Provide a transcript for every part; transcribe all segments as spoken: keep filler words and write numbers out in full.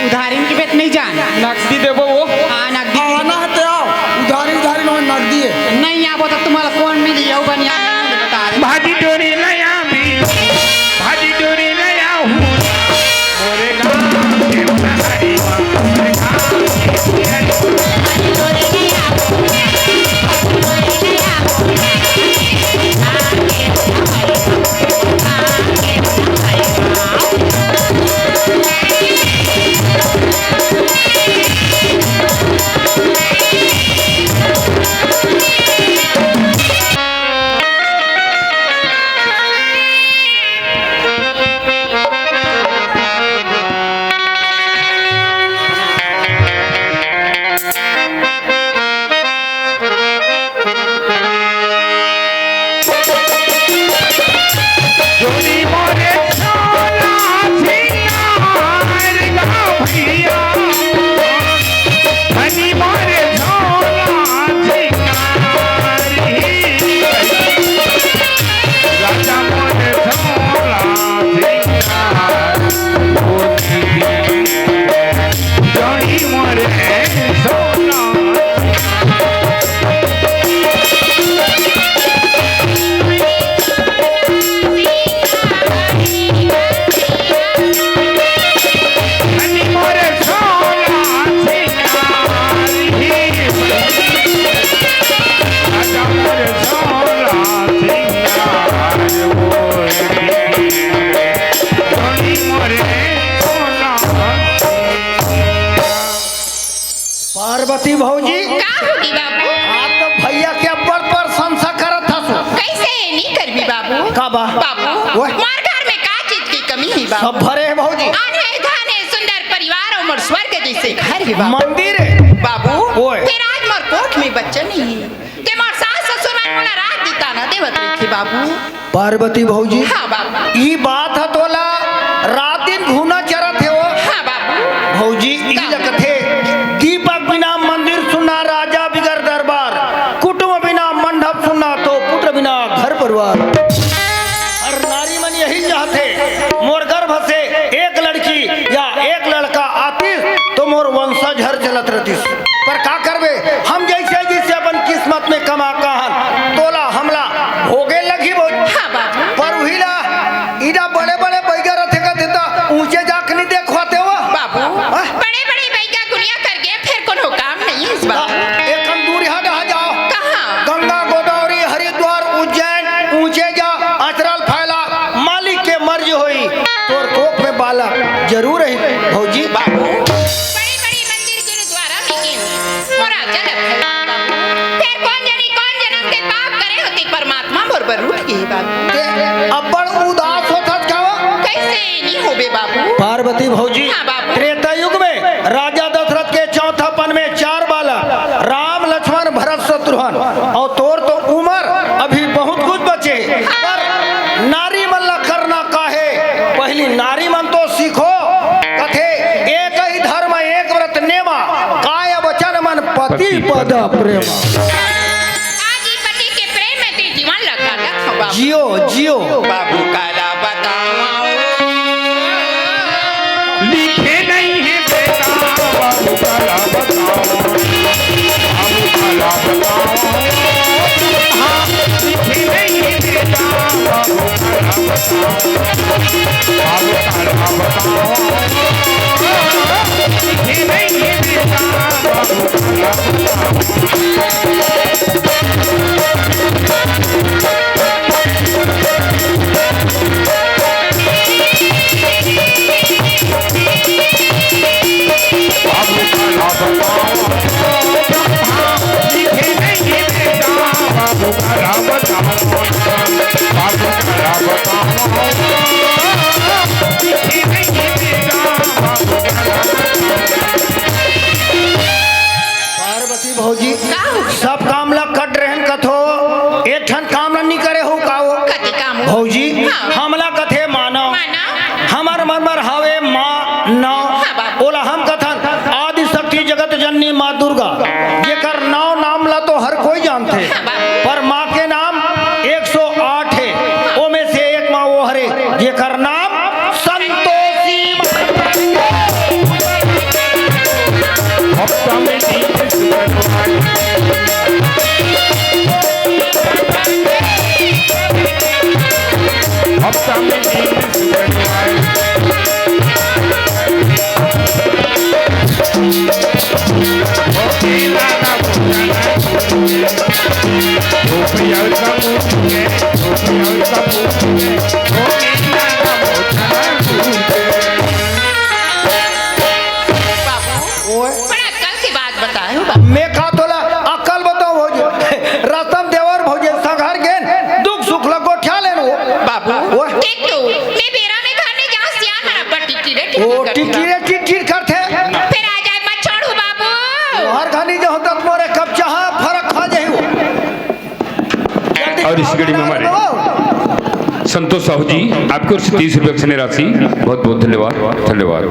उधारी के बेत नहीं जान। नकदी देबो वो। हाँ, नकदी। आना है तो आओ, उधारी, उधारी नो, नकदी है। नहीं आबो तो तुम्हारा कौन मिली? यो बनिया नहीं बता दे। भाजी डोरी ले आबी, भाजी डोरी ले आऊ। मोरे गाँव के उधारी, मोरे गाँव के उधारी। पार्वती भौजी, का होगे बाबू? आप तो भैया के अब्बड़ प्रशंसा करत हसो। कैसे नहीं करबी बाबू? का बा? बाबू, ओए। मोर घर में का चीज की कमी है बाबू? सब भरे है भौजी। आन है, धन है, सुंदर परिवार और मोर स्वर्ग जैसे घर है बाबू। मंदिर है। बाबू, ओए। फिर आज मोर कोख में बच्चा नहीं है। ते मोर सास ससुर मन मोला राज दिता न देवत रहिथे बाबू। पार्वती भौजी, हाँ बाबू। ई बात ह तोला रात दिन घूना चरत हे वो। हाँ बाबू। भौजी, ई का? ल कथे, दीपक बिना मंदिर सुन्ना, राजा बिगर दरबार, कुटुंब बिना मंडप सुन्ना, तो पुत्र बिना घर परिवार। और नारी मन यही चाहथे, मोर गर्भ से एक लड़की या एक लड़का आतिस, तो मोर वंशज हर चलत रहतिस। पर का करबे, हम जैसे जैसे अपन किस्मत में कमा काहन, तोला हमला भोगे लगही भौजी। हाँ बाबू। पर उही ला, इदा बड़े बड़े बैगा रथे कथे त ऊंचे जाके नहीं देखवाते हो। बाबू, हाँ? बड़े बड़े बैगा गुनिया करके फिर कोनो काम नहीं इस बाबू। एक कम दूर यहाँ रहा जाओ। कहाँ? गंगा, गोदावरी, हरिद्वार, उज्जैन, ऊंचे जा, अचरल फैला, मालिक के मर्जी होई, तोर कोख में बालक जरूर रही भौजी। बाबू, बड़े बड़े मंदिर गुरुद्वारा में के मोर आजा लग है बाबू। फिर कौन जानी कौन जन्म के पाप करे होते परमात्मा मोर बर रूठ गे बाबू। ते अब्बड़ उदास होथस का वो? कैसे नहीं होबे बाबू? पार्वती भौजी, हाँ बाबू। त्रेता युग में राजा दशरथ के चौथापन में चार बालक, राम, लक्ष्मण, भरत, शत्रुघ्न, और तोर तो उमर अभी बहुत कुछ बचे, पर नारी मन ला करना काहे? पहली नारी मन तो सीखो, कथे एक ही धर्म एक व्रत नेमा, काय वचन मन पति पद प्रेमा। आज ही पति के प्रेम में ते जीवन लगा रखो बाबू। जियो, जियो। बाबू काला बताओ। लिखे नहीं है बेटा, बाबू काला बताओ। बाबू काला बताओ। हाँ, लिखे नहीं है बेटा, बाबू काला बताओ। बाबू काला बताओ। लिखे नहीं है बेटा, बाबू काला बताओ। पार्वती भौजी, का हो? सब काम ला कट रहन कथो, एक ठन काम ला नी करे हो का हो? कति काम हो? भौजी, हाँ। हमला कथे मानव। मानव। हमर मन बर हावे माँ नव। हाँ, बाबू। ओला हम कथन आदि शक्ति जगत जननी माँ दुर्गा, जेकर नौ नाम ला तो हर कोई जानथे, हाँ, बाबू। पर माँ के नाम एक सौ आठ हे, ओमे से एक माँ वो हरे, जेकर नाम संतोषी माँ। ओ टिटकिरे टिटकिर करथे। फेर आ जाए, मत छोड़ू बाबू। हर घनी जो होता मोरे कप चाहा फरक खा जाही। और इस घड़ी में हमारे संतोष साहू जी, आपकी ओर से तीस रुपये की राशि। बहुत बहुत धन्यवाद, धन्यवाद।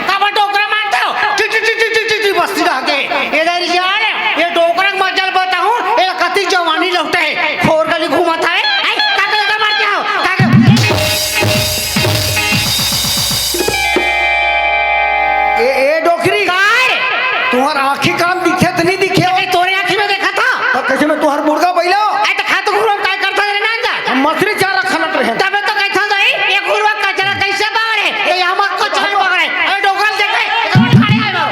काबर डोकरा मारथव? टी, टी, टी, बस्ती रह गे। ए दरी जान, ए डोकरा के मजा ल बताहूं, ए कति जवानी लौटे हे। खोर गली घूमत हवे। आई, का के डोकरा मारथव? का के? ए, ए डोकरी। काय? तुहर आँखी कान दिखे त नहीं दिखे? ए, तोरे आँखी में देखा था? त कैसे में तुहर मुर्गा बैला? ए, त खा तो घूरो, काय करता रे नान जा? हम मछली चारा खनत रहे। तबे तो कहता था, ए, ये घूरवा कचरा कैसे बाहर है? ए, हम कचरा ही बाहर है। ए, डोकरा देखे, ए, ठाड़े आए बाबू।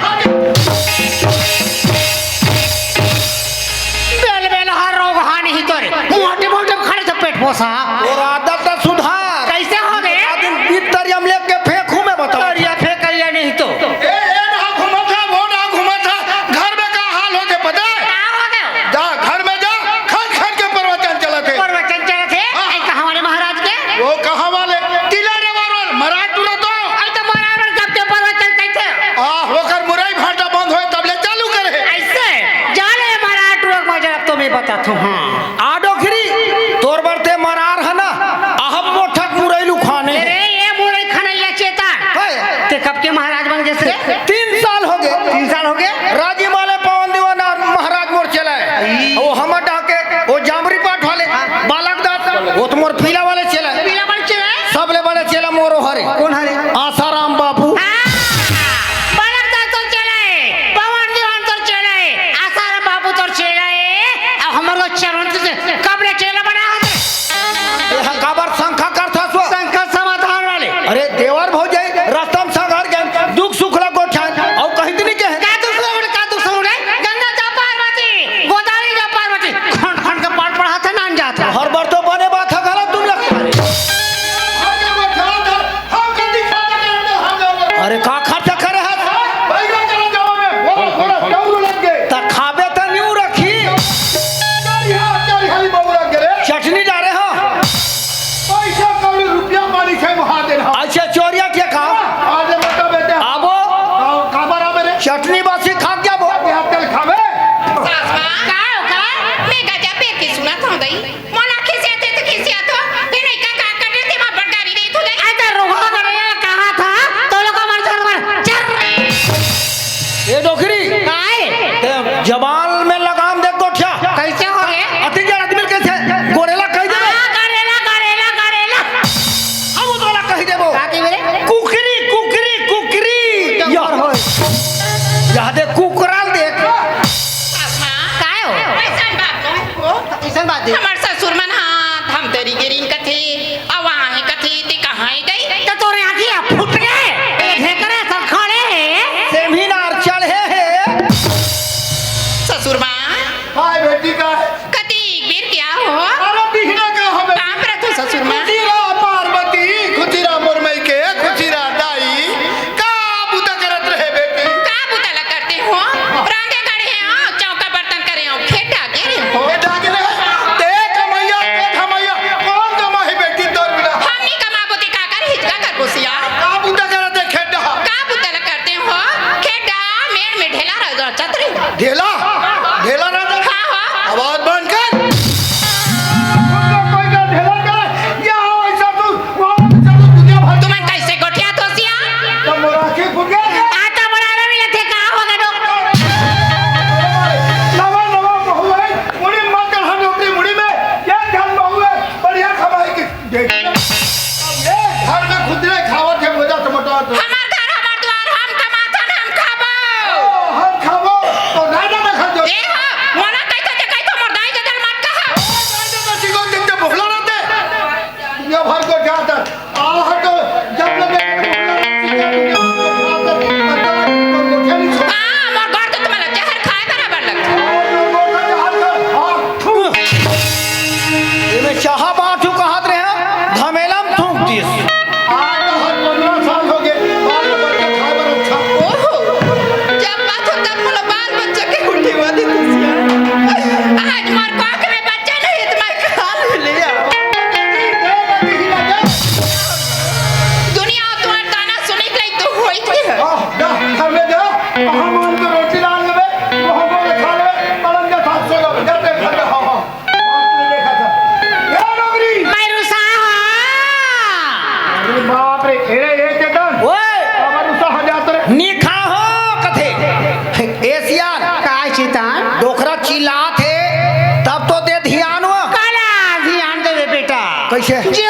बेल बेल हर रोग हानि ही तोरे। मोटे मोटे खड़े से पेट पोसा। और आदत तो सुधार। कैसे हो गे? आ दिन बीत तरिया में लेके फेंकू मैं बताओ। तरिया फेंक लिया नहीं तो। ए, ए ना घूमत है, वो ना घूमत है। घर में का हाल हो गे पता है? का हो गे? जा, घर में जा, खन खन के प्रवचन चलत है। प्रवचन चलत है? हाँ। ऐ कहाँ वाले महाराज के? वो कहाँ वाले? तिला रे वाले, मराठ टूरा तो। अरे तो मराठ वाले कब के प्रवचन कैसे? आ, होकर मुरई भाटा बंद होए तब ले चालू करे। ऐसे? जा ले मराठ टूरा के मजा अब तो मैं बताता हूँ। हाँ। आ डोकरी, तोर बर ते मरार है ना, अहम मोठक मुरई लुखाने। अरे, ये मुरई खनैया चेता। है। ते कब के महाराज बन जैसे? तीन साल हो गे। तीन साल हो गे? राजी माले पवन दीवाना महाराज मोर चला है। ई। वो हमर डाके, वो जामरी पाठ वाले, बालक दास, वो तो मोर पीला वाले चला है। पीला वाले चला है? सबले बड़े चेला मोरो हरे। कौन हरे? आसाराम बाबू। हाँ, बालक दास तो चला है, पवन दीवान तो चला है, आसाराम बाबू तो चला है। अब हमर वो चरण से कब ले चेला बना है? ए, ह-, काबर शंका करथस वो? शंका समाधान वाले। अरे, देवर भौजाई, रस्ता में संग हर गए, दुख सुख ला गोठियान, अउ कहीं तो नहीं कहे। का दुख सुख, का दुख सुख रे? गंगा जा पार्वती, गोदावरी जा पार्वती, खंड खंड के पाठ पढ़ाथे नान जाथे। हर बार तो बने बात है, गलत तुम लोग। अरे, का खर्चा करे है? त खाबे त न्यू रखी। चटनी डारे हो। पैसा कौड़ी रुपया पानी से वहां देना। अच्छा, चोरिया के काम। आज बता बेटे। आबो। आओ, काबर आबे रे? चटनी बासी खा के आबो। ये तेल खाबे? सास माँ। का हो का? मैं गजब बेटी सुनत हूँ दई। मोला खिसियात हे त खिसियात हो। ये नहीं का का कर रहे थे, वहाँ बड़गारी नहीं तू दई। अरे तो रुको करे कहा था, तो लोग हमारे घर पर चल। ए डोकरी। काय? ते जबान में लगाम दे गोठिया। कैसे हो रे? अति जड़ आदमी कैसे? गोरेला कह दे। हाँ, गोरेला, गोरेला, गोरेला। अब तोला कह देबो। का कहिबे रे? कुकरी, कुकरी, कुकरी। तो या। और हो। या दे कुकराल देख। हाँ। काय हो? कैसन बात हो? कैसन बात है? हमार ससुर मन हा धमतरी गिरिन कथे, अउ वहाँ ही कथे, ते कहाँ ही गई? तो तोरे आँखी फुट गए। ए ढेकरे सब खड़े हैं। सेमिनार चढ़े हैं। ससुर माँ। हाय बेटी का है? कति एक बेर क्या हो? अरे बिहना का हमें। काम रथो ससुर माँ। खुशी रहा पार्वती, खुशी रहा मोर मई के, खुशी रहा दाई। का बुता करत रहे बेटी? का बुता ला करते हो? रांधे गढ़े हो, चौका बर्तन करे हो, खेत डाके रहे हो। खेत डाके रहे? ते कमैया, ते धमैया, कौन कमाही बेटी तोर बिना? हम नहीं कमाबो ते का कर हिचका कर बोसिया। का बुता करत है खेत डहा? का बुता ला करते हो? खेत डहा, मेड़ में ढेला रह जा, चतरी। ढेला? ढेला रह जा? हाँ, हाँ। आवाज बंद कर। कोई का ढेला का? या हो ऐसा तू, वो ऐसा तू दुनिया भर तुमन कैसे गोठियात हो सिया? तब मोर आँखी फूट गया। आता बड़ा रवि लथे का हो गडो। नवा, नवा बहू है, मुड़ी मत चढ़ा नौकरी मुड़ी में। ये ध्यान बहू है, बढ़िया कमाई की। देख। ये घर में खुदरे खावत है, बोझा से मोटावत है। हमार घर, हमार द्वार, हम कमाथन, हम खाबो। ओ, हम खाबो, तो राजा में खा दो। ए हो, मोला कहितो ते कहितो, मोर दाई ददा ल मत कहा। ओ, राजा में सिगो दिन के भोला रहते। दुनिया भर को जाता। आह, तो जब लगे हाँ, मोर घर तो तुम्हारा जहर खाए बराबर लगता। एमे चाहा बात हूँ कहा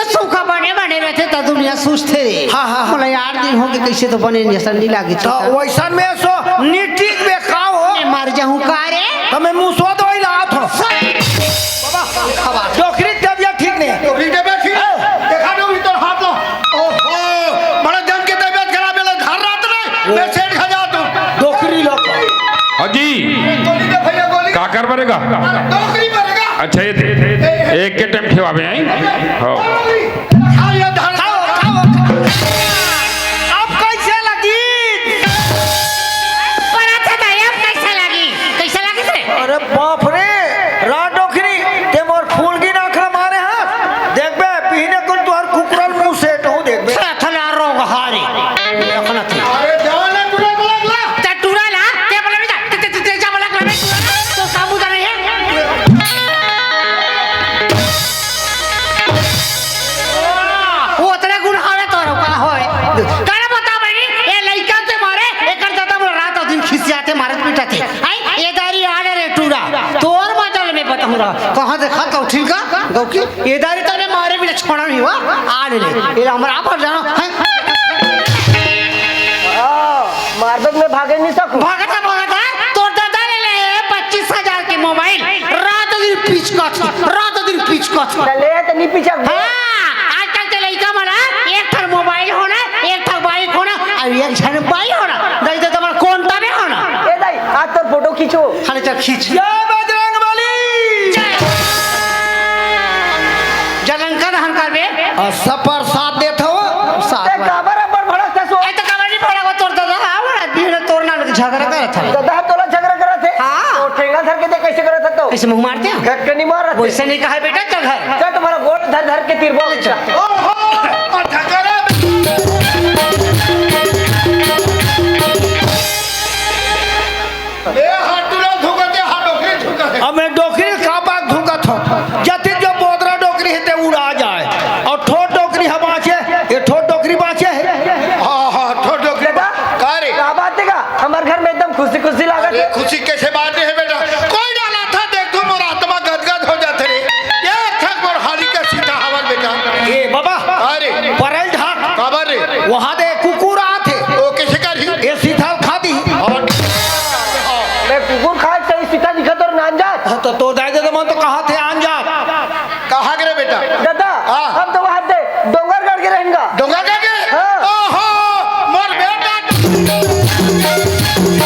सूखा बने बने रहिथे त दुनिया सोचथे रे। हाँ, हाँ, हाँ। मोला आठ दिन होगे, कइसे तो बने नइ, असन नइ लागे त। वइसन में सो निटिक बे का हो? मैं मर जाहूँ का रे? त मैं मुसवा दवाई लात हँव। बाबा, डोकरी के तबियत ठीक नइ हे। डोकरी के तबियत ठीक हे? देखा डोकरी तोर हाथ ला। ओहो, बड़ा जम के तबियत खराब हे, धर रात रे, मैं सेठ खा जात हँव। डोकरी लोग। हाँ जी। गोली दे भैया, गोली। का कर बरेगा? डोकरी बरेगा। अच्छा, ये दे। एक के टाइम खिलावे आई। हाँ। खाओ, ये धर। खाओ, खाओ। अब कइसे लगी? पर अच्छा दाई, अब कइसे लगी? कइसे लगी रे? अरे बाप रे, रा डोकरी, ते मोर फूलगी नाक ला मारे हस। देखबे, बिहने कुन तुँहर कुकरा ल मुँह सेटहूँ देखबे। थला, थला रोग हारी। देखना थी। अरे जाने टूरा को लग ला। ते टूरा ला, ते बोला भी जा, ते, ते, ते, ते जा बोला, बोला, टूरा ला। तो साबुत नहीं है। वो उतने गुण हावे तो का होए। करे बता बहिनी, ये लइका ते मारे, एकर दादा मोला रात अउ दिन खिसियाथे, मारत पिटाथे। आई, ये दारी आड़े रे टूरा, तोर मजा ल मैं बताहूँ रा। कहाँ देखा तो ठीक का? गौकी, ये दारी तने मारे बिना छोड़ा नहीं हुआ। आड़े ले, ये हमरा पर जाना है। हाँ, मारबे त मैं भागे नहीं सकूँ। भागत है, भागत है। तोर दादा ले ले पच्चीस हजार के मोबाइल, रात दिन पिचकत, रात दिन पिचकत। त ले त नहीं पिचक। हाँ, आजकल के लइका मन ह, एक ठन मोबाइल होना, एक ठन बाइक होना, अउ एक झन बाई होना। दाई, दाई, तुम्हारा कौन तबे होना? ए दाई, आज तोर फोटो खींचो। खाली चल खींच। जय बजरंग बली। जय। जलंका दहन करबे। अउ सब प्रसाद देत हव। प्रसाद ते वाला। काबर अब्बड़ भड़कथस ओ? ए तो काबर नहीं भड़कव, तोर दादा हा, बड़ा दिन तोर नाम के झगड़ा करत हवे। दादा हा तोला झगड़ा करत हे? हाँ। तो ठेंगा धर के देख कइसे करत हे तो। कइसे मुँह मारथे? घट के नहीं मारत हे। वइसे नहीं कहा बेटा, चल घर। चल तुम्हारा गोड़ धर धर के तीरबो। चल। ओहो, अठकरा। ए हाथ टूरा झुकत हे, हाथ डोकरी झुकत हे। अब मैं डोकरी का बात झुकत हूँ। जति जो बोदरा डोकरी हे ते उड़ा जाए। अउ ठोर डोकरी ह बाँचे, ये ठोर डोकरी बाँचे हे। हाँ, हाँ, ठोर डोकरी। दादा, का रे? का बात हे का? हमर घर में एकदम खुशी खुशी लागत हे। अरे, खुशी कइसे बात हे बेटा? कोई डाला था, देख तू मोर आत्मा गदगद हो जात हे रे। ये थक मोर हारी के सीता हवल बेटा। ए बाबा, अरे। परल ढाक। काबर रे? वहाँ दे कुकुर आत हे। ओ कइसे करही? ये सीता खा दी। और मैं कुकुर खाए सही सीता दिखत और नान जात। हाँ, तो, तो दाई ददा मन तो कहाथे आन जात। कहाँ के रे बेटा? दादा, हाँ। हम तो वहाँ दे डोंगरगढ़ के रहेन गा। डोंगरगढ़ के? हाँ। ओहो, मोर बेटा।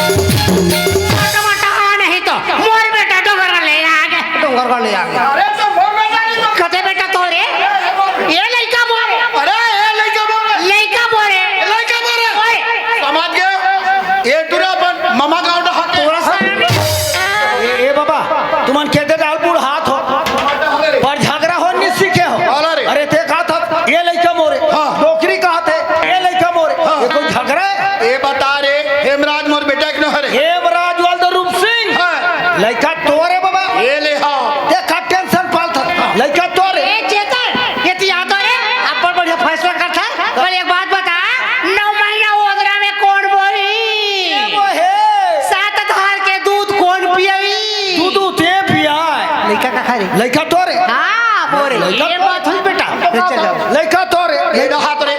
मोटा मोटा हाँ नहीं तो मोर बेटा डोंगरगढ़ ले आगे। डोंगरगढ़ ले आगे। अरे तो मोर बेटा नहीं तो कते बेटा तोरे? ये लइका मोरे। अरे, ये लइका मोरे। लइका मोरे। लइका मोरे। ओए। समझ गए? ये टूरा अपन ममा गाँव डहा के। तोरा सामने। ए, ए बाबा, तुमन के दे डाल बूढ़ हाथ हो। पर झगड़ा हो नहीं सीखे हो। अरे। अरे ते कहा था, ये लइका मोरे। हाँ। डोकरी कहा थे, ये लइका मोरे। हाँ। ये कोई झगड़ा हे? ए बता रे, हेमराज मोर बेटा के न हरे। हेमराज वाल तो रूप सिंह। हाँ। लइका तोरे बाबा। ये ले हाँ। ते का टेंशन पाल था। लइका तोरे। ए चेतन, ये तिया तो रे, अपन बढ़िया फैसला कर था। पर एक बात बता, नौ महीना ओदरा में कौन बोही? वो हे। सात धार के दूध कौन पियई? दूध ते पियाए। लइका का खा रे? लइका तोरे। हाँ, बोरे। लइका ये तोरे। बात हुई बेटा। ये चल जाओ। लइका तोरे। ये रहा तोरे।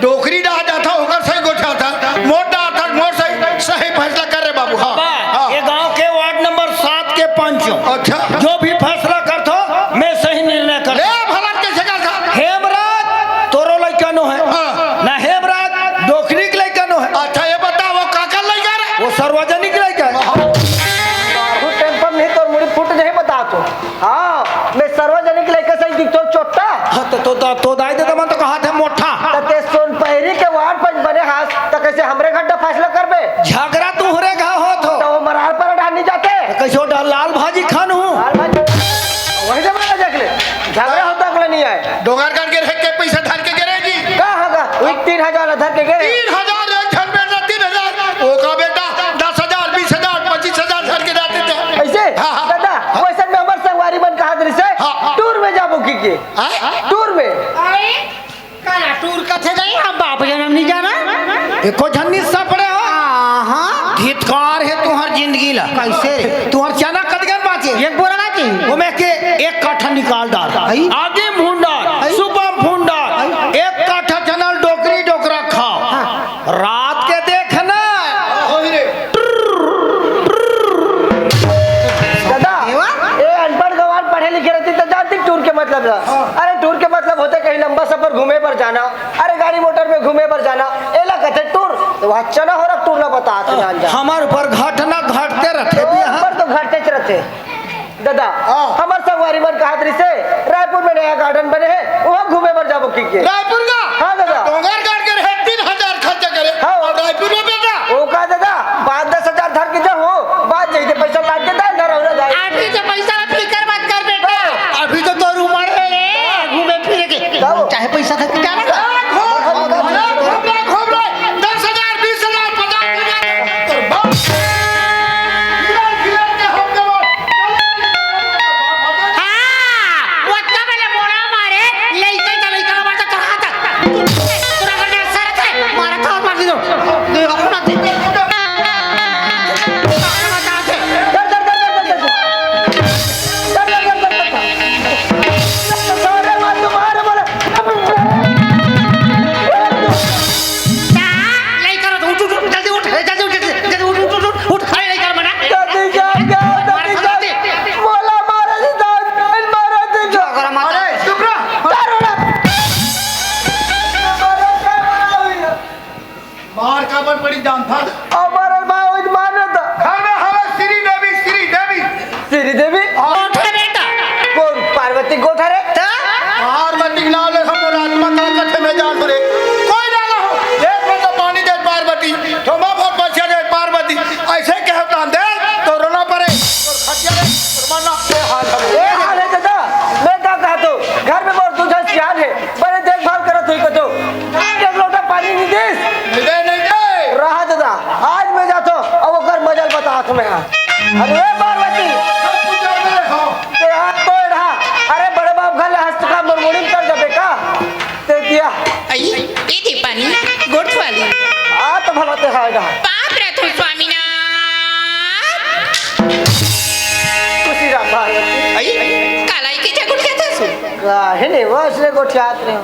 डोकरी डहा जाथा, ओकर सही गोठा था। मोर डहा था, मोर सही, सही फैसला कर रे बाबू। हाँ, बा, हाँ। ये गांव के वार्ड नंबर सात के पंच हूँ। अच्छा। जो भी फैसला करथो, मैं सही निर्णय कर। ले भला कैसे कर था? हेमराज, तोरो लइका नो है। हाँ। ना हेमराज, डोकरी के लइका नो है। अच्छा, ये बताओ, वो काकर लइका रे? वो सार्वजनिक लइका है। बाहु टेम्पर नहीं, तोर मुड़ी फूट नहीं बता तो। हाँ, मैं सार्वजनिक लइका सही दिखथों चोट्टा। हाँ, तो, तो, तो, तो दाई ददा मन तो कहाथे मोट्ठा। त ते सोनपहरी के वार्ड पंच बने हास, त कैसे हमरे घर का फैसला करबे? झगड़ा तुहरे घर होत हो। त वो मरार पर डाल नहीं जाते। त कैसे वो डाल लाल भाजी खान हूँ? लाल भाजी। वही जब मैं देख ले, झगड़ा होता अगले नहीं आए। डोंगरगढ़ के रह के पैसा धर के गिरे जी। का होगा? वही तीन हजार धर के गिरे। तीन हजार एक झन बेटा, तीन हजार। वो का बेटा, दस हजार, बीस हजार, पच्चीस हजार धर के जाते थे। ऐसे? हाँ, हाँ। दादा, हाँ। वैसे में हमर संगवारी मन कहा दे से, हाँ। टूर में जाबो की के? हाँ? टूर में। अरे, काला टूर कथे जाई, हम बाप जनम नहीं जाना। एको झन नहीं सपड़े हो। हाँ, हाँ। धिक्कार है तुम्हार जिंदगी ला। कैसे? तुम्हार चना कतगन बाचे? एक बोरा बाचे। वो में के एक काठा निकाल डाल। आई? आगे मुंह डाल, आई? सुबह मुंह पर घूमे बर जाना, अरे गाड़ी मोटर में घूमे बर जाना, एला कथे टूर। तो वहाँ चना हो रहा टूर ला बता, जान जा। हमार ऊपर घटना घटते रथे बिहान। ऊपर तो घटते रथे। दादा, हाँ। हमर संगवारी मन कहत रहिसे, रायपुर में नया गार्डन बने हे, वहाँ घूमे बर जाबो की के। रायपुर का? हाँ दादा। डोंगरगढ़ के रहे तीन हजार खर्चा करे, हाँ। और रायपुर में बेटा। ओ का दादा, पाँच दस हजार धर के जाओ, बाद जाइए पैसा काट के दान धरा हो जाए। अभी तो पैसा ला फिकर मत कर बेटा, अभी तो तोर उम्र है रे, घूमे फिरे के। चाहे पैसा धर के जाना। घूम रहा, घूम रहा, दस हजार, बीस हजार, पचास हजार। हाँ, वो तब ले मोड़ा मारे, लइका का लइका मारता तो हाथ। तोरा कर दे सर के, मारा था और मार दीदो। दे अपना दे। मारा मत आते। डर, डर, डर, डर, डर, डर। डर, डर, डर, डर, डर। सारे मार दो, मार, मार। हाँ, लइका रो, उठ, उठ, उठ, जल्दी उठ, जल्दी उठ, जल्दी, जल्दी उठ, उठ, उठ, उठ, उठ, अरे लइका मना। जल्दी जा, जा, जल्दी जा। बोला मारा जी, जान, जान मारा जी, जा। अरे, चुप रह। जा, रो ना। मार काबर पड़ी जान था। हमारे माँ वही मार रहा था। घर में हवे श्री देवी, श्री देवी। श्री देवी? हाँ। गोठा बेटा। कौन? पार्वती गोठा रे? त? पार्वती के नाम ले हम और आत्मा का कथे में जान पड़े। कोई ना ना हो। एक में तो पानी दे पार्वती, ठोमा भर पछे दे पार्वती। ऐसे कहे तान दे, तो रोना पड़े। तो खटिया रे, तो मरना, ये हाल हम। ये हाल है दादा, मैं का कहत हूँ, घर में मोर दू झन सियान है, बड़े देखभाल करत हुई कतो। एक लोटा पानी नहीं देस। नहीं दे, नहीं दे। रहा दादा, आज मैं जातो, अब ओकर मजल बतात मैं, हाँ। अरे पार्वती, सब कुछ जाने रखो। ते हाथ तो रहा। अरे बड़े बाप घर ले हस्त का मुरमुड़ी कर देबे का? ते दिया। आई, ये दे पानी, गोठ वाली। आ तो भला ते खाएगा। पाप रथो स्वामीनाथ। खुशी रहा पार्वती। आई, कालाई के जगुट क्या था सु? काहे नहीं, वो असले गोठियात रहे हो।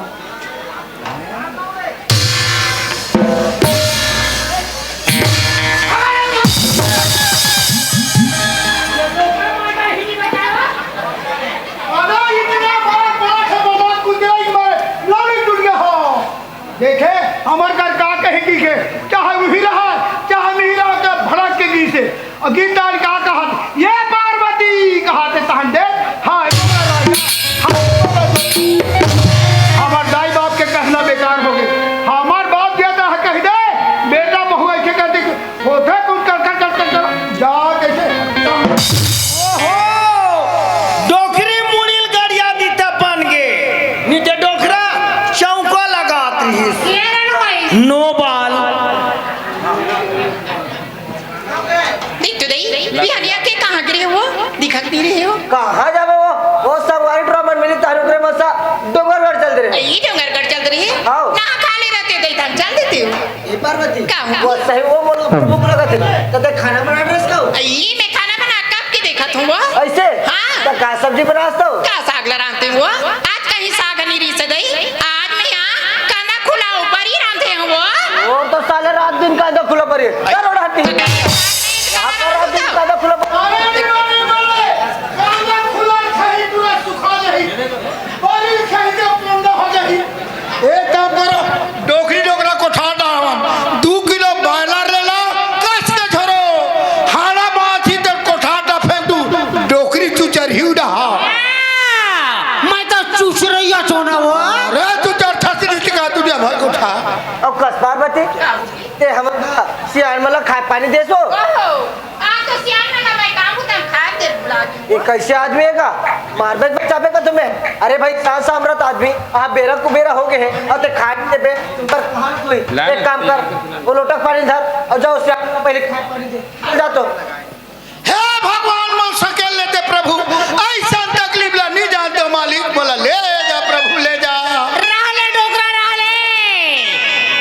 अरे इतना बार बात है, भगवान को दे ही मैं लाल टूट गया हो। देखे, हमर कर का कहे की के, चाहे वही रहा, चाहे नहीं रहा, के भड़क के दी से। और गीता का कहत, "ये पार्वती," कहत हे तहन दे, हाँ, ये राजा, हाँ, हमर दाई बाप के कहना बेकार हो गए। हमर बाप जे कह दे, बेटा बहु ऐसे कहते, होथे कुछ कर, कर, कर, कर, कर, जा कैसे? ओहो! डोकरी मुड़िल गड़िया दीता पान गे। नीचे डोकरा चौका लगात रहिस। ये रन होई। नो बाल। देख तो दई, बिहानिया के कहाँ गिरे हो? दिखत नहीं रहे हो। कहाँ जावे वो? वो सब वाइट रामन मिली तारुक रे मसा डोंगरगढ़ चल दे रहे। ये डोंगरगढ़ चल दे रहे? हाँ। ना खा ले रहते दई, हम चल देते हो। ए पार्वती, का हो? वो सही, वो मोर भूख लगत हे। त ते खाना बना रहे का? ई मैं खाना बना कब के देखत हूँ वो? ऐसे? हाँ। त का सब्जी बनास तो? का साग ला रांधते हो? आज कहीं साग नहीं रही सदई, आज मैं यहाँ कांदा खुला ऊपर ही रांधे हूँ वो। और तो साले रात दिन कांदा खुला पर ही। करो डांटी। यहाँ पर रात दिन कांदा खुला पर। अरे, अरे, अरे, अरे, कांदा खुला खाई पूरा सुखा जाई। बड़ी खाई के पंडा हो जाई। एक काम करो, डोकरी डोकरा कोठा डावन, दू किलो बॉयलर ले ला, कस के झरो, हाड़ा माथी तर कोठा डा फेंक दू, डोकरी चुचर ही उड़ा। मैं तो चुचरैया चोना वो। अरे चुचर छाती नहीं टिका दुनिया भर कोठा। अब कस पार्वती, ते हम सियान मला खाए पानी देसो। ओहो, आ तो सियान मला मैं काम उतम खाए दे बुला दू। ये कैसे आदमी है का? मारबे बचाबे का तुम्हें? अरे भाई, सांस सामरत आदमी, आप बेरा कुबेरा हो गए हैं, और ते खाए नहीं देबे, पर कहाँ कोई? एक काम कर, वो लोटक पानी धर, और जाओ, उससे पहले खाए पानी दे। जा तो। हे भगवान, मन सकेल लेते प्रभु, ऐसा तकलीफ ला नहीं जानते हो मालिक, बोला, "ले जा प्रभु, ले जा।" रहले डोकरा रहले,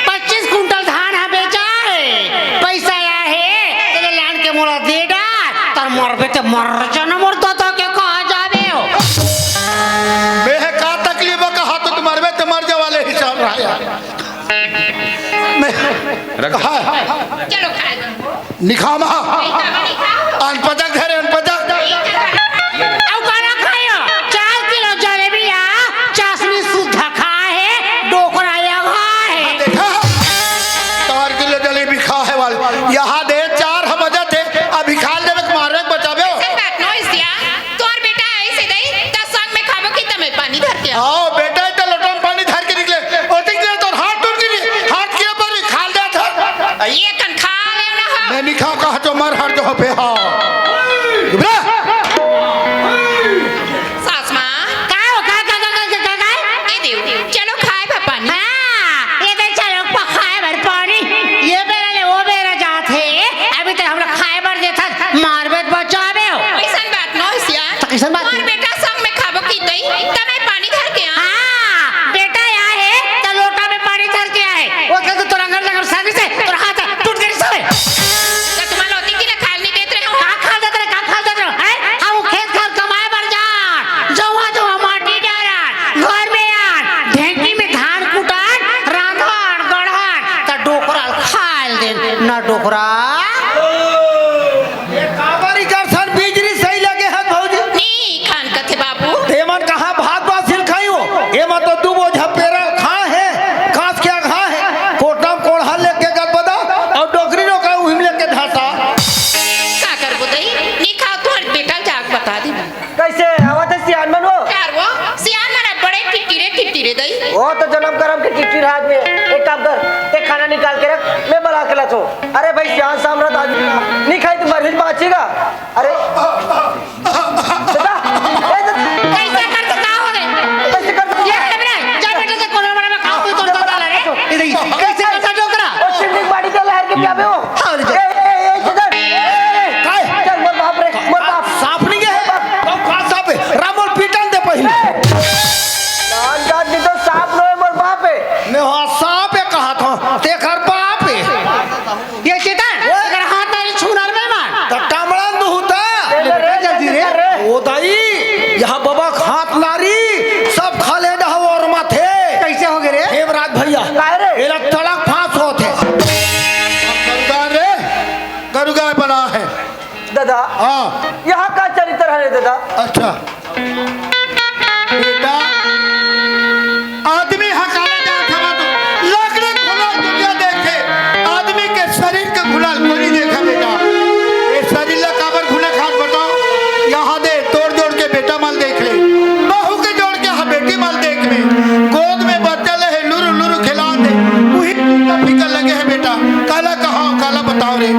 पच्चीस कुंटल धान हा बेचा है, पैसा आया है, तेरे लान के मोला दे डार, तर मरबे ते मर जाना, मोर दादा के कहा जाबे हो। मैं का तकलीफ है, कहा तो तुम मरबे ते मर जा वाले हिसाब रहा यार। मैं रख दे। कहा चलो खा लो। निखामा। नहीं खाओ, नहीं खाओ। अनपचक धरे, अनपचक। नहीं खाओ। अउ काला खायो? चार किलो जलेबिया, चाशनी सुद्धा खाए हे, ओकरा ये काबर इकर सन बिजरी सही लगे हस भौजी? नी खान कथे बाबू। ते मन कहाँ भात बासिल खाई हो? एमा तो दू बोझा पेरा खा हे, कांस के अघा हे, कोटम कोढ़ा लेके गदबदा अउ डोकरी डोका उहिम लेके धसा। का करबो दई? नी खाओ, तोर बेटा जाके बता दी। कइसे आवत हे सियान मन वो? यार वो सियान मन बड़े टिटिरे टिटिरे दई। वो तो जनम करम के टिटिर आदमी हे। एक काम कर, ते खाना निकाल के रख, मैं बना के लाथों। अरे भाई, सियान सामरथ आदमी नी खाई त मरही बाँचही गा। अरे दादा, ए दादा। कइसे करथे, का हो रे? कइसे करथे? ये हे रे, जा बेटा, ते कोने वाला में खाओ, तू तो डाला रे। ए दई, कइसे करथे डोकरा? ओ शिवलिंग बाड़ी के लहर के पियाबे हो। हाँ, ले जा। ए, ए, ए, किधर? ए, ए, ए। काय? चल, मोर बाप रे, मोर बाप। सांप नहीं है? बाप। बाप, बाप, सांप है। राम मोर पीटन दे पहिले। ए! नान जात नहीं तो सांप नो है, मोर बाप है। मैं हाँ सांप है कहा था, तेकर बाप है। ये चेतन, ए? अगर हाथ नहीं छूना रे मेहमान। तो टमड़न दू होता। ले, ले, ले, जल्दी रे। ले, ले, ले। ओ दाई, यहाँ बबा खात नारी, सब खा ले डहा और माथे। कइसे हो गे रे? हेमराज भैया, काय रे? एला तड़क फांस होत हे। गरुगा रे, गरुगा बना है। दादा, हाँ। यहाँ का चरित्र है रे दादा? अच्छा। बेटा, आदमी ह काला जात हवय तो लाकड़ी घुलल दुनिया देखथे, आदमी के शरीर के घुलल कोई नहीं देखा बेटा। ये शरीर ला काबर घुला खात बताओ? यहाँ दे तोड़ जोड़ के बेटा मल देख ले, बहू के जोड़ के हा बेटी मल देख ले, गोद में बच्चा ले है लुरु लुरु खिला दे, वही फीका फीका लगे है बेटा। काला कहा काला बताओ रे।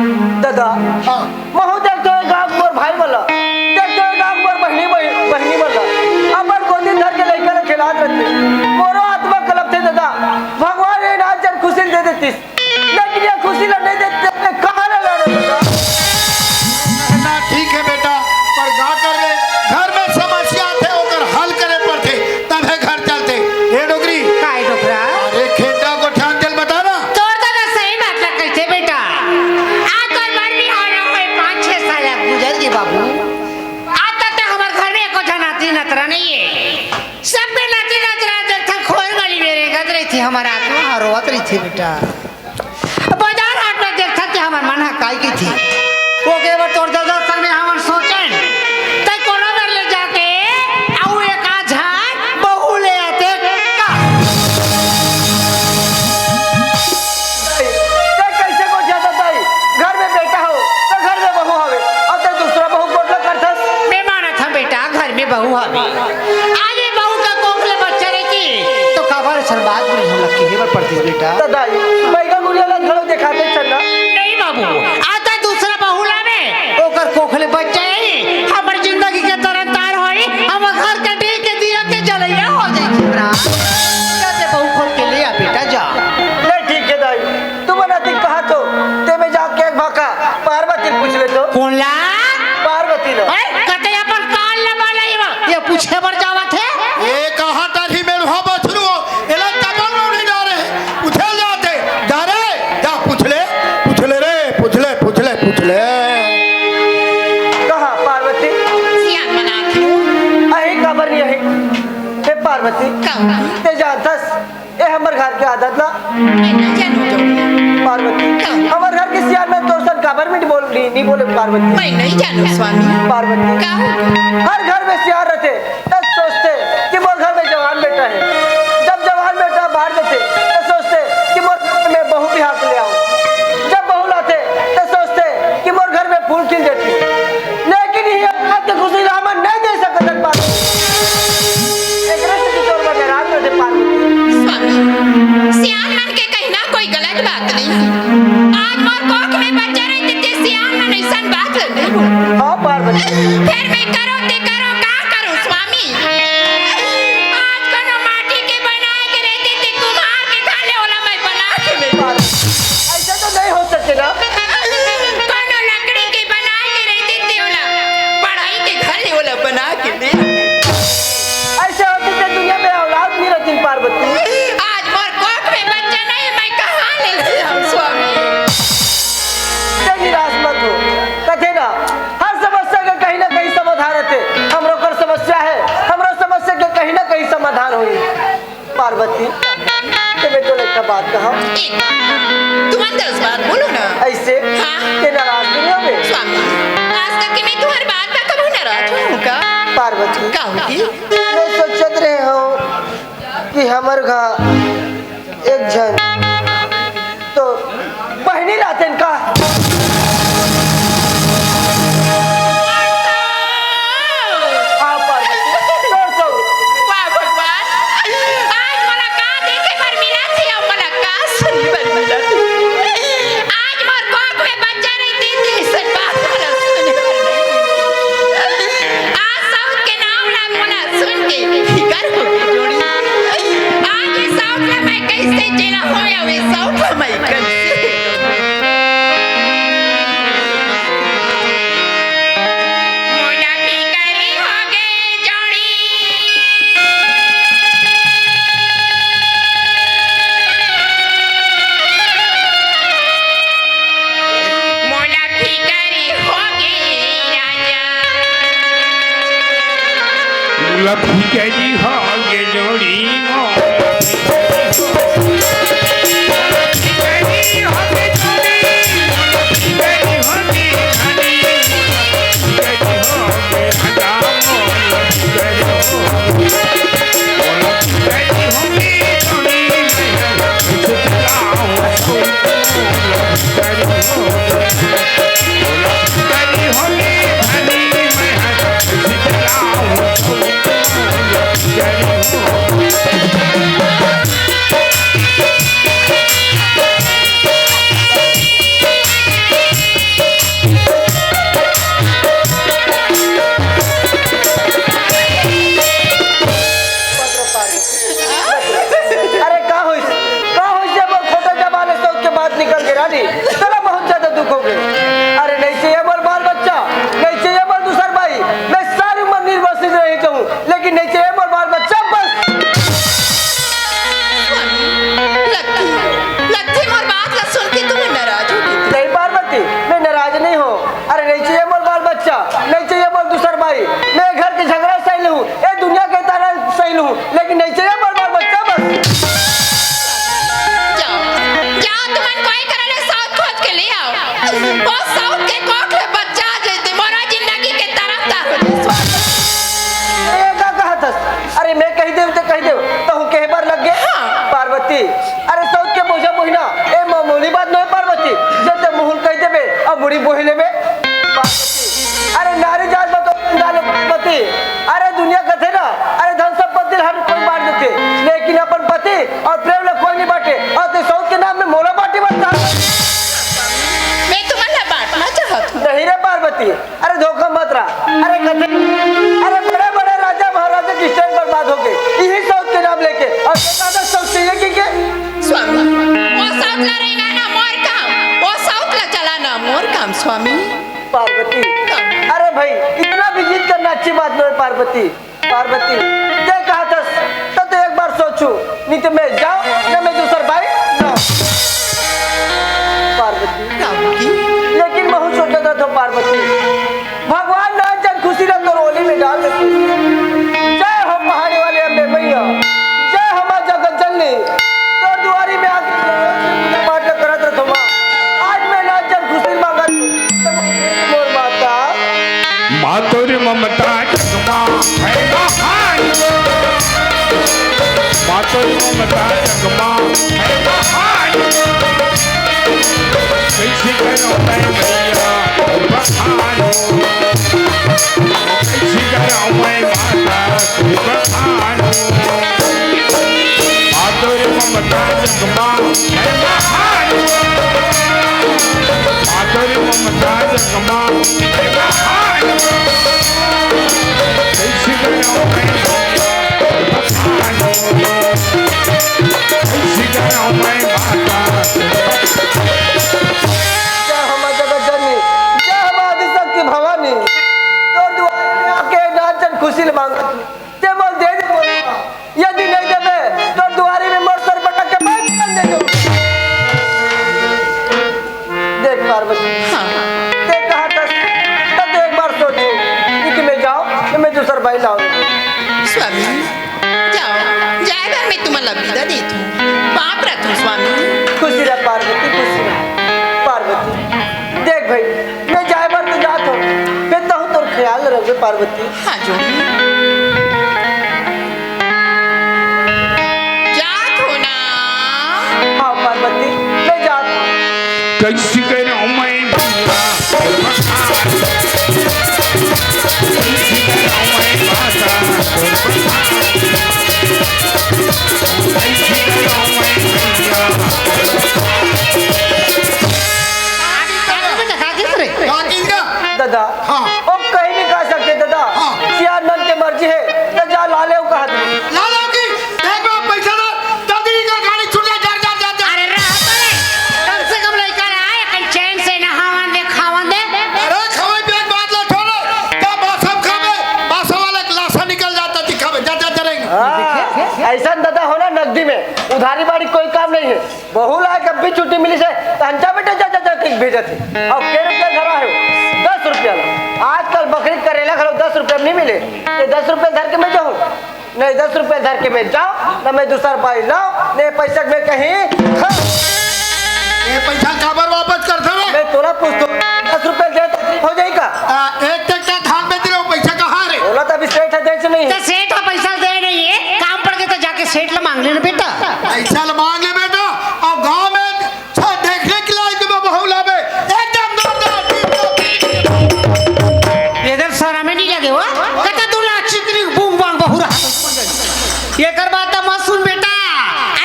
दादा, हाँ। महू देखथों ए गाँव के मोर भाई मन ला, देखथों ए गाँव के मोर बहिनी, बहि-, बहिनी मन ला, अपन गोदी धर के लइका ला खेलात रहिथे। मोरो आत्मा कलपथे दादा, भगवान ए नाच जन खुशी दे देतिस, लेकिन ये खुशी ला नहीं देते, मैं कहाँ ले लाना दादा? ना, ठीक है बेटा, पर का करबे, घर में समस्या आथे, ओकर हल करे पड़थे। तभे घर चलथे। ए डोकरी। काय डोकरा? अरे खेड्डा को ध्यान चल बता ना। तोर दादा सही बात ला कहिथे बेटा। आज तोर बर बिहाव होए पाँच छह साल गुजर गे बाबू। आज तक तो हमर घर में एको झन नाती नतरा नहीं है। सबके नाती नतरा देखथन खोर गली में रेंगत रहिथे, हमर आत्मा ह रोवत रहिथे बेटा। बाजार हाट में देखथन ते हमर मन ह काय कहिथे। ओके बर तोर दादा संग में हमन सोचेन, तै कोनो मेर ले जाके अउ एक आध झन बहू ले आते का? तै कइसे गोठियाथस दाई? घर में बेटा हो, त घर में बहू हवे, अउ तै दूसरा बहू गोठ ला करथस? मैं मानत हँव बेटा, घर में बहू हवे। आज ये बहू का कोख ले बच्चा रहितिस, तो काबर असन बात बोले हमला कहे बर पड़तिस बेटा? त दाई, बैगन मुनिया ला घलो देखाते चलना। नहीं बाबू, आज तै दूसरा बहू लाबे, ओकर कोख ले बच्चा आही, हमर जिंदगी के तरन तार होही, हमर घर के डीह के दिया के जलैया हो जाही छेबरा। जा ते बहू खोज के ले आ बेटा, जा। ले ठीक है दाई, तुमन अतिक कहा तो, ते में जाके एक भाका पार्वती पूछ ले तो। कोन ला? पार्वती ला। ओए, कते अपन कान ला बाला ये बा। ये पूछे बर जावत हे? ए कहा तारी मेलवा बछरू, एला चपल में नहीं डारे। पूछे जाते, जा रे, जा पूछ ले, पूछ ले रे, पूछ ले, पूछ ले, पूछ ले। कहा पार्वती? सियान मना के। अही काबर नहीं अही? हे पार्वती, कहूँ। ते जानथस, ए हमर घर के आदत ला। मैं नहीं जानू तो। पार्वती, का? हमर घर के सियान मन तोर सन काबर मीठ बोल, नहीं, नहीं बोले पार्वती। मैं नहीं जानू स्वामी। पार्वती, का हो? हर घर में सियान रहिथे, तब सोचथे कि मोर घर में जवान बेटा हे। जब जवान बेटा बाहर जाथे, तब सोचथे कि मोर घर में बहू बिहाव के ले आँव। जब बहू लाथे, तब सोचथे कि मोर घर में फूल खिल जाथे। लेकिन ये बात के खुशी ला हमन नहीं दे सकत हन पार्वती। एकरे सेती तोर बर नाराज रहिथे पार्वती। स्वामी, सियान मन के कहिना कोई गलत बात नहीं हे। आज मोर कोख में बच्चा रहितिस ते सियान मन अइसन बात ल नहीं बोल। हाँ पार्वती। फेर मैं करो ते करो का करो स्वामी? आज कोनो माटी के बनाए के रहितिस ते कुम्हार के घर ले ओला मैं बना के ले। पार्वती, अइसे तो नहीं हो सके ना। कोनो लकड़ी के बनाए के रहितिस ते ओला पढ़ई के घर ले ओला बना के ले। अइसे होतिस ते दुनिया में औलाद नहीं रहितिस पार्वती। आज मोर कोख में बच्चा नहीं, मैं कहाँ ले ले आऊँ स्वामी? ते निराश मत हो, कथे ना, हर समस्या के कहीं ना कहीं समाधान रहिथे। हमरो कर समस्या हे, हमरो समस्या के कहीं ना कहीं समाधान होही पार्वती। ते मैं तोला एक बात कहा। एक, तुमन दस बात बोलो ना। ऐसे? हाँ। ते नाराज तो नहीं होबे? स्वामी, आज तक के मैं तुम्हारी बात का कभी नाराज हूँ का? पार्वती। का होगी? मैं सोचत रहे हूँ कि हमर घर एक झन तो बहिनी लातेन का? हाँ, पार्वती, तोर सौत। वाह भगवान, आज मोला का देखे बर मिलत हे अउ मोला का सुने बर मिलत हे। आज मोर कोख में बच्चा रहितिस, अइसन बात मोला सुने बर नइ मिलतिस। आज सौत के नाम ला मोला सुन के फिकर होगे जोड़ी। आज ये सौत ला मैं कइसे झेलहूँ, अउ ये सौत ला मैं कइसे मोला फिकर होगे जोड़ी। मोला फिकर होगे राजा। मोला फिकर होगे जोड़ी, मोला फिकर होगे जोड़ी। अरे का होइस? का होइस जे मोर खोटा जबान ले सौत के बात निकल गे रानी? तोला बहुत ज्यादा दुख होगे। अरे नइ चाहिए मोर बाल बच्चा, नइ चाहिए मोर दूसर बाई। मैं सारी उम्र निर्वासित रही जाहूँ, लेकिन नइ चाहिए मोर बाल बच्चा बस। लगथे, लगथे मोर बात ला सुन के तुमन नाराज होगे। नहीं पार्वती, मैं नाराज नहीं हूँ। अरे नइ चाहिए मोर बाल बच्चा, नइ चाहिए मोर दूसर बाई। मैं घर के झगरा सही लूँ, ये दुनिया के ताना सही लूँ, लेकिन नइ चाहिए मोर बाल बच्चा बस। जाओ, जाओ तुमन कोई करा ले सौत खोज के ले आओ। वो सौत के कोख ले बच्चा आ जइते, मोरा जिंदगी के तरफ तार हो जाए। ए, का कहत हस? अरे मैं कहि देव ते कहि देव, तहूँ कहे बर लग गे। हाँ। पार्वती, अरे सौत के बोझा बोहिना, ए मामूली बात नोहे पार्वती। जब ते मुँह ल कहि देबे, अब मुड़ी बोहि लेबे। पार्वती, अरे नारी जात बर तो जाने पार्वती। अरे दुनिया कथे ना, अरे धन संपत्ति ल हर कोई बाँट देथे, लेकिन अपन पति अउ प्रेम ल कोई नइ बाँटे। अउ ते सौत के नाम में मोला बाँटे बर चाहत हस? मैं तुमन ला बाँटना चाहत हूँ। नहीं रे पार्वती, अरे धोखा मत रहा। अरे कथे, अरे बड़े बड़े राजा महाराजा के स्टैंड बर्बाद होगे, इही सौत के नाम लेके। अउ ते का सौत चाहिए कि के? स्वामी, वो सौत ला रेंगाना मोर काम, वो सौत ला चलाना मोर काम स्वामी। पार्वती, काम। अरे भाई, इतना भी जिद करना अच्छी बात नोहे पार्वती। पार्वती, ते कहत हस, त तो एक बार सोचहूँ, नहीं तो मैं जाओ, न मैं दूसर बाई लाओ। पार्वती, काम की? लेकिन महूँ सोचत रथों पार्वती, भगवान नान जन खुशी ला तोर ओली में डाल देथे। जय हो पहाड़ी वाले अम्बे मैया, जय हो माँ जगत जननी, तोर दुआरी में आके पूजा पाठ करत रथों माँ। आज मैं नान जन खुशी मांगत हूँ, मोर माता। मातुर ममता जगमा है महान। मातुर ममता जगमा है महान। कैसे करूं मैं मैया बखान? कैसे करूं मैं माता बखान? मातुर ममता जगमा है महान। मातुर ममता जगमा है महान। कैसे करूं मैं बखान? कैसे करूं मैं माता? जय हो माँ जगत जननी, जय हो माँ आदिशक्ति भवानी। तोर दुआर में आके नान जन खुशी ले मांगत हूँ। ते मोल दे दे मोर। यदि नहीं देबे, तो दुआरी में मोर सर पटक के मैं जान दे दूँ। देख पार्वती, हाँ। ते कहा था, तब तो एक बार सोचो, कि मैं जाओ, कि मैं दूसर बाई लाओ। स्वामी, जाओ, जाए बर मैं तुम्हारा विदा देथों, पाप रथों स्वामी। खुशी रह पार्वती, खुशी रह। पार्वती, देख भाई, मैं जाए बर तो जात हूँ, मैं तहूँ तोर ख्याल रखबे पार्वती। हाँ जो। जात हो ना। हाँ पार्वती, मैं जात हूँ। कैसी करूँ मैं भैया? दादा, हाँ। अब कहीं नहीं कह सकते दादा। हाँ। सियान मन के मर्जी है, तो जा ला ले, वो कहा दे। ला लो की, देख लो पैसा दो, जल्दी निकल, गाड़ी छूट जाए, जा, जा, जा, जा। अरे रह तो रे, कम से कम लइका रहा है, कहीं चैन से नहावन दे, खावन दे। अरे खवाई पिए के बात ला छोड़ो, का बासा खाबे, बासा वाला एक लाशा निकल जाता दिखावे, जा, जा, जा रहेंगे। हाँ, ऐसा दादा हो ना नकदी में, उधारी बाड़ी कोई काम नहीं है। बहू ला जब भी छुट्टी मिली से, तो हंचा बेटा जा, जा, जा, के भेजत है। और के रुपया धरा है? दस रुपया ला। आजकल बकरी करेला घलो दस रुपया में नहीं मिले, तो दस रुपया धर के मैं जाऊँ? नहीं, दस रुपया धर के मैं जाओ, ना मैं दूसर बारी लाओ, नहीं पैसा मैं कहीं खा। ये पैसा काबर वापस कर दे रे? मैं तोला पूछतो, दस रुपया दे तकलीफ हो जाई का? आ, एक ट्रैक्टर धान में दिलो, पैसा कहाँ रे? बोला तो अभी सेठ है, दे से नहीं है। तो सेठ हा पैसा दे नहीं है, काम पड़ के तो जाके सेठ ला मांग लेना बेटा। पैसा ला मांग ले बेटा, और गांव में छह देखने के लिए आए तो मैं बहू लावे, एकदम जोरदार। इधर शर्म ही नहीं लगे हो, कता तू ला चिकनी बूंग बांग बहू रहा। ये कर बात तो मत सुन बेटा,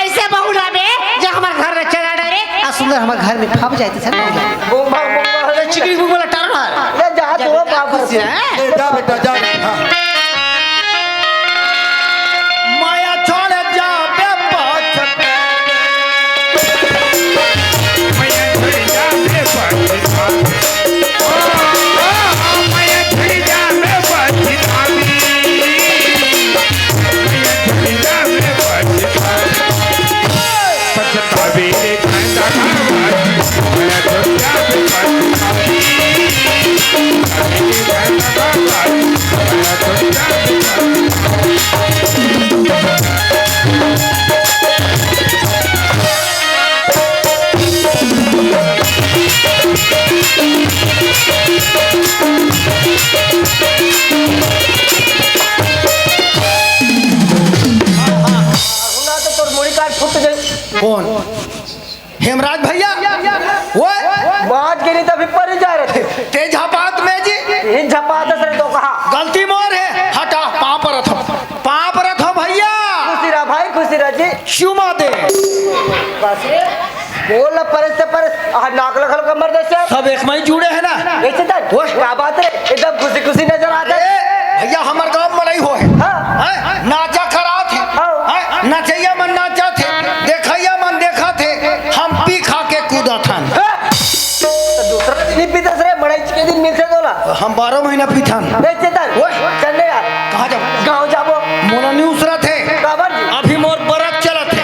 ऐसे बहू लावे जो हमारे घर में चला डरे, आ सुंदर हमारे घर में फब जाए तो सर। बूंग बांग, बूंग बांग। ये चिकनी बूंग वाला टर्न है। ये जा तू बाप खुशी है। ए, जा बेटा, जा। हाँ। माया छोड़ जाबे पछतावे। माया छोड़ जाबे पछतावे। ओ, ओ, ओ, माया छोड़ जाबे पछतावे। माया छोड़ जाबे पछतावे। पछतावे रे कांदा खावा। सुना तो तोर मुड़ी काट फुट जाए। कौन? हेमराज भैया, ओए। बात के नहीं तभी पर ही जा रहे थे। ते झपात में जी। तीन झपात सर तो कहा। गलती मोर है, हटा, पाँव परत हँव, पाँव परत हँव भैया। खुशी रहा भाई, खुशी रहा जी। चुमा दे। बस रे, बोल ना परस से परस, आ नाक लखल कमर दे से। सब एक में ही जुड़े हैं ना। ऐसे तक? ओए। क्या बात रे, एकदम खुशी खुशी नजर आता है। ए, भैया हमार गाँव में नहीं हो है। हाँ। हैं? नाचा करात है। हाँ। हैं? नचैया मन नाचत हे, देखैया मन देखत हे, हम पी खा के कूदत हन। तो दूसरा दिन ही पीतस रे, मड़ई के दिन मिलथे तोला। हम बारह महीना पीथन। ए चेतन, ओए। चल ले यार। कहाँ जाबो? गाँव जाबो। मोला नहीं उसरत हे। काबर जी? अभी मोर बरत चलत हे।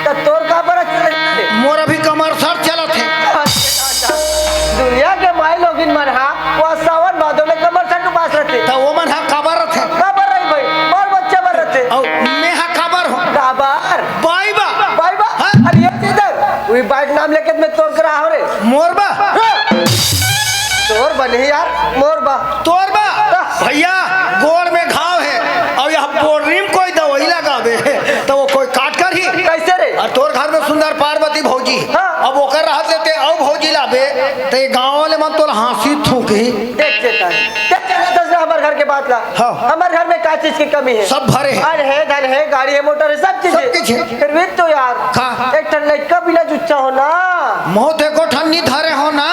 तो तोर का बरत चलत हे? मोर अभी कमर सर चलत हे। दुनिया के माई लोगिन मन हा, वो सावन भादो में कमर सर उपास रथे। तो वो मन हा काबर रथे? काबर रही भाई, बाल बच्चा बर रथे। अउ मैं हा काबर हूँ? काबर? बाई बा। बाई बा? हाँ? अरे ये किधर? वही बाई के नाम लेके मैं तोर करा हो रे। मोर बा? हाँ। तोर बा नहीं यार, मोर बा। तोर बा? हाँ। भैया, गोड़ में घाव हे, अउ यह बोर्री में कोई दवाई लगावे, तो वो कोई काट कर ही। कैसे रे? अउ तोर घर में सुंदर पार्वती भौजी, हाँ। अब ओकर रहत लेते अउ भौजी लाबे, तो ये गाँव वाले मन तोला हाँसी थूकही। देख चेतन, देख चेतन, तसला हमर घर के बात ला। हाँ। हमर घर में का चीज की कमी हे? सब भरे हे। अन्न हे, धन हे, गाड़ी हे, मोटर हे, सब चीज सब हे। चीज हे। फिर भी तो यार, का? एक ठन लइका बिना जुच्चा हो ना। मोह देखो ठन नी धरे हो ना।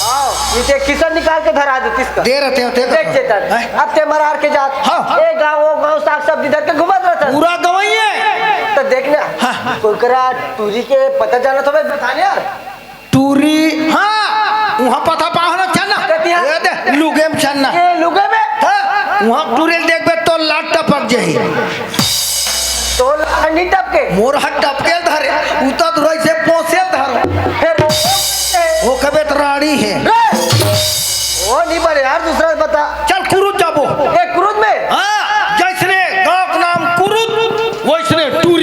हाँ, ये ते किसन निकाल के धरा देतिस का। दे रहते हो, दे देख रहते हो। चेतन, हैं? अब ते मरार के जात। हाँ। ए गाँव, वो गाँव, साग सब्जी धर के घूमत रहत। पूरा गवइये। तो देख ना, हाँ। कोकरा टूरी के पता जाना तो मैं बता यार। टूरी, हाँ, उहाँ पता पाहो ना चलना। कतिया? ए दे, लुगे में चलना। ए लुगे में? हाँ, उहाँ टूरी ल देखबे तो लात टपक जाही। तो लात नहीं टपके? मोर हा टपके धरे, उता तो रही से पोसे धरो। फिर? वो कबे तो रानी हे। रे! वो नहीं बने यार, दूसरा बता। चल कुरुद जाबो। ए, कुरुद में? हाँ, जैसने गाँव का नाम कुरुद, वैसने टूरी।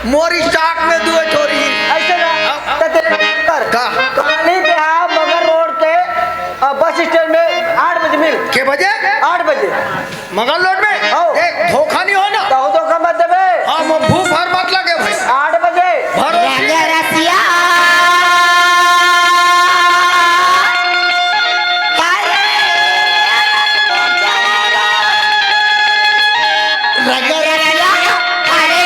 मोर stock में दुए ठो रही। ऐसे ना, त तेरे कर। का? काली बिहाव मगर रोड के, अ, बस स्टैंड में आठ बजे मिल। के बजे? आठ बजे। मगर रोड में? हाँ। ए, धोखा नहीं हो ना? तो धोखा मत देबे। हाँ, वो भू भर मत लगे भाई। आठ बजे। भरोसे। राजा रसिया। अरे, राजा रसिया। अरे,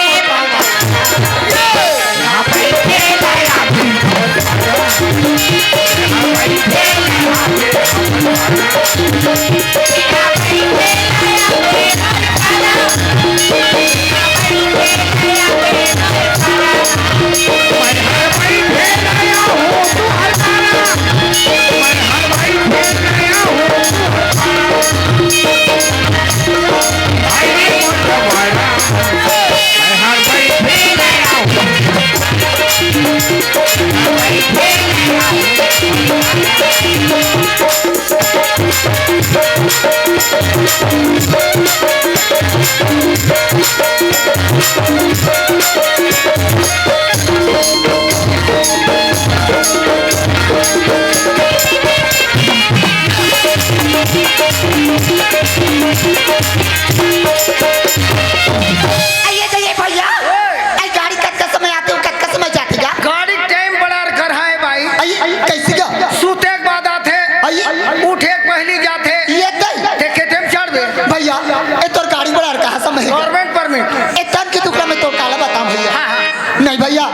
आइए जाइए भैया। ओए। आई गाड़ी कतका समय आथे, कतका समय जाथे गा? गाड़ी टाइम बड़ा कर है भाई। आई, आई, कैसे गा? सूते के बाद आथे। आई। उठे के पहली जाथे। ये दई। ते के टाइम चढ़बे? भैया, ए तोर गाड़ी बड़ा कहाँ समय है? Government permit। ए तन के टुकड़ा में तो काला बता भैया। हाँ, हाँ। नहीं भैया,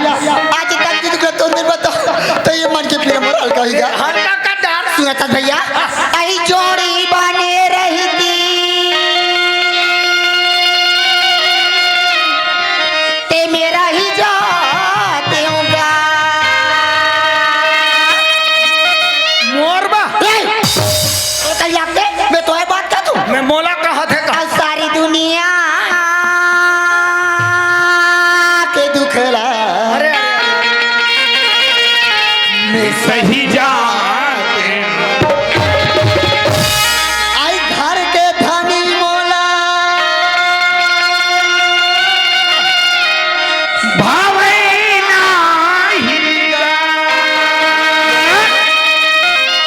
आज तन के टुकड़ा तो नहीं बता, तो ये मन के पीरा मोर हल्का ही गा। हल्का कर डार। सुनत हस भैया, आई जोड़ी बने रहिती, ते मेरा ही जाते होगा। मोर बा। ए, ओ कहीं आते, मैं तो है बात का तू। मैं मोला कहा थे का। आज सारी दुनिया के दुखला। अरे, अरे, अरे। मैं सही जाते। आई घर के धनी मोला भावे नाही गा।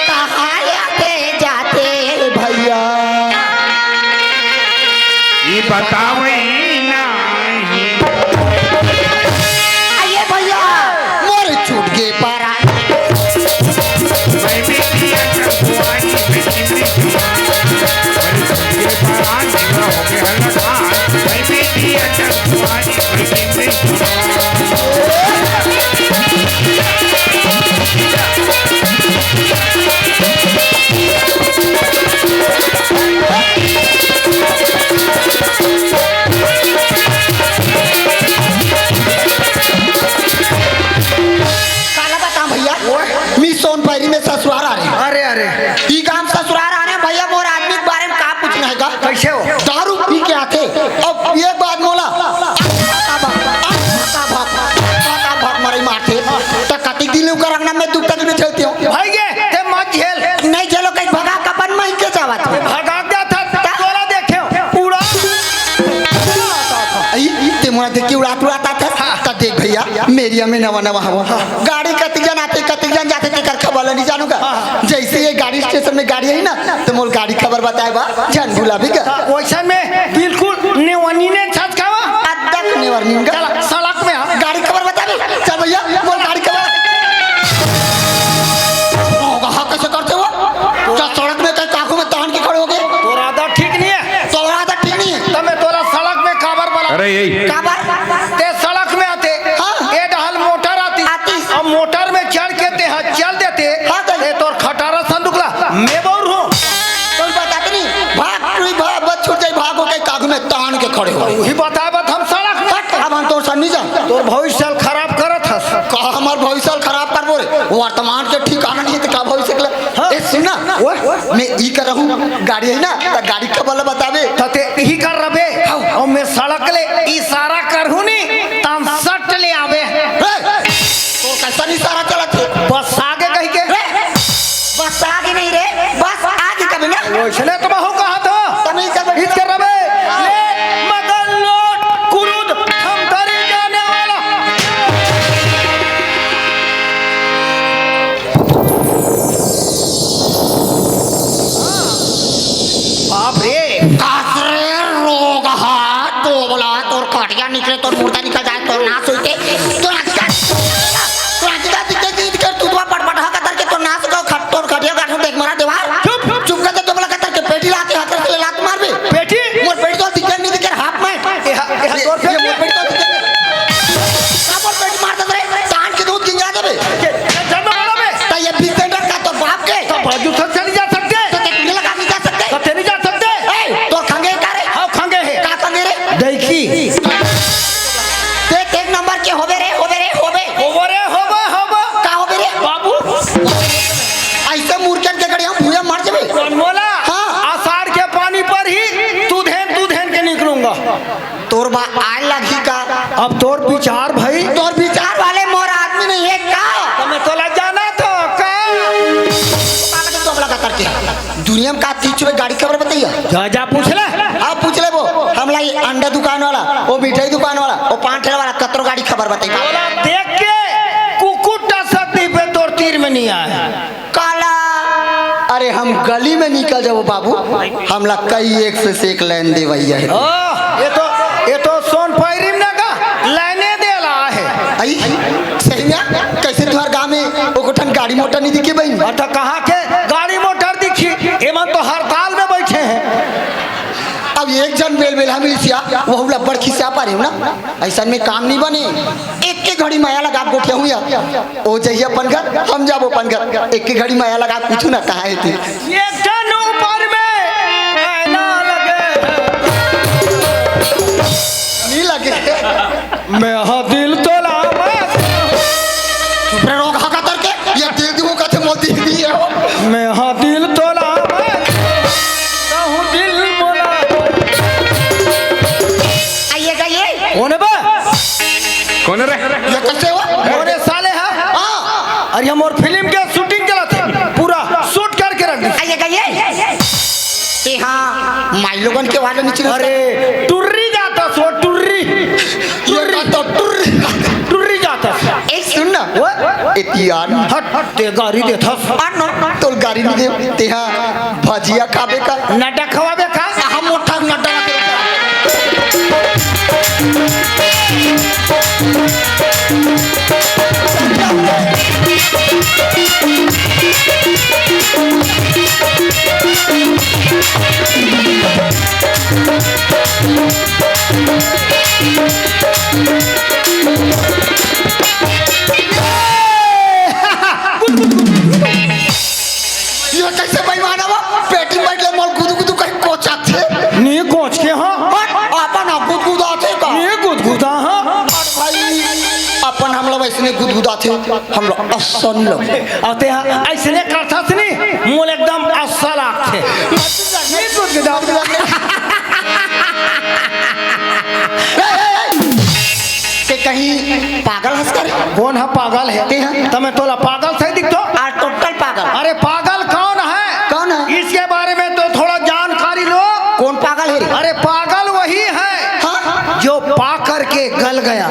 कहाया दे जाते भैया। ये बतावे नाही। आइए भैया, मोर छूट के पारा। काला बताऊं भैया, ओए। मी सोनपहरी में ससुरार आ रहे। अरे, अरे। ई गांव ससुरार आने भैया, मोर आदमी के बारे में का पूछना है का? कैसे हो? दारू पी के आथे। अब ये बात मोला, फटाफट मरई मारथे। त कतिक दिन ले ओकर अंगना में दुख तकलीफ झेलते हो? भाई ये, ते मत झेल। नहीं झेलो, कहीं भगा कपन में के जावत हो। भगा जात था, तोला देखे हो। उड़ा। आई, ते मोला देख के उड़ात उड़ात आत हस। हाँ। त देख भैया, मेरिया में नवा नवा हवा। हाँ। गाड़ी कतिक जन आथे, कतिक जन जाथे, तेकर खबर ल नहीं जानू का। हाँ। जैसे ये गाड़ी स्टेशन में गाड़ी आई ना, त मोल गाड़ी खबर बताए बा, झन भुलाबे का। हाँ, वैसन में बिल्कुल नेवनी ने छत खावा। अदक नेवर निंगा। चला, सड़क में आ। गाड़ी खबर बताबे। चल भैया, मोल गाड़ी खबर। होगा, हाँ, कैसे करते हो? क्या सड़क में कहीं काकू में तान के खड़े हो गए? तोर आदत ठीक नहीं है। तोर आदत ठीक नहीं है। त मैं तोला सड़क में काबर बोला? अरे यही। काबर? ते सड़क में आते, हाँ। ए डहल मोटर आती। आती। अब मोटर में चढ़ के ते ह चल देते, हाँ, तो ते तोर खटारा संदूक ला, मैं बौर हूँ। तो बतात नहीं, भाग, तू ही भाग, बस छूट जाई, भागो के कागू में तान के खड़े हो। वही बताए बात हम सड़क में। हट, अब हम तोर साथ नहीं जाए। तोर भविष्य खराब करत हस। का हमार भविष्य खराब करबो रे? वर्तमान के ठिकाना नहीं तो का भविष्य के ले? हाँ। ए, सुन ना, ओए। मैं ई कर रहूं, गाड़ी है ना, त गाड़ी खबर ल बताबे। त ते ही कर रबे। हाँ। और मैं सड़क ले इशारा करहूं नी, त हम सट ले आबे। ए, तो कैसा इशारा चलत है? बस आगे कही के। ए, बस आगे नहीं रे, बस आगे कभी ना। वैसने तो मैं हूं कहा था। तमीज कर बैठ। इत कर रबे। ले, मगन लोट, कुरुद, हम तरी जाने वाला। बाप रे। कास रे रोगहा, तो बोला तोर कटिया निकले, तोर मुर्दा निकल जाए, तोर नाश होइते, तोर आँखी का, तोर आँखी का दिखे, दिखे, तू तो पटपट हा कतर के, तोर नाश का खट, तोर कटिया गाठ देख मरा देवार। चुप, चुप कर दे, तो बोला कतर के पेटी लाते, हतर से लात मार बे। पेटी? मोर पेटी तो दिखे नहीं दिखे, हाफ में। ए हा, ए हा, ये, तोर ये पेटी? मोर पेटी तो दिखे नहीं। का मोर पेटी मार दे रे, कान के दूध गिंजा देबे। ये, ये जन्म वाला बे। तो ये बीस सेंटर का तो बाप के। तो बाजू से चली जा सकते। तो ते कुंडे लगा नहीं जा सकते। तो ते नहीं जा सकते। ए, तोर खंगे का रे? हाँ, खंगे है। का खंगे रे? दैखी। ते एक नंबर के होबे रे, होबे रे, होबे। होबे रे, होबे, होबे। का होबे रे? बाबू। ऐसे मुरचन के गड़िया भूया मर जबे। कौन बोला? हाँ। आषाढ़ के पानी पर ही तू धेन, तू धेन के निकलूंगा। तोर बा आए लगही का? अब तोर विचार भाई। तोर विचार वाले मोर आदमी नहीं है का? तो मैं तोला जाना तो का? पागल तो बोला करके। दुनिया में का तीस रुपए गाड़ी खबर बताइए। जा, जा पूछ ले। हाँ, पूछ ले वो। हमला ये अंडा दुकान वाला, वो मिठाई दुकान वाला, वो पान ठेला वाला, कतरो गाड़ी खबर बताइए। तोला देख के कुकुर टसक दी पे तोर तीर में नहीं आए। काला। अरे हम गली में निकल जाबो बाबू, हमला कई एक से, से एक लाइन देवैया है। ओह, ये तो, ये तो सोन पैरी में ना का लाइने देला है। आई, सही में? कैसे तुम्हारे गांव में ओको ठन गाड़ी मोटर नहीं दिखे बहन? अच्छा, कहाँ के गाड़ी मोटर दिखी? एमन तो हड़ताल में बैठे हैं। अब एक जन बेल बेलहा मिलिस या, वो लब्बड़ खिसिया पा रहे हो ना, ऐसा में काम नहीं बने। एक के घड़ी माया लगा गोठिया हुई है। ओ जइया अपन घर, हम जाबो अपन घर। एक के घड़ी माया लगा, पूछू ना कहाँ है तू। एक जन ऊपर में आईना लगे। नहीं लगे। मैं हा दिल तोला मैं। चुप रे, रोग हा कतर के। ये दिल दियो का थे मोती दिए हो। मैं हा दिल तोला मैं। कहूँ दिल बोला। आइएगा ये। कौन है बे? कौन है रे? ये कैसे हो? कौन है साले हा? हाँ। अरे हम और फिल्म के शूटिंग चला थे, पूरा शूट करके रख दी। आइएगा ये। ए हाँ, माई लोगन के वाले नीचे। अरे टुर्री जाता सो टुर्री। ये का तो टुर्री। टुर्री जाता। ए सुन ना। वो? ए तियान। हट, हट, ते गारी देथस। अन तोल गारी नहीं दे, तेहा भजिया खाबे का? नटा खवाबे का? हम मोटा नटा। ये कैसे बेईमान है वो? पेटी में बैठ ले, मोल गुदु गुदु कहीं कोचा थे। नी कोच के हाँ। अपन गुदगुदा थे का? नी गुदगुदा हाँ। भाई, अपन हम लोग ऐसे नहीं गुदगुदा थे, हम लोग असन लोग। अते हाँ, ऐसे नहीं करता थे नहीं, मोल एकदम असल आते। नी गुदगुदा। ए, ए, ए, ते कहीं पागल हंस कर? कौन है पागल है? ते हैं? तमे तोला पागल सही दिखतो? आ, टोटल पागल। अरे पागल कौन है? कौन है? इसके बारे में तो थोड़ा जानकारी लो। कौन पागल है रे? अरे पागल वही है हाँ? जो पा करके गल गया।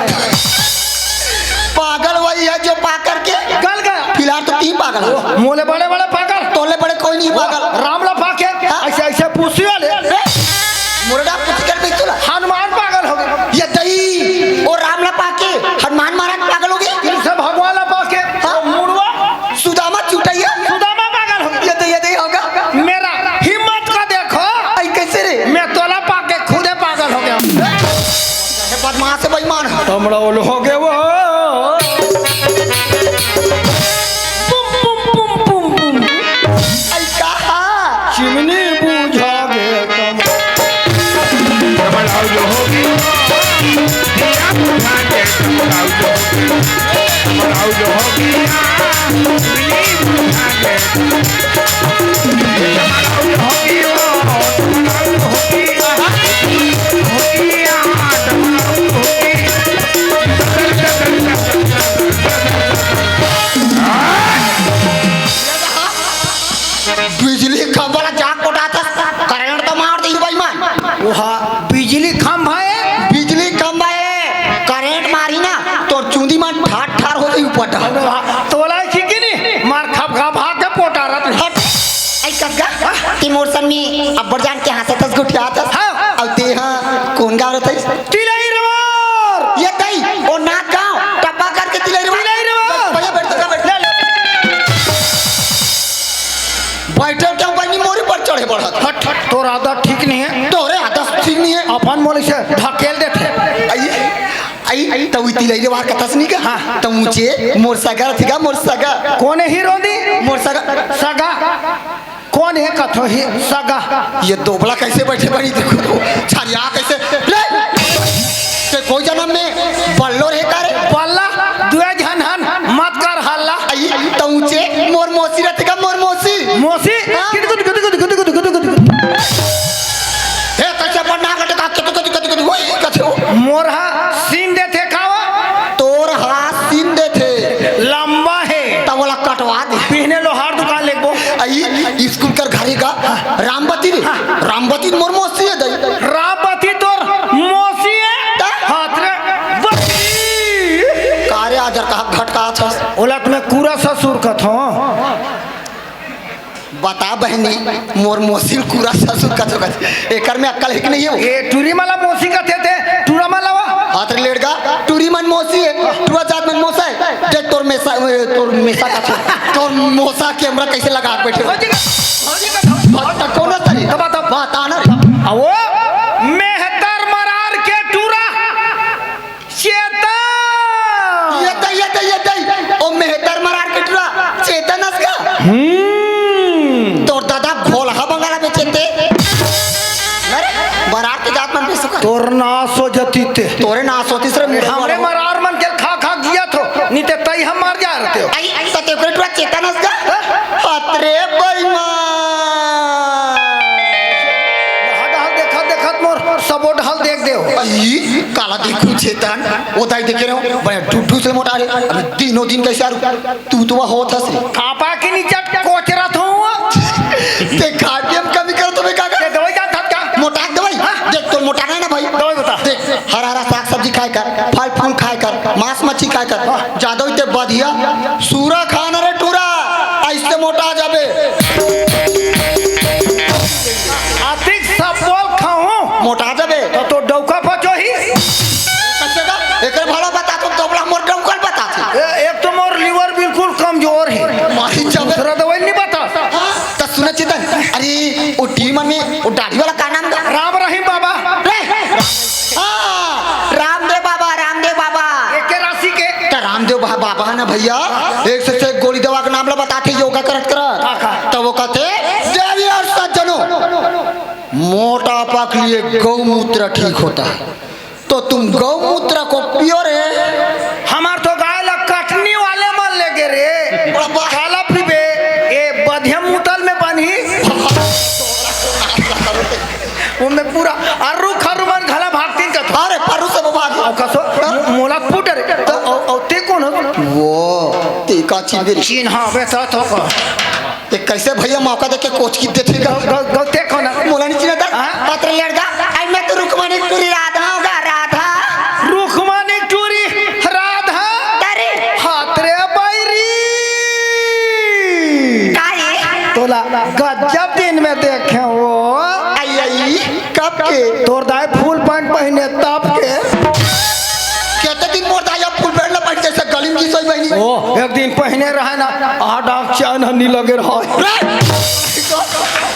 पागल वही है जो पा करके गल गया। फिलहाल तो तीन पागल है। मोले बड़े बड़े पागल। तोले बड़े कोई नहीं पागल। राम ला पाके हाँ? ऐसे ऐसे पूछी वाले। मुर्गा पूछ कर भी तुला। हनुमान पागल हो गए। ये दई, वो राम ला पाके हनुमान महाराज पागल हो गए। कृष्ण भगवान ला पाके हाँ? मुड़वा। सुदामा चुटैया। सुदामा पागल हो गए। ये दई, ये दई होगा। मेरा हिम्मत का देखो। आई कैसे रे? मैं तोला पाके खुदे पागल हो गया। ये बदमाश है, बेईमान है। तमड़ौल हो गए वो। पुम, पुम, पुम, पुम, पुम। आई कहा? चिमनी बुझा गए तम। तमड़ौल हो गए वो। दिया बुझा के तमड़ौल हो गए। तमड़ौल हो गया। चिमनी बुझा गए। मोर सन में अब्बड़ जान के हाँसत हस, गोठियात हस। हाँ। अउ तेहा कोन गाँव रहिथस? तिलई रवार। ये दई, ओ नाक गाँव, टप्पा करके तिलई रवार। तिलई रवार। भैया, बैठ जा, बैठ। ले, ले। बैठे क्यों बनी, मोरी पर चढ़े बढ़त। हट, तोर आदत ठीक नहीं है। तोरे आदत ठीक नहीं है। अपन मोली से ढकेल देथे। आई, आई, त उई तिलई रवार कथस नहीं का? हाँ। त ऊँचे मोर सगा रहिथे का, मोर सगा। कोन हे हीरो दी? मोर सगा। सगा। कोन हे कथो ही सगा? ये दोबला कैसे बैठे बनी, देखो तो, छरिया कैसे, ले! ते कोई जनम में बल्लो रहे का रे? बल्ला, दुए झन हन, मत कर हल्ला। आई, त ऊँचे मोर मौसी रहिथे का, मोर मौसी। मौसी? हाँ। किट, किट, किट। हे, कैसे पढ़ना कटे का, किट, किट, किट, किट, वही कथे हो। मोर हा सीन देथे का वो? तोर हा सीन देथे। लंबा हे। त ओला कटवा दे। पहने लोहार दुकान लेगबो। आई, स्कूल कर घरे का रामबती रे। रामबती मोर मौसी हे दई। रामबती तोर मौसी हे? त? हाथ रे बती। का रे, आजर कहाँ घटका छस? ओला त मैं कूरा ससुर कथों। बता बहनी, मोर मौसी ल कूरा ससुर कथो कथे। एकर में अक्कल हे कि नहीं हे? ए, टूरी मन ला मौसी कथे ते, टूरा मन ला वो? हाथ रे लेड़गा, टूरी मन मौसी हे, टूरा जात मन मौसा हे। देख तोर मेसा, ए, तोर मेसा कथे, तोर मौसा कैमरा कैसे लगा के बैठे हो? भौजी का, भौजी का, भौजी का। कौन तरी? तो बता। बता ना रे। आ वो मेहतर मरार के टूरा चेतन। ये दई, ये दई, ये दई। ओ मेहतर मरार के टूरा चेतन अस का? हम्म। तोर दादा घोलहा बंगाला बेचेते। अरे, मरार के जात मन बेचथे का? तोर नास हो जतिस ते। तोरे नास होतिस रे, हमरे मरार मन के खा खा जियत हो, नी ते तई हम मर जा रहते हो। आई, आई, त तेकरे टूरा चेतन अस का? हाँ? अतरे बेईमान। यहाँ डहल देखत देखत मोर सबो डहल देख देव। आई, काला देखहूँ चेतन, ओ दाई देखे रहो, बड़े ढुढू से मोटा रे, अभी दिनों दिन कैसे आरू, तू तो वह होत हस रे। कापा के नीचे कोचरत हूँ। ते खाए पिए में कमी करत हवे का? ते दवाई जात हस का? मोटा दवाई? हाँ? देख, तोर मोटा नहीं ना भाई। दवाई बता। देख, हरा हरा साग सब्जी खाए कर, फल फूल खाए कर, मांस मच्छी खाए कर, जादा होई ते बधिया सूरा खा ना रे टूरा, ऐसे मोटा जाबे। अतिक सब बोल खाहूं। मोटा जाबे। तो, तो डौका पचोही। कैसे बा? एकर भला बता, तो दोबला मोर डौकल बता। ए, एक तो मोर लिवर बिल्कुल कमजोर हे। मारी जाबे। दूसरा दवाई नहीं बता। हाँ, त सुन चेतन, अरे, ओ टीवी मन में, ओ दाढ़ी वाला का नाम गा? राम रहीम बाबा। रे, हाँ, रामदेव बाबा, रामदेव बाबा। एके राशि के। त रामदेव बा-, बाबा ना भैया, एक से, से एक गोली दवा के नाम ला बताथे योगा करत करत। हाँ, हाँ। त वो कहते, "देवी और सज्जनों, मोटापा के लिए गौमूत्र ठीक होता है, तो तुम गौमूत्र को पियो रे।" हमार तो गाय ला कटनी वाले मन लेगे रे। बाबा। काला पीबे, ए बधिया मुतल में बनी। ओमे पूरा अर्रू खर्रू मन घला भागतीन कथे। अरे, फर्रू से वो भाग। अउ कसो, मो-, मोला पुट रे। त अउ, अउ ते कोन हो? वो, ते का चिन्हबे रे? चिन्हाबे त थोक। ते कैसे भैया मौका देके कोचकी देथे गा? ग-, ग-, ते कोन? मोला नहीं चिन्हत। हाँ? अतरे लेड़गा, आई मैं तो रुक्मणी टूरी राधा हूँ गा, राधा। रुक्मणी टूरी राधा? अरे। हाथ रे बैरी। काहे? तोला गजब दिन में देखे हो। आई, आई, कब के? तोर दाई फुल पैंट पहिने तब के। केते दिन मोर दाई अब फुल पैंट ला पहिन के से गली में घिसोई बहिनी? ओ, एक दिन पहिने रहे ना, आ डाक चैन ह नी लगे रहा। रे!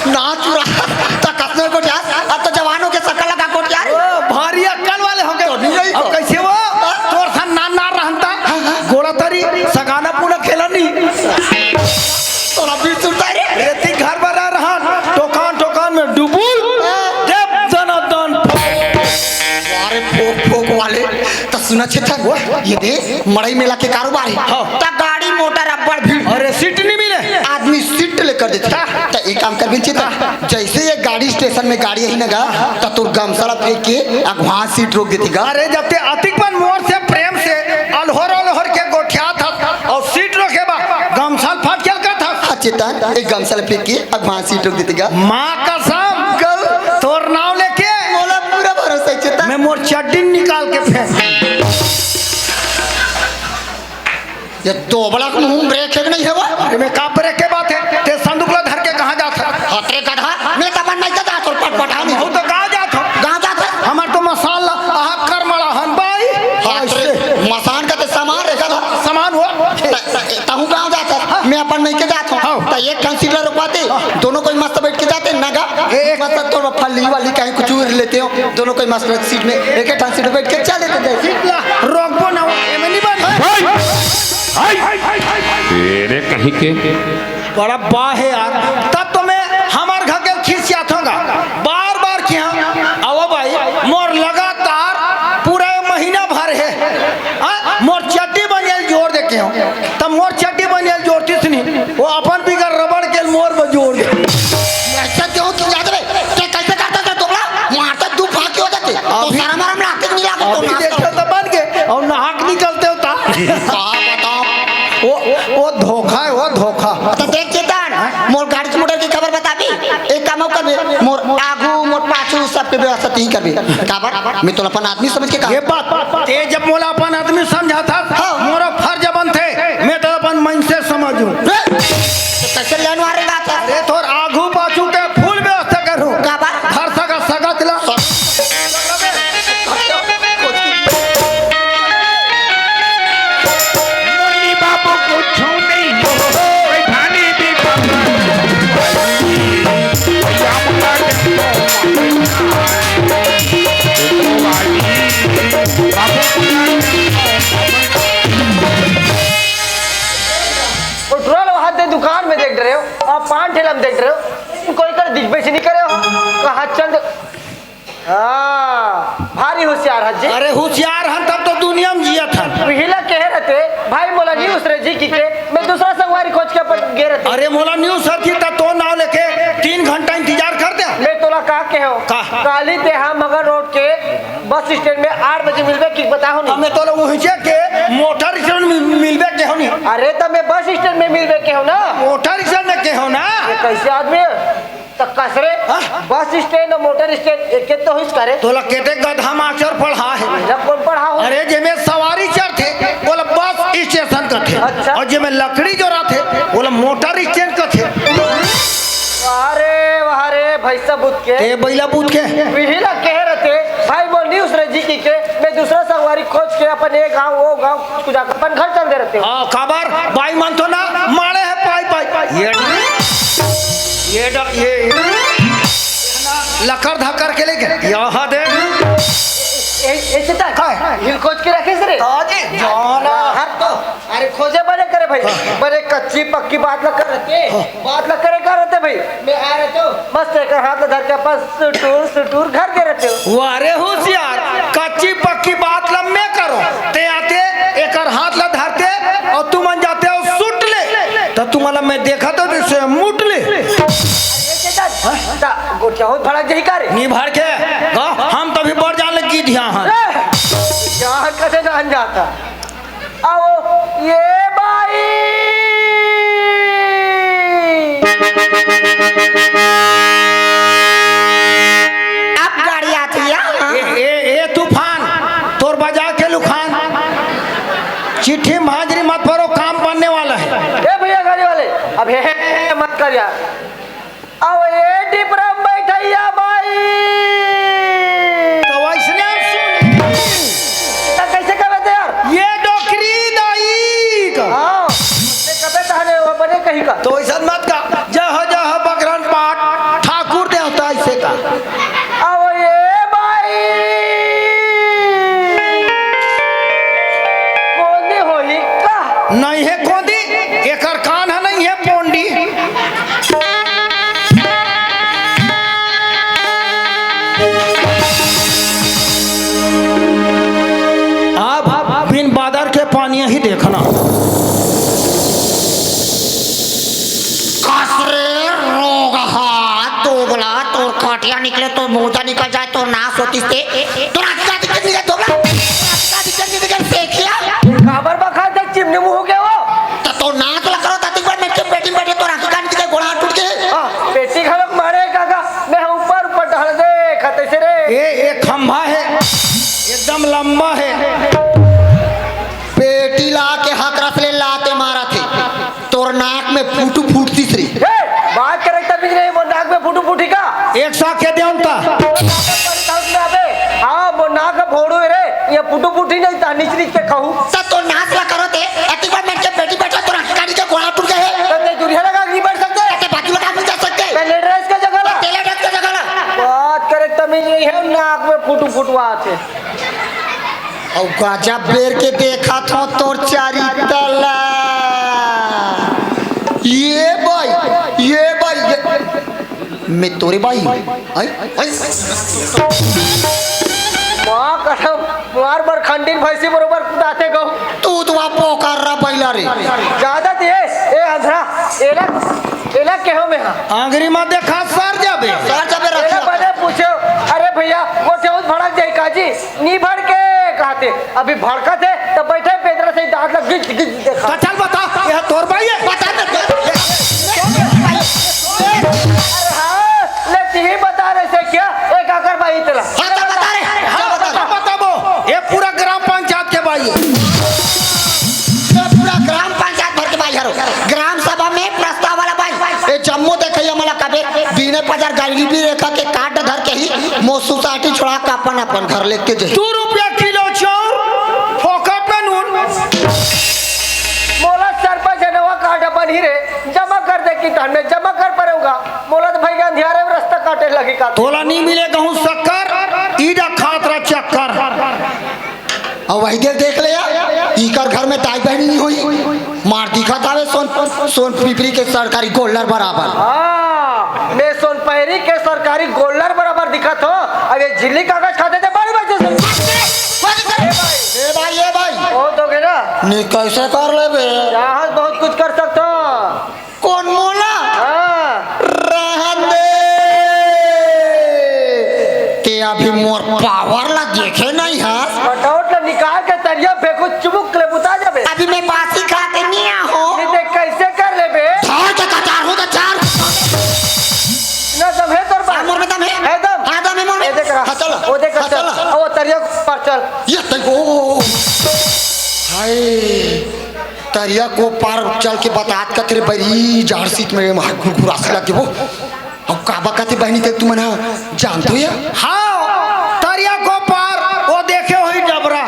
नाच रहा, त कसने गोठिया, अब तो जवान हो के सकल लगा गोठिया रे। ओ, भारी अक्कल वाले हो गए। तो नहीं रही अब तो। कैसे वो? हाँ? तोर सन नान नार रहता, हाँ, हाँ। गोला तरी, सगाना पूना खेला नहीं। तोला बीच सुनता रे। रेती घर बना रहन, टोकान टोकान में डुबुल, हाँ। देव दनादन। अरे फोक फोक वाले, त सुना चेतन, ये दे, मड़ई मेला के कारोबार हे। हाँ। त गाड़ी मोटर अब्बड़ भीड़। अरे सीट नहीं मिले। आदमी सीट लेकर देथे। हाँ। त एक काम कर बिन चेतन, हाँ। जैसे ये गाड़ी स्टेशन में गाड़ी आही ना गा, त तोर गमछा ला फेंक के अगवा सीट रोक देथे गा। अरे जब ते अतिक बन मोर से प्रेम से अलहोर अलहोर के गोठियात हस अउ सीट रोके बा, गमछा ल फाट के अलकत हस। हाँ, चेतन, एक गमछा ल फेंक के अगवा सीट रोक देथे गा। माँ कसम, गल। तोर नाव लेके मोला पूरा भरोसा हे, चेतन। मैं मोर चड्डी निकाल के फेंक। ये दोबला के मुंह ब्रेक हे कि नहीं हे वो? अरे मैं का ब्रेक के बात हे? ते संदूक ला धर के कहाँ जात हस? हतरे गधा। अपन नहीं के जात हो। हाँ। त एक ठन सीट ला रोकवाते, दोनों कोई मस्त बैठ के जाते ना गा। ए, एक मस्त तो फल्ली वाली कहीं कुछ उड़ लेते हो, दोनों कोई मस्त सीट में एक एक ठन सीट में बैठ के चले थे। सीट ला रोकबो ना, एमे नहीं बन। भाई, भाई, तेरे कहीं के। बड़ा बा हे यार, तब तो मैं हमर घर के खिसियात होगा। बार बार किहा, अवो भाई, मोर लगातार पूरा महीना भर हे। हाँ? मोर चड्डी बनियाल जोर दे के हो। त मोर चड्डी बनियाल जोरतिस नहीं, वो अपन बिगर रबड़ के मोर में जोर दे। ऐसा क्यों किया रे? ते कैसे करता था दोगला? मारता दू फांकी हो जाते। तो अभी सारा मारा हम लाते नहीं लागे, तो अभी नाश देखो कर। तो बन गए और नाक निकलते होता। का बताओ? वो, वो धोखा है, वो धोखा। तो देख चेतन, मोर गाड़ी के मोटर की खबर बता भी। एक काम और करबे, मोर आगू, मोर पाछू, सबके व्यवस्था तीन करबे। काबर? मैं तोला अपन आदमी समझ के कहा। ये बात, ते जब मोला अपन आदमी समझा था, हाँ। मोरा फर्ज बनथे, मैं तो अपन मन से समझूं। ए, तो कैसे लेन वाले बात है? अरे, तोर आगू पाछू के फुल व्यवस्था करूं। काबर? हर सगा सगा चला। मुन्नी बाबू कुछ नहीं हो, कोई धानी भी बाबा। भैया मुला जंगो, बाबू मुला जंगो। पेट्रोल वहां दे दुकान में देख रहे हो, आप पान ठेला में देख रहे हो, कोई कर दिख बेच नहीं करे हो, कहा चंद। हाँ, भारी होशियार हस जी। अरे होशियार हन तब तो दुनिया में जियत हन। पहिला कहे रहते, भाई मोला न्यूज रे जी की के, मैं दूसरा संगवारी खोज के अपन गे रहते। अरे मोला न्यूज सर थी त तो नाव लेके तीन घंटा इंतजार कर दे। मैं तोला का कहे हो? का? काली ते हा मगर रोड के बस स्टैंड में आठ बजे मिलबे की बताहो नहीं। हमें तोला वहीं के मोटर स्टैंड में मिलबे के हो नहीं। अरे त मैं बस स्टैंड में मिलबे के हो ना। मोटर स्टैंड में के हो ना। ये कैसे आदमी है? त कस रे? हाँ? बस स्टैंड और मोटर स्टैंड एक तो होइस करे। तोला केते गधा मास्टर पढ़ा है? मेरा कौन पढ़ा हो? अरे जेमे सवारी चढ़थे, बोला बस स्टेशन कथे। अच्छा। और जेमे लकड़ी जो रहथे, बोला मोटर स्टैंड कथे। अरे वाह रे भैंसा बुत के। ए बैला बुत के। पिहिला कहे रहते, भाई वो न्यूज रे जी की के, मैं दूसरा संगवारी खोज के अपन ये गांव वो गांव कुछ जाकर अपन घर चल दे रहते हो। हाँ, काबर? बाई मन तो ना मारे है पाई पाई। ये ये डा-, ये लकर धकर के लेके यहाँ दे। ए, ए, चेतन, काय? हिल खोज के रखे से रे। ताजी जाना। हाँ, तो, अरे खोजे बने करे भाई, हाँ। बने कच्ची पक्की बात ना करते, हाँ। बात ना करे करते भाई। मैं आ रहे तो मस्त एक हाथ में धर के अपन सुटूर सुटूर घर के रहते हो। वाह रे होशियार, कच्ची पक्की बात लम्बे करो। ते आते एकर हाथ ला धरते और तुमन जाते हो सुट ले, तो तुम्हारा मैं देखा तो जैसे मुट ले। अरे चेतन, ता गोटिया हो भड़क जाही का रे? नी भड़के, गा, हम तभी बढ़ जान लगी ध्यान। ए, यहाँ कसे जान जाता? आओ, ये बाई। अब गाड़ी आती है। ए, ए, ए तूफान, तोर बजा के लुखान। चिट्ठी में हाजिरी मत भरो, काम बनने वाला है। ए भैया गाड़ी वाले, अब हे, हे, हे मत कर यार। अब ए टिपरा में बैठैया बाई। तो वैसने हम सुन। तो कैसे कहबे ते यार? ये डोकरी दाई का। हाँ, मैं कबे तहने वो बने कहीं का। तो ऐसा मत का, जय हो, जय हो बकरन पाट, ठाकुर देवता ऐसे का। अब ये बाई। कोनी होही का? नहीं है कोनी, एकर कान है नहीं है पोंडी। अब बिन बादर के पानी ही देखना। कस रे रोगहा दोगला, तोर खटिया निकले, तोर मोजा निकल जाए, तोर नाश होतिस ते, तोर आँखी का दिक्कत नहीं है दोगला, आँखी का दिक्कत नहीं है, देखिया। काबर बखा देख चिमनी मुँह हो गया वो। त तो नाक ला करो, तातिक बार मेरे पेटी में बैठे, तो राखी काट के गोड़ा टूट के। हाँ, पेटी घलोक मारे काका, मैं ऊपर ऊपर टहल दे खाते से रे। ए, ए खंभा है, एकदम लंबा है। पेटी ला के हकरस ले लाते मारा थे, तोर नाक में फूटू फूटतीस रे। ए, बात करे तभी नहीं, वो नाक में फूटू फूटी का? एक सौ के देउन ता। अबे, हाँ, वो नाक फोड़ू रे, ये फूटू फूटी नहीं ता, निच निच के कहूँ। त तो नाच ला करो ते, अति बार मेरे के बेटी बैठा, तोर आँखी काट के गोड़ा टूट गए। ये नाक में फुटू फुटू आथे। अउ गजब बेर के देखत हो तोर चरित्र ला। ये बाई, ये बाई, ये मैं तोरे बाई हूँ। आई, आई। माँ कसम, मार बर खंडिन भैंसी बरोबर कुदाथे गऊ। तू तो वहाँ पोकार रहा बैला रे। ज्यादा दे, ए अंधरा, एला, एला केहो में हा। आंगरी मा देखा सर जाबे। सर जाबे एला रखिया। बने पूछो, अरे भैया, वो ठेहुत भड़क जाई काजी? नी भड़के कहते, अभी भड़कत हे, तब बैठे बेदरा से दांत लग गिज, गिज देखा। तो चल बता, यह तोर बाई है? बता दे। अरे हाँ, ले तीही बता रहे से क्या? एक आकर बाई तेरा। हाँ, चल बता रे। हाँ, चल बता। बता, बता वो। ये पूरा ग्राम पंचायत के बाई है। ये पूरा ग्राम पंचायत भर के बाई हरो। ग्राम सभा में प्रस्ताव वाला बाई। ए जम्मो देखइया मला कबे बीने पजार गाड़ी भी रेखा के काट धर के ही मोसू साटी छोड़ा के अपन अपन घर लेके जाही। दू रुपया किलो चाउर, फोकट में नून। मोला सरपंच हे नवा काट अपन ही रे, जमा कर दे कि धन में जमा कर परेगा। मोला तो भैया अंधियारे में रास्ता काटे लगी का। तोला नहीं मिले कहूँ शक्कर, ईडा खात रहा चक्कर। अउ वही देर देख ले यार, इकर घर में दाई बहिनी नहीं होई। मार दिखत हवे सोन, सोन पिपरी के सरकारी गोल्लर बराबर। हाँ, मैं सोन पैरी के सरकारी गोल्लर बराबर दिखत हो। अब ये झिल्ली कागज खाते थे बड़ी बच्चे से। ए भाई, ए भाई, ए भाई। ओ तो के ना। नी कैसे कर लेबे? यहाँ बहुत कुछ कर सकता। कौन मोला? हाँ। रहन दे। ते अभी मोर पावर ला देखे नहीं हस? पटौट ला निकाल के तरिया फेंकू, चुमुक ले बुता जाबे। अभी मैं बासी खा के नहीं आहो। ये देख कैसे कर लेबे? धार के कचार हो तो चार। ना दम है तोर पास? हाँ, मोर में दम है। है दम? हाँ, दम है मोर में। ये देख रहा। हाँ, चल। वो देख हाँ, चल। चल। वो तरिया पर चल। ये तै-, ओ, ओ, ओ। हाय। तरिया को पार चल के बतात कथे रे बरी, जाड़ सीत में मार घुरघुरासी लग के वो। अब काबा कथे बहिनी ते तुमन ह जानत हो या? हाँ, तरिया को पार वो देखे होई डबरा,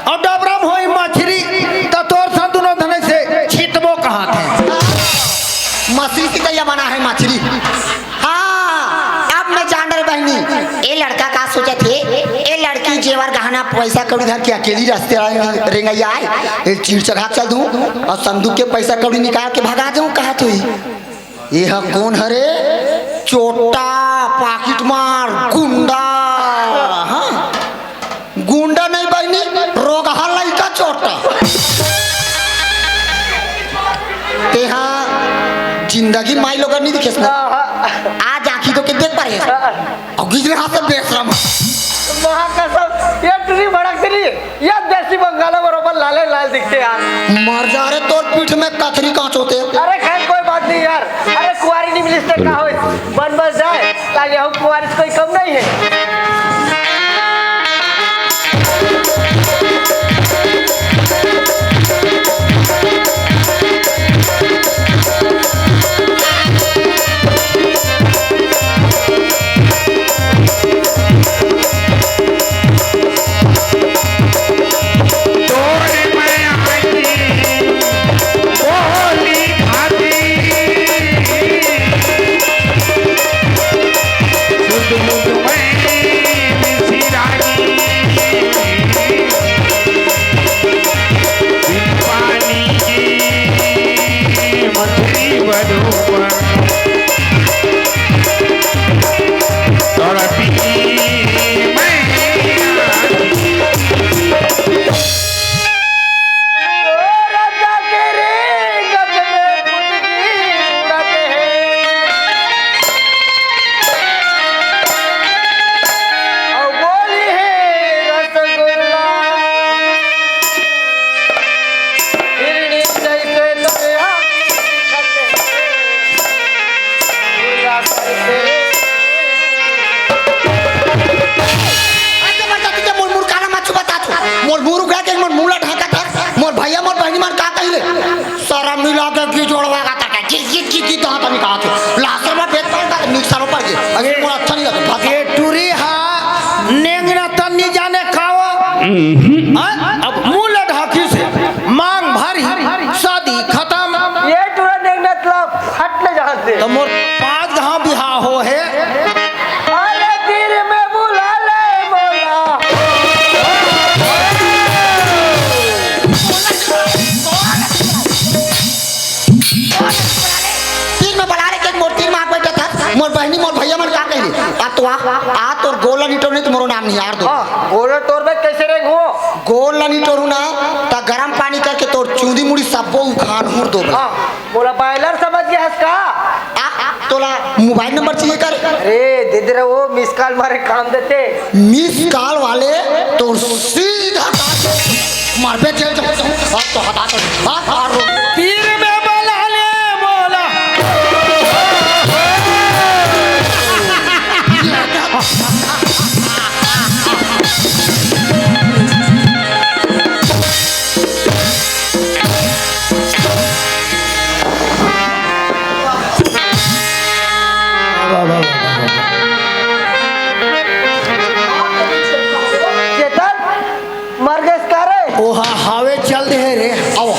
और डबरा में होई मछरी, तो तोर सन दुनों धने से छितबो कहाँ थे? मछली की तरिया बना है मछली। हाँ, अब मैं जान रहे बहिनी, ए लड़का का सोचत हे, ए लड़की जेवर गहना पैसा कौड़ी धर के अकेली रस्ते रेंगैया आए, ए चीर चढ़ा चल दूँ और संदूक के पैसा कौड़ी निकाल के भगा दूँ, कहा तो ही। ये ह कौन हरे? चोटा, पाकिट मार, गुंडा। हाँ? गुंडा नहीं बहिनी, रोगहा लइका चोटा। तेहा जिंदगी माई लोग नहीं दिखेस ना। आज आँखी तो के देख पारे। अउ गिजरे हाथ से बेशरम। महाकसम, ये टुरी भड़क दिली। ये देसी बंगाला बरोबर लाले लाल दिखते यार। मर जा रे, तोर पीठ में कथरी कांच होते। अरे खैर, कोई बात नहीं यार। अरे कुंवारी नहीं मिलिस ते का होइस? बन बस जाए, ताकि हम कुंवारी से कोई कम नहीं है। अरे मर जाती के मोर मुंह काला मत छुपाता तू। मोर मुंह रुक गया के मोर मुंह ला ढाका था। मोर भैया मोर बहनी मन का कही रे? शरम नहीं लागे की जोड़वा का तक। की, की, की, की कहा था नहीं कहा था। लाशर में बेच पड़ गया, मिक्सर में पड़ गया। अगर मोर अच्छा नहीं लगे, भाग। ये टूरी हा, नेंगना तन नहीं जाने खाओ। हाँ? अब मुंह ला ढाकी से, मांग भारी, शादी खत्म। ये टूरा नेंगना तला फट ले जाते। तो मोर पाँच घाव बिहाव हो है। अरे तीर में वाह, आ तोर गोल ला निटोर नहीं तो मोरो नाम निहार दो। हाँ, गोल ला टोरबे कैसे रे गो? गोल ला निटोरू ना, त गरम पानी करके तोर चूंदी मुड़ी सब्बो उखान हुर दो बला। हाँ, मोला बॉयलर समझ गया हस का? आ, तोला मोबाइल नंबर चाहिए कर? अरे, दे दे रहे वो, मिस कॉल मारे काम देते। मिस कॉल वाले तोर सीधा मारबे जेल जा। अब तो हटा कर। हाँ, हाँ, रो। तीर में बला ले मोला। चेतन, मर गए का रे? ओहा, हावे चल दे हे रे। आओ।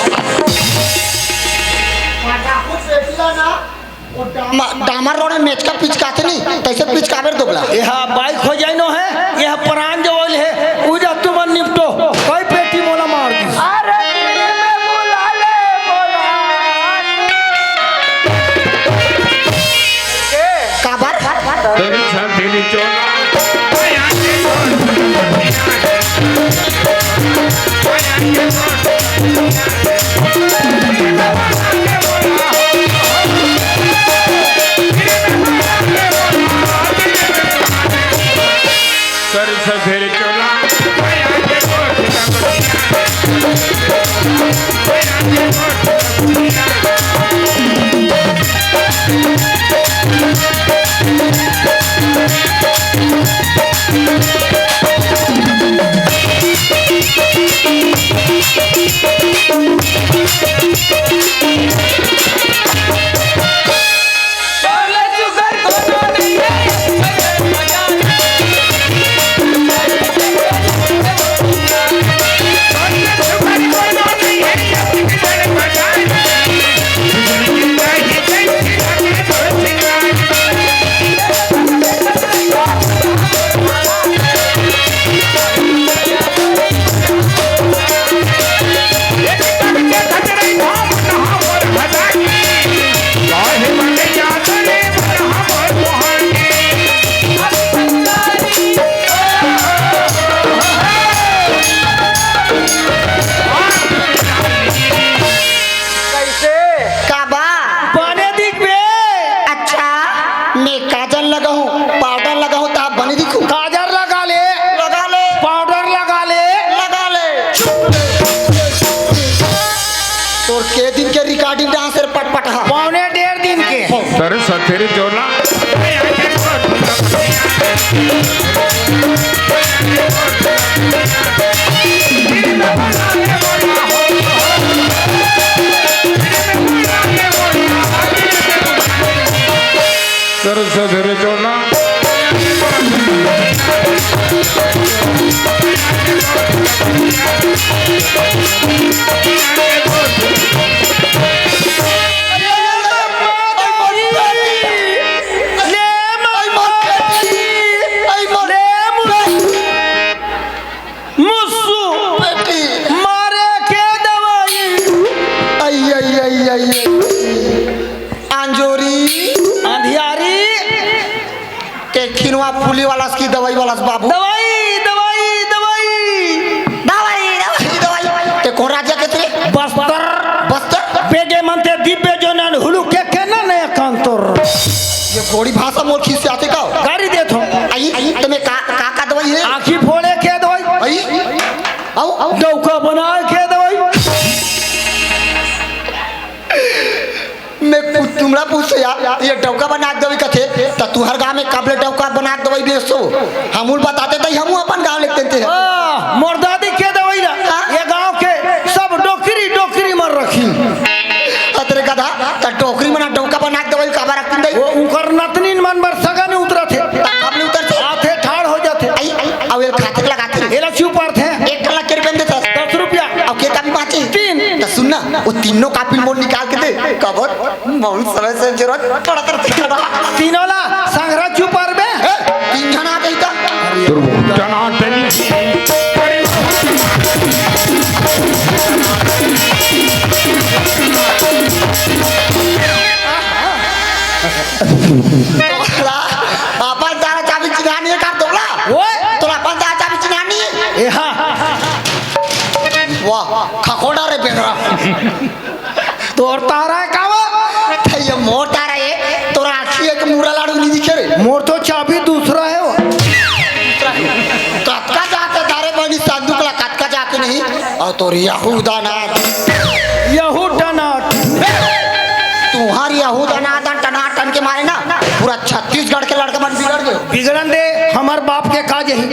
म-, डामर रोड में मेचका पिचकाथे नहीं, तैसे पिचकाबे रे दोगला। एहा बाइक हो जाए नो है, एहा प्राण जवल है, उजा तुमन निपटो, कई पेटी मोला मार दी। अरे, मैं बुला ले, बुला। काबर? तेरी छाती चोला। कर सफेद चोला। कैसे? का बा? बने दिखबे। अच्छा, मैं काजल लगाहूँ, पाउडर लगाहूँ, त बने दिखहूँ? काजल लगा ले, लगा ले। पाउडर लगा ले, लगा ले। तोर के दिन के रिकॉर्डिंग डांसर पटपट हा। पौने डेढ़ दिन के। सर सथेरी चोला। सर सथेरी चोला। मुस्सू बेटी। मारे के दवाई। आई, आई, आई, आई, आई। अंजोरी। अंधियारी। ते खिनवा फूली वाला की दवाई वाला बाबू। दवाई, दवाई, दवाई। दवाई, दवाई, दवाई। ते कौन राज्य के थे? बस्तर। बस्तर? बेगे मनते दिब्बे जो नन हुलु के के न ने कंतुर। ये गोड़ी भाषा मोर खीस से आते का? गाड़ी दे थो। आई, आई, तुम्हें का, का, का दवाई है? आँखी फोड़े के दवाई। आई, आओ, आओ। डौका बनाए के दवाई। मैं पु-, तुमला पूछे यार, ये डौका बना के दवाई कथे, त तुहर गांव में कबले डौका बना के दवाई बेचो? हमू ल बताते त हमू अपन गांव लेके देते हैं। हाँ, मोर दादी के दवाई ला, हाँ? ये गांव के सब डोकरी, डोकरी मर रखी। अतरे गधा, त डोकरी मना डौका बना के दवाई काबर रखती दई? वो उनकर नतनीन मन बर सगा नहीं उतरत हे। त कब नहीं उतरते? आथे ठाड़ हो जाथे। आई, आई, अब ये खाते के लगाते। एला चुप पड़थे। एक ठन ला के रुपया में देथस? दस रुपया। अउ के कापी बांचे? तीन। त सुन ना, वो तीनों कापी मोर निकाल के दे। कबर? बहुत समय से जरूरत पड़त रथे। तीनों ला संघरा चुप परबे? ए, तीन झन आ गई त। दुर्घटना टली। अपन सारा चाबी तोर तारा हे का वो? त ये मोर तारा हे, तोर आँखी एक मुरा लाड़ू नहीं दिखे रे। मोर तो चाबी दूसरा हे वो। कतका जाके तारे बनी संदूक ला, कतका जाके नहीं। अउ तोर यहूदा नाद। यहूदा नाद। तुम्हार यहूदा नाद टनाटन के मारे ना, पूरा छत्तीसगढ़ के लड़का मन बिगड़ गे। बिगड़न दे, हमर बाप के का जही।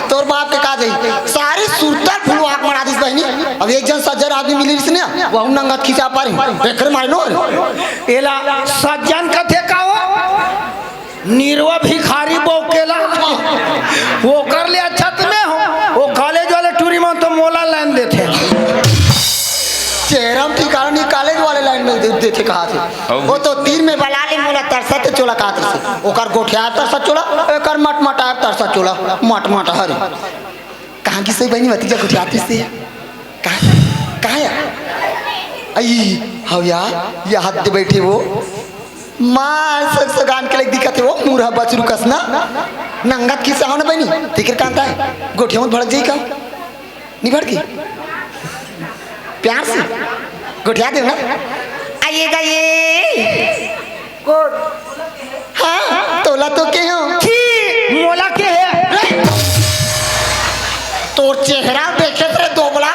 तोर बाप के का जही? सारी सुरता ल फुलवा के मड़ा दिस बहिनी। अब एक झन सज्जन आदमी मिलिस ना, वहू नंगत खिंचा पारे। एकर मारे नो। एला सज्जन कथे का वो? निरवा भिखारी बउकेला। ओकर ले अच्छा त मैं हूँ। वो कॉलेज वाले टूरी मन तो मोला लाइन देथे। चेहरा म ठिकाना नहीं, कॉलेज वाले लाइन में दे-, देथे कहा थे। वो तो तीर में बला ले मोला तरसा ते चोला कहा थे। ओकर गोठिया तरसा चोला, एकर मटमटा तरसा चोला, मटमट हरे। कहाँ की सही बहिनी भतीजा गोठियाती से? कहाँ, कहाँ हे? आई, हव या, या हाथ दे बैठे वो। माँ सग सगान के लग दिखत हे वो, मुरहा बछरू कस ना। नंगत खिंचा हो ना बहिनी, तेकर कांता हे। गोठिया मत भड़क जाई का? नहीं भड़की? प्यार से गोठिया देव ना। आइएगा ये। कौन? हाँ, तोला तो के हो? छी, मोला के हे? तोर चेहरा देखे रे दोगला,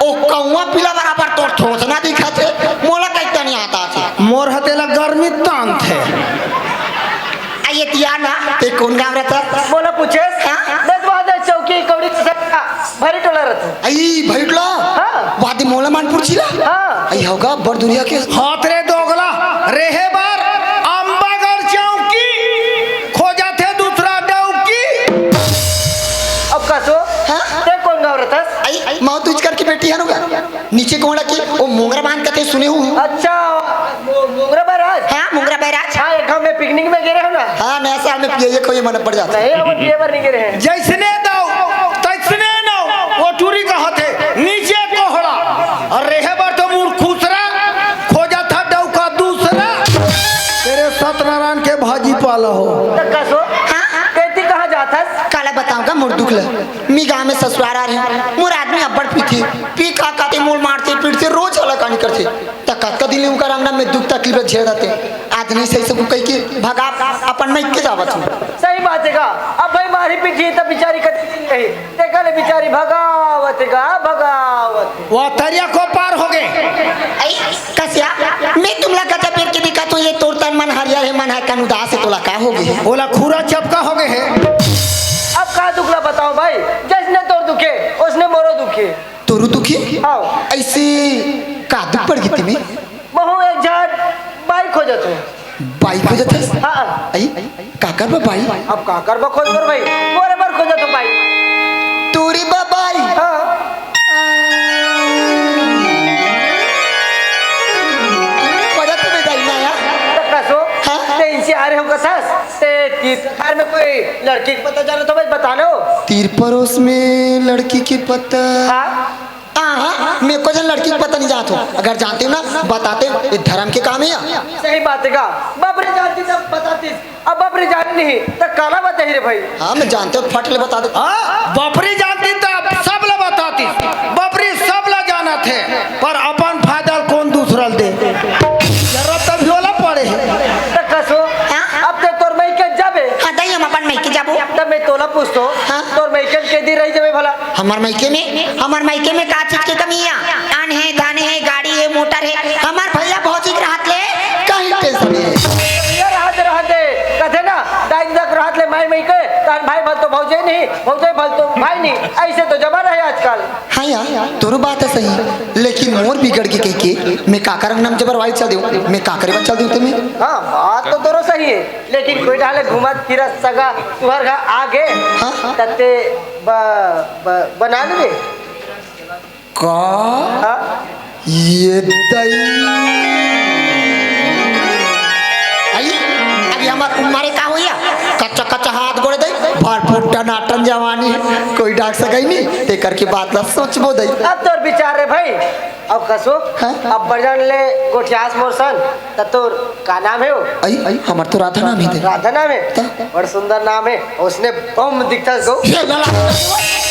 ओ कौआ पीला बराबर तोर थोथना दिखत हे, मोला कइसे नहीं आता थे? मोर हतेला गर्मी तान थे। आइए तिया ना, ते कौन गाँव रहता? मोला पूछेस? हाँ? दस बहादुर चौकी कौड़ी के सरका, भरी टोला रहता। आई भरी टोला? हाँ। वादी मोला मान पुरछीला? हाँ। आई होगा बड़ दुनिया के। हाथ रे दोगला, रेहे बर अम्बागढ़ चौकी, खोजा थे दूसरा डौकी। अब कसो, हाँ? ते कौन गाँव रहतस? आई, माँ तुझ करके बेटी है ना? नीचे कोहड़ा की, वो मोंगरा बांध कथे सुने हूँ। अच्छा, मो-, मोंगरा बैराज? हाँ, मोंगरा बैराज। हाँ, एक हम में पिकनिक में गे रहे हो ना? हाँ, नया साल में पिए, ये कोई मन पड़ जाता। नहीं, हम पिए बर नहीं गे रहे हैं। जैसने दव, तैसने नव, वो टूरी कहत हे, नीचे कोहड़ा। अउ रेहे बर तो मुर खुसरा, खोजा था डौका दूसरा। तेरे सत्यनारायण के भाजी पाला हो। त कसो? हाँ, हाँ। तेती कहाँ जाथस? काला बताऊंगा मोर दुख ल। मी गाँव में ससुरार आ रहे, मोर आदमी अब्बड़ पीथे, पी खा खा के मोल मारथे, पीटथे, रोज हलाकानी करथे। त कतका दिन ले उनकर अंगना में दुख तकलीफ झेल रहते। आज नहीं सही सब कह के भगा अपन मैं के जावत हूँ। सही बात हे का? अब भाई मारी पीटी त बिचारी कतका दिन रही, तेका ले बिचारी भगावत हे का, भगावत हे। वो तरिया को पार हो गए। आई, कसिया, मैं तुमला गजा पेर के दिखा तो ये तोर तन मन हरियर हे, मन है कन उदास हे, तोला का हो गए? ओला खुरा चपका हो गए हे। अब का दुख ला बताओ भाई, जैसने तोर दुखे, उसने मोरो दुखे। तोरू दुखी? हाँ। ऐसे का दुख पड़ गई तुम्हें? महू एक झन बाई खोजत हूँ। बाई खोजत हस? हाँ। आई, काकर बा बाई? अब काकर बा खोज कर भाई, मोरे बर खोजत हूँ बाई। तोरी बा बाई? हाँ। खोजत हूँ बे दाई ना यार। त कसो? हाँ? ते इनसे आ रहे हो कसस? ते तीर घर में कोई लड़की के पता जाना तो भाई बताना हो। तीर परोस में लड़की के पता। हाँ। हाँ, हाँ, मैं को जन लड़की के पता नहीं जानत हूँ। अगर जानते हो ना, बताते हो, ये धर्म के काम है या? सही बात हे का? बबरी जानती तब बताती, अब बबरी जानी नहीं, त काला बताही रे भाई। हाँ, मैं जानते हो, फट ले बता दे। हाँ, बबरी जानती तब सब ला बताती, बबरी सब ला जानत हे, पर अपन फायदा कौन दूसरा ल दे? जरूरत तभी वाला पड़े हे। त कसो, हाँ? अब ते तोर मइके जाबे। हाँ, दाई, हम अपन मइके जाबो। तब मैं तोला पूछतो, हाँ? तोर मइके के दी रही जबे भला? हमर मइके में, हमर मइके में का चीज के कमी हे? अन्न हे, धन हे, गाड़ी हे, मोटर हे। हमर भैया भौजी के रहत ले कहीं टेंशन नहीं हे। ये रहत, रहत हे। कथे ना, दाई तक रहत ले माई मइके, तार भाई भल तो भौजे नहीं, भौजे भल तो भाई नहीं। ऐसे तो जमाना हे आजकल। हाँ यार, तोरो बात हे सही, लेकिन मोर बिगड़ के कह के मैं काकर अंगना में जबरवाई चल देऊँ, मैं काकर बर चल देऊँ तुम्हें? हाँ, बात तो तोरो सही हे, लेकिन कोई डाले घूमत फिरत सगा तुहर घर आ गे, हाँ? तते ब-, ब-, बना लेबे। का? हाँ? ये दई। आई, अभी हमर उम्र का होइया? कच्चा कच्चा हाथ गोड़ दई, भरपूर टनाटन जवानी हे, कोई डाक सकई नहीं, ते करके बात ला सोचबो दई। अब तोर विचार रे भाई, अब कसो, हाँ? अब बड़जान ले गोठियास मोर सन, त तोर का नाम हे वो? आई, आई, हमर तो राधा नाम हे दे। राधा नाम हे? त? बड़ सुंदर नाम हे, उसने बम दिखता गो। ये लाला।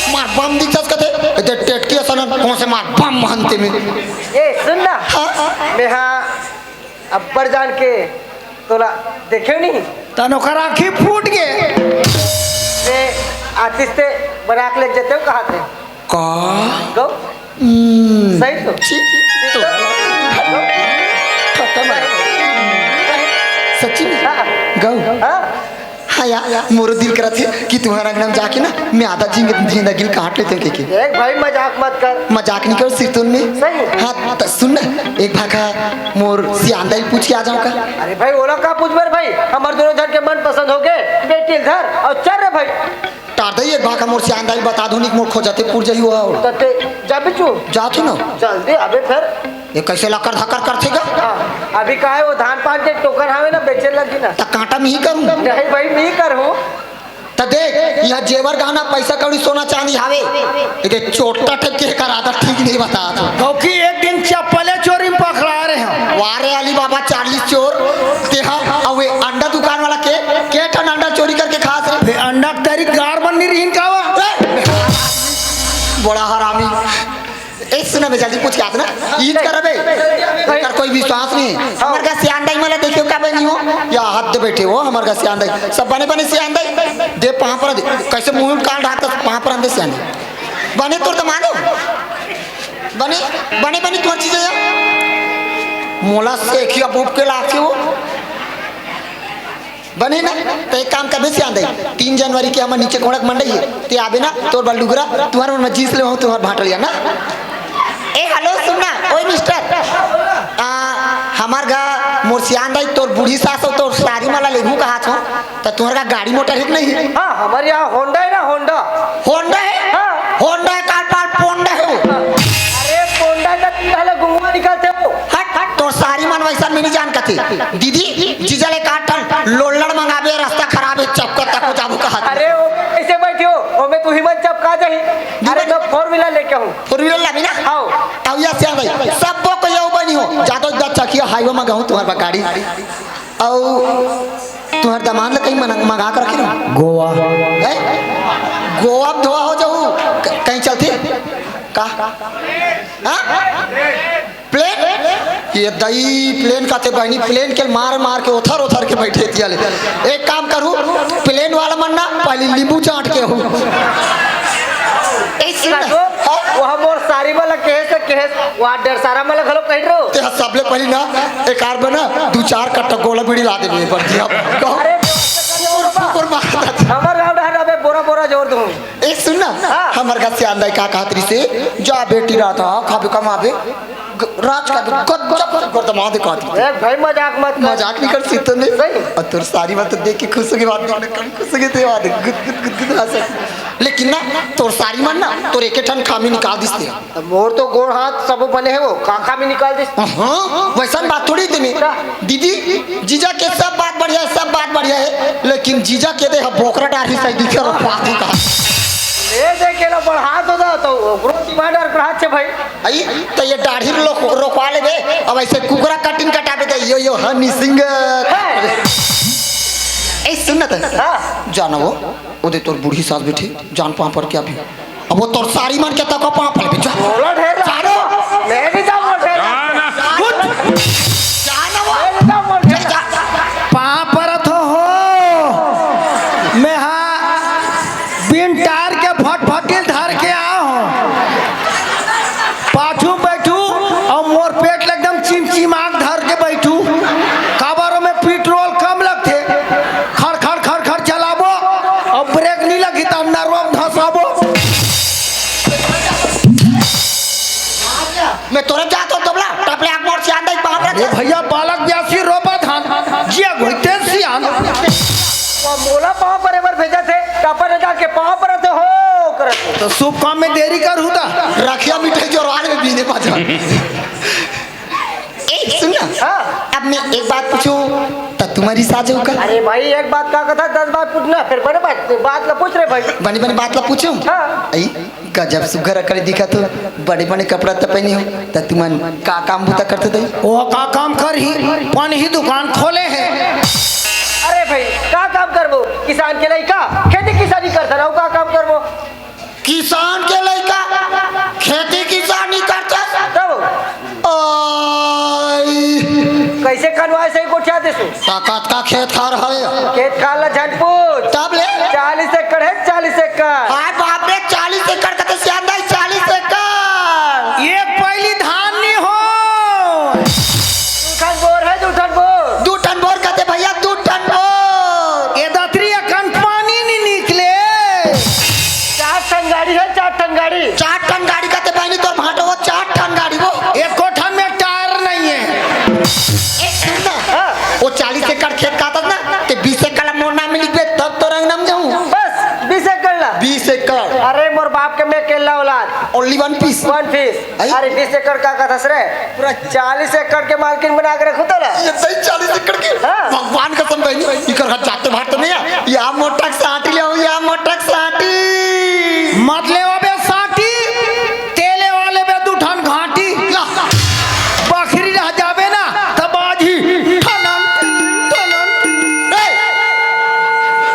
मार बम दिखस कथे, एदे टेटकी असन कोन से मार बम महंते में। ए, सुन ना। हाँ? मेहा अब्बड़ जान के तोला देखेंव नहीं। तन ओकर आँखी फूट गे। ए, आतिस ते बना के ले जतेंव कहा थे। का? गो? हम्म। सही तो? छी, तो। खत्म है। सच्ची में? हाँ। गो? हाँ। हाँ यार, मोरो दिल करत हे कि तुम्हर अंगना में जाके ना, मैं आधा जिंग-, जिंदगी काट लेतेंव कहिके। देख भाई, मजाक मत कर। मजाक नहीं करो सिरतोन में। सही। हाँ, त सुन ना, एक भाखा मोर सियान दाई पूछ के आ जांव का? अरे भाई, ओला का पूछबे रे भाई? हमर दोनों झन के मन पसंद होगे, बेटी ल धर अउ चल रे भाई। टार दई, एक भाखा मोर सियान दाई बता दो, निक मोर खोजते पुर जाही हो। त ते जाबे चु। जाथो ना। जल्दी आबे फेर। ये कैसे लकर धकर करथे गा? हाँ, अभी का हे, वो धान पान के टोकन हावे ना, बेचे लगी ना। त कांटा में ही करूँ। नहीं भाई, नहीं करूँ। त देख, यहाँ जेवर गहना, पैसा कौड़ी, सोना चांदी हावे। इधर चोट्टा टाइप के एकर आदत ठीक नहीं बता। क्योंकि एक दिन चप्पले चोरी में पकड़ा रहे हैं। वारे अली बाबा, चालीस चोर, तेहा, अउ ये अंडा दुकान वाला के, के ठन अंडा चोरी करके खास रे। बे अंडा के तरी गार बन नहीं रहीन का वा? ए! बड़ा हरामी। ए, सुना बे, जल्दी पूछ के आत ना। ईद करबे। एकर कोई विश्वास नहीं। हमर का सियान दाई मला देखियो का बनी हो? या हद बैठे हो, हमर का सियान दाई। सब बने बने सियान दाई। दे पाँव पर दे। कैसे मुंह कान ढाकत पाँव पर अंदे सियान दाई। बने तोर दमाद हो। बने, बने, बने तोर चीज है। मोला से खिया बूप के लाके हो। बने ना, त एक काम करबे सियान दाई, तीन जनवरी के हमर नीचे कोड़क मंडई हे, ते आबे ना, तोर बर लुगरा, तुम्हर मन में जींस लेवाहूं, तुम्हर भांटा लिया ना। ए, हेलो, सुन ना, ओए मिस्टर, आ, हमर गा मोर सियान दाई, तोर बूढ़ी सास अउ तोर सारी मला लेहूं कहात हो, त तुम्हर गा गाड़ी मोटर हे कि नहीं? हाँ, हमर यहाँ होंडा हे ना, होंडा। होंडा हे? हाँ। होंडा हे, काल पाल पोंडा हे वो। अरे, पोंडा का तीन हाले गुंगवा निकलते हो। हट, हट, तोर सारी मन वैसा में नहीं जान कथे। दीदी, जीजा ले का ठन लोल्लड़ मंगाबे, रास्ता खराब हे, चपका तक हो जाबो कहा। अरे, ओ कैसे बैठे हो? ओ में तू ही मन चपका जाही। अरे, मैं four wheeler लेके हूँ। Four wheeler लाबे ना? आओ। तब या सियान दाई, सबो को ये बनी हो। जादो इधर चकिया highway में गहूँ तुम्हर बा गाड़ी। अउ तुम्हर दमाद ला कहीं मन-, मंगा कर रखे ना? गोवा। हैं? गोवा में धोआ हो जाऊ, क-, कहीं चलते? का? हाँ? Plane? ये दई plane का थे बहनी, plane के मार मार के ओथर ओथर के बैठे दिया ले। एक काम करू, plane वाला मन ना पहले नींबू चाट के हो। ऐसे ना। वो मोर सारी वाला केस, केस, वो डेढ़ सारा वाला घलो कहीं रो। ते सबले पहले ना एक आर बना, दू चार कट्टा गोला बीड़ी ला देबे पर दिया। अरे, फुकुर मारता। हमर गाँव डहर अबे बोरा बोरा जोर दूँ। ए, सुन ना, हाँ। हमर घर से आंदा का कहत रही से, जा बेटी रात हा, खाबे कमाबे, ग-, राज का गजब से गर्दमा दे कहत रही। ए भाई, मजाक मत कर। मजाक नहीं कर सीतो ने। सही। और तोर सारी बात तो देख के खुश हो गई, बात देख के खुश हो गई, ते बात गुद गुद गुद गुद हंस। लेकिन ना, तोर सारी मन ना, तोर एक ठन खामी निकाल दिस ते। अब मोर तो गोड़ हाथ सब बने हे, वो काका भी निकाल दिस। हाँ, वैसन बात थोड़ी दिने। का? दीदी, जीजा के सब बात बढ़िया हे, सब बात बढ़िया हे, लेकिन जीजा के दे ह बोकरा डार ही सही दिखे और बात ही कहा। ले दे के ना बढ़ा दो दा, तो ओकरो डिमांड और बढ़ा छे भाई। आई, तो ये दाढ़ी रोक-, रोकवा लेबे, अब ऐसे कुकरा cutting कटाबे दे, यो, यो, हनी सिंह। है। ए, सुन ना तो। हाँ। जाना वो, ओदे तोर बूढ़ी सास बैठे, जान पाँव पर क्या भी। अब वो तोर सारी मन के तको पाँव पर भी जा। बोलो ढेर। जानो। मैं भी जाऊँ ढेर। जाना। जानो वो। मैं भी जाऊँ ढेर। जा, जा। पाँव परत हो, हो। मैं हाँ बिन टार के फटफटी ल धर के आ हो। पाछू बैठू अउ मोर पेट ल एकदम चिमचिमाक धर के बैठू। काबर ओमे पेट्रोल कम लगथे, खड़ खड़ खड़ खड़ चलाबो अउ ब्रेक नी लगही त नरवा म धसाबो। मैं तोरे जात हो तबला, टपले आँख मोर सियान दाई पाँव ए रखे। भैया, बालक ब्यासी रोपा धान, जिया घोइते सियान। वो मोला पाँव परे बर भेजत हे, टपर ने जाके पाँव परत हे, हो करत हे। तो शुभ काम में देरी करहू ता। रखिया मिठाई जोरवार में बीने बाजा। ए, सुन ना। हाँ। अब मैं एक बात पूछूं, त तुम्हारी साझ होगा? अरे भाई, एक बात का कथा, दस बात पूछना, फिर बड़े बात, बात ला पूछ रे भाई। बनी बनी बात ला पूछूं? हाँ। आई, गजब सुघर अकड़े दिखत हो, बड़े बड़े कपड़ा त पहने हो, त तुमन का काम बूता करते दई? ओ का काम करही, पनही दुकान खोले हे। अरे भाई, का काम करबो? किसान के लइका, खेती किसानी करथन, अउ का काम करबो? किसान कइसे कनवाए सही गोठिया देसु? त कतका खेत खार हवे? खेत खार ला झन पूछ। तब ले? चालीस एकड़ हे, चालीस एकड़। हाय बाप रे, चालीस एकड़ कथे सियान दाई, चालीस एकड़। एक पैली धान नी हो। दू ठन बोर हे, दू ठन बोर। दू ठन बोर कथे भइया, दू ठन बोर। ए दतरी अकन पानी नी निकले। चार ठन गाड़ी हे, चार ठन गाड़ी। चार ठन गाड़ी कथे बहिनी तोर भांटो वो, चार ठन गाड़ी वो। एको ठन में टायर नइ हे। ए, सुन ना। हाँ। वो चालीस एकड़ खेत काटत ना, ते बीस एकड़ ला मोर नाम में लिखबे, तब तोर अंगना में जाहूं। बस, बीस एकड़ ला। बीस एकड़। अरे, मोर बाप के मैं अकेला औलाद। Only one piece। One piece। आई? अरे, बीस एकड़ का कथस रे? पूरा चालीस एकड़ के मालकिन बना के रखूं तोला। ये सही चालीस एकड़ के? हाँ। भगवान कसम बहिनी, इकर हाथ जाते भार तो नहीं है। या मोटक साटी ले, या मोटक साटी। मत ले अबे साटी, तेले वाले बे दू ठन घाटी। या। बखरी रह जाबे ना, तब बाजी ठनन, ठनन। ए,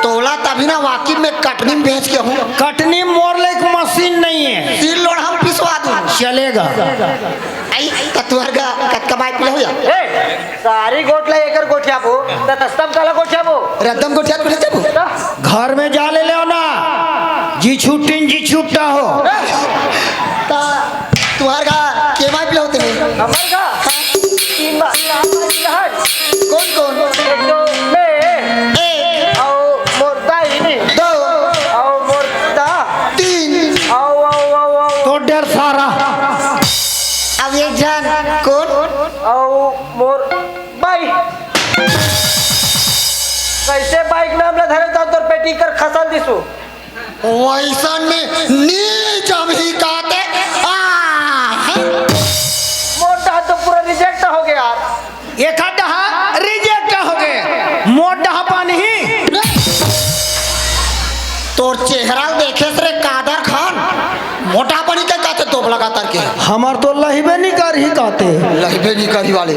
तोला तभी ना वाकिफ में कटनी में भेज के हूँ। कटनी मोर ले एक मशीन नहीं है। सिल लोढ़ा हम पिसवा दूँ। चलेगा। आई, त तुहर गा कतका बाई पिला हो जा? ए, सारी गोठ ला एकर गोठियाबो, त तस्तम काला गोठियाबो? रद्दम गोठिया, गोठिया जाबो। त? घर में जा ले लेव ना, जी छुट्टिन जी छुट्टा हो। त तुहर गा के बाई पिला होते नहीं? हमर गा? तीन बा-, चार बा-, चार। कौन, कौन? एक तो मैं, एक। अउ मोर दाई। दो। अउ मोर दा। तीन। अउ, अउ, अउ, अउ। तो डेढ़ सारा। अब एक झन कौन? अउ मोर बाई। कइसे बाई के नाम ला धरे त तोर पेटी कर खसल दिसू। वइसन में नी जमही काते। आ, हैं? मोर डहन तो पूरा reject हो गे यार। एकर डहन reject हो गे। मोर डहन बनही। तोर चेहरा देखे से रे कादर खान, मोटा बनी के काते तोप लगातार के। हमर तो लहिबे नी करही काते। लहिबे नी करही वाले।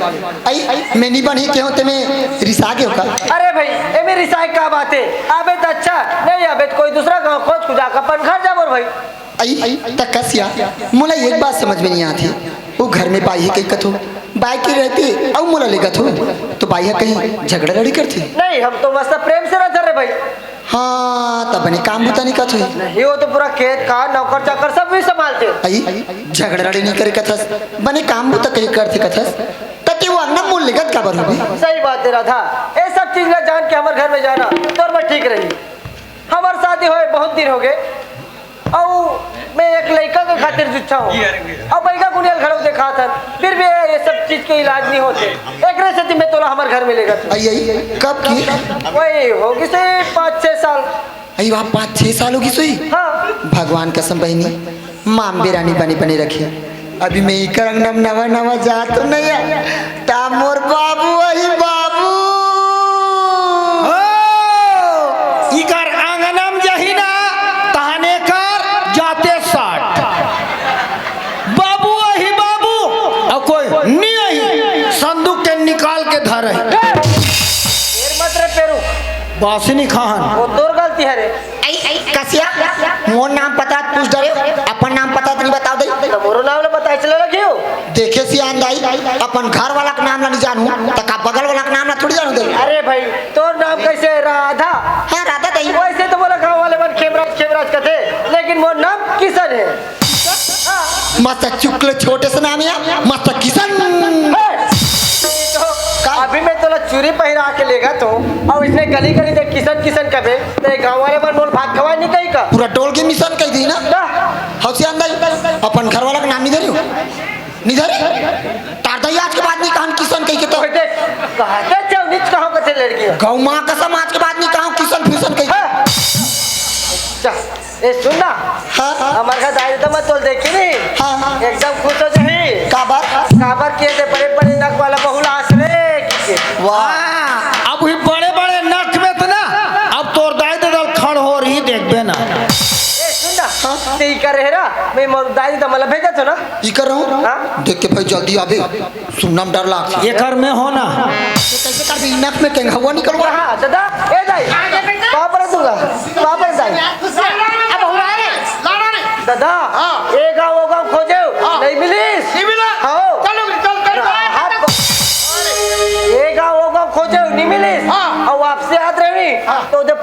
आई, मैं नी बनही के होते मैं रिसा के होका। अरे भाई, एमे रिसाए का बात हे? आबे त अच्छा, नहीं आबे त कोई दूसरा गांव खोज के जाके अपन घर जाबो रे भाई। आई, त कसिया, मोला एक बात समझ में नहीं आती। वो घर में बाई हे कही कथो, बाई के रहते अउ मोला ले गथो, तो बाई हे कहीं झगड़ा लड़ी करती। नहीं, हम तो मस्त प्रेम से रहते रे भाई। हाँ, तब बने काम बुता नहीं करत होही। नहीं, वो तो पूरा खेत खार, नौकर चाकर सब भी संभालते। आई, झगड़ा लड़ाई नहीं करे कथस, बने काम बुता कहीं करते कथस, त ते वो अंगना मोल लेगत काबर होबे? सही बात हे राधा, ये सब चीज ला जान के हमर घर में जाना तोर बर ठीक रही। हमर शादी होए बहुत दिन हो गए, अउ मैं एक लइका के खातिर जुच्छा हूँ, अउ बइगा गुनियल घलो देखात हन, फिर भी ये सब चीज के इलाज नहीं होते। एकरे सेती मैं तोला हमर घर में लेगत हूँ। आई, आई, कब की? वही होगी से पाँच छह साल। आई वाह, पाँच छह साल होगी सोई। हाँ। भगवान कसम बहिनी, माँ बेरा नी बने बने रखे। अभी मैं इकर अंगना में नवा नवा जात तो नहीं है, ता मोर बाबू अही बाबू। हो, इकर अंगना में जही ना, तहने कर जाते साठ। बाबू अही बाबू, अउ कोई नी अही, संदूक के निकाल के धर अही। फेर मत रे पेरू। बासी नी खाहन। वो तोर गलती हे रे। आई, आई, कसिया, मोर नाम पता पूछ डरे, अपन नाम पता तो नहीं बताओ दे। तो मोरो नाम ला बताए चले लगियो। देखे सियान दाई, अपन घर वाला के नाम ला नहीं जानू, त का बगल वाला के नाम ला थोड़ी जानू दे। अरे भाई, तोर नाम कैसे राधा? हाँ, राधा दाई। वैसे तो मोला गाँव वाले मन खेमराज, खेमराज कथे, लेकिन मोर नाम किशन हे। मस्त चुकले छोटे से नाम हे, मस्त किशन। हे! का? अभी मैं तोला चूरी पहिरा के लेगत हूँ, अउ इसने गली गली दे किशन किशन कबे, त ये गाँव वाले मन मोर भात खवाए नहीं कही का? पूरा डोल के मिशन कही दी ना। ना। हौसियान दाई, अपन घर वाला के नाम नहीं धरियो। नहीं धरे? तार दाई आज के बाद नहीं कहन किशन कही के तो। ओए देख, कहते चौनीच कहो कथे लड़की। गौ माँ कसम आज के बाद नहीं कहूँ किशन फिशन कही के। हाँ। चल। ए, सुन ना। हाँ। हमर घर दाई ददा मत तोल देखी नी। हाँ। एकदम खुश हो जाही। काबर? काबर किए ते बड़े बड़े नक वाला बहू ला आस रे, किके। वाह। हाँ, अब ही बड़े बड़े नक में तो ना, अब तोर दाई ददा खड़ हो रही देखबे ना। ए, सुन ना। हाँ। ते ही कर रहे ना, मैं मोर दाई ददा मला भेजा तो ना। ई कर रहूं? हाँ? देख के भाई जल्दी आबे, सुनना में डर लागथे। एकर में हो ना। तो कैसे कर दी? नक में केंघवा निकलवा। हाँ, दादा, ए दाई। पाँव परत दूंगा। पाँव परत दाई। अब हुआ रे। दादा, हाँ। ए गाँव, ओ गाँव खोजे, हाँ। नहीं मिलिस। नहीं मिला। हाँ। चलो, चल, चल। हाँ, हाँ।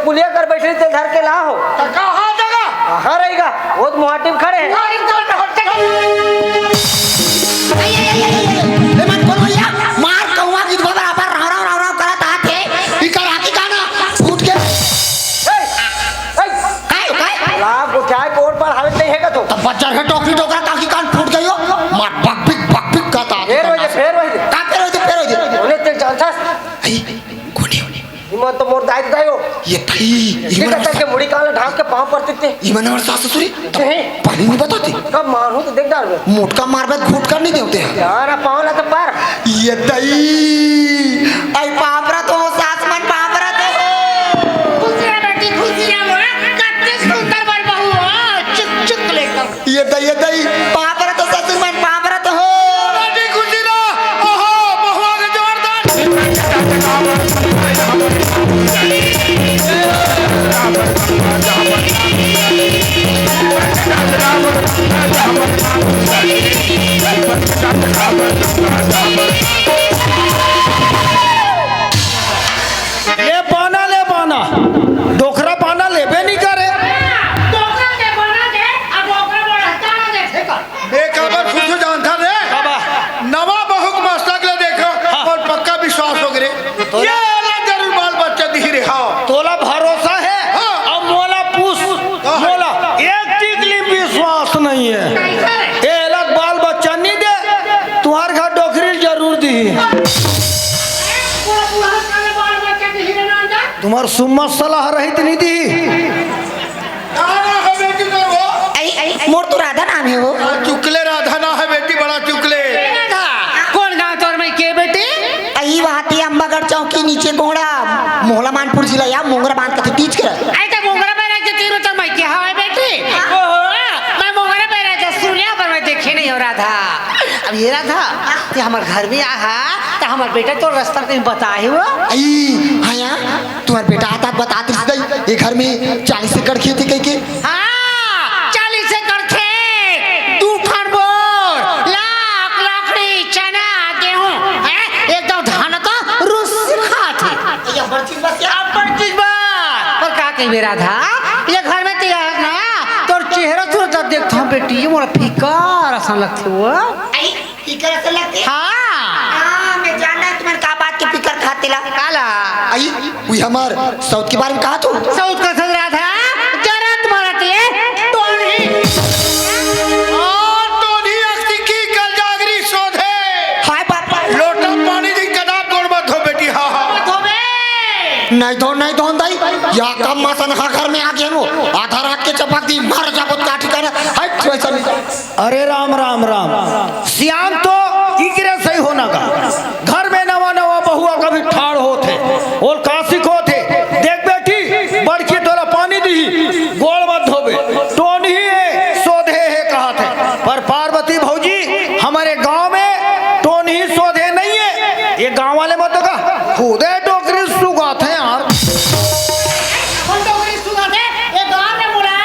पुलिया कर बैठे, तेला धर के ला हो। त कहाँ जगह? कहाँ रहिगा? वो तो मुहाटी में खड़े हे। मुहाटी में खड़े हे। ए, मत बोल भैया, मार कौआ की बराबर राव, राव, राव, राव करत आथे। इकर आँखी कान फूट के। ए, ए। काय, काय? ला गोठियाय कोड़ पर हालत नहीं हे का तो? तब बच्चा के डोकरी डोकरा काकी कान फूट गई हो। मार बक बिक, बक बिक कहत आथे। फेर वही दे, फेर वही दे। का फेर वही दे, फेर वही दे? बोले तेल चलता। आई, कोनी। इमन तो मोर दाई दाई हो। ये दाई, ठीक इमन है, हमर तक के मुड़ी काला ढांक के पाँव परतिस ते। इमन हमर सास ससुर हे। नहीं। पहली नहीं बताते। कब मारू तो देख डार में। मोटका मारबे घूट कर नहीं देते हैं। यार, पाँव ला तो पर। ये दाई, आई पापरा तो हो, सास मन पापरा तो हो। खुशी रह बेटी, खुशी रह मोरा, कत्ते सुंदर बर बहू हो, चुक चुक लेकर। ये दाई, ये दाई, पापरा तो ससुर मन पापरा तो हो। बेटी खुशी रह, ओहो, बहुआ के जोरदार। ले बाना, ले बाना। डोकरा बाना लेबे नहीं करे। डोकरा के बाना दे, आ डोकरा बड़ा ताना दे फेंका। ए, काबर खुश हो जानता रे? बाबा। नवा बहू के मस्तक ले देखा हाँ। और पक्का विश्वास हो गे रे। तोला ये वाला जरूर बाल बच्चा दिही रे, हाँ। तोला भरोसा हे? हाँ। अब मोला पूछ, हाँ। मोला एक टिकली विश्वास नहीं हे। कैसे? ए, एला बाल बच्चा नहीं दे, तुम्हार घर डोकरी जरूर दिही। पूरा, पूरा घर में बाल बच्चा दिही रे नांदा। तुम्हार सुम्मा सलाह रही तो नहीं दिही। कहाँ ना है बेटी तोर वो? आई, आई, मोर तो राधा नाम हे वो। चुकले राधा ना है बेटी, बड़ा चुकले। राधा, कौन गाँव तोर मइके बेटी? आई वहाँ ते अम्बागढ़ चौकी नीचे गोंगड़ा, मोहला मानपुर जिला या मोंगरा बांध कथे तीज कर। आई तो मोंगरा बैराज के तीर तोर मइके हवय बेटी। ओहो, मैं मोंगरा बैराज सुने पर मैं देखे नहीं हो राधा। अब ये राधा, ते हमर घर में आहा, त हमर बेटा तोर रस्ता कहीं बताही वो? आई, हाँ या, तुम्हार बेटा आता बतात रिहिस दाई, ये घर में चालीस एकड़ खेत हे कहिके। हाँ, चालीस एकड़ खेत, दू ठन बोर, लाख लाखड़ी, चना, गेहूं, हैं? एकदम धान तो रुस खात हे। ये बड़ चीज बस यार। बड़ चीज बस। पर का कहिबे राधा, ये घर में ते आए ना, तोर चेहरा सूरत ला देखथंव बेटी, मोला फिकर असन लगथे वो। आई, फिकर असन लगथे? हाँ। हाँ, मैं जानना है तुम्हारे का बात के फिकर खाते ला। काला? आई, उही हमर सौत के बारे में कहा तू? सौत का सौत राधा, जरत मरत ये टोनही। आ, टोनही अक्ति की कल जागरी सोधे। हाय बाप। लोटा पानी दी कदाप गोड़ मत धो बेटी, हाँ, हाँ। धोबे। नहीं धो, नहीं धोन दाई। या कम मसन हा घर में आ गया वो। आधा रात के चपक दी, मर जाबो का ठिकाना। हट, वैसा नहीं। अरे राम, राम, राम। सियान तो इकरे सही होना का। घर में नवा नवा बहुआ कभी ठाड़ होत हे, ओल का सिखोत हे। देख बेटी, बड़की तोला पानी दी, गोड़ मत धोबे। टोनही हे, सोधे हे कहत हे। पर पार्वती भौजी, हमरे गांव में टोनही सोधे नहीं हे। ये गांव वाले मत का, खुदे डोकरी सुगात हे यार। कौन डोकरी सुगात हे? ये गांव में मुला,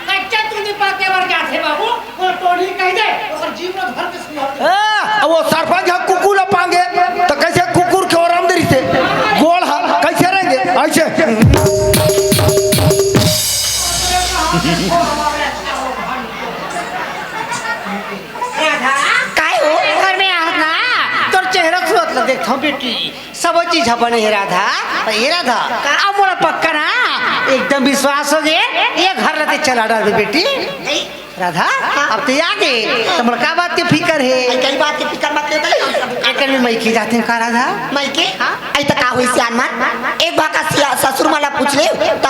कच्चा चुंदी पाके बर जाथे बाबू। वो टोनही कह दे, ओकर जीव में भर के सुना दे। ए, वो सरपंच ह कुकुर ल पांगे, त कैसे कुकुर के ओरम दे रहिथे? गोड़ ह, कैसे रहेंगे? ऐसे। राधा, काय हो? घर में आहत ना, तोर चेहरा सूरत ल देखथंव बेटी, सबो चीज ह बने हे राधा। ए राधा, अब मोला पक्का ना एकदम विश्वास हो गे, ये घर ल ते चला डारबे बेटी। राधा, अब ते आ गे, त मोला का बात के फिकर हे? आई, कई बात के फिकर मत ले, तले हम सब एकर में मइके जाते का राधा? मइके? हाँ? आई त का होई सियान मन? एक बार का सिया-, ससुर मन ला पूछ ले, त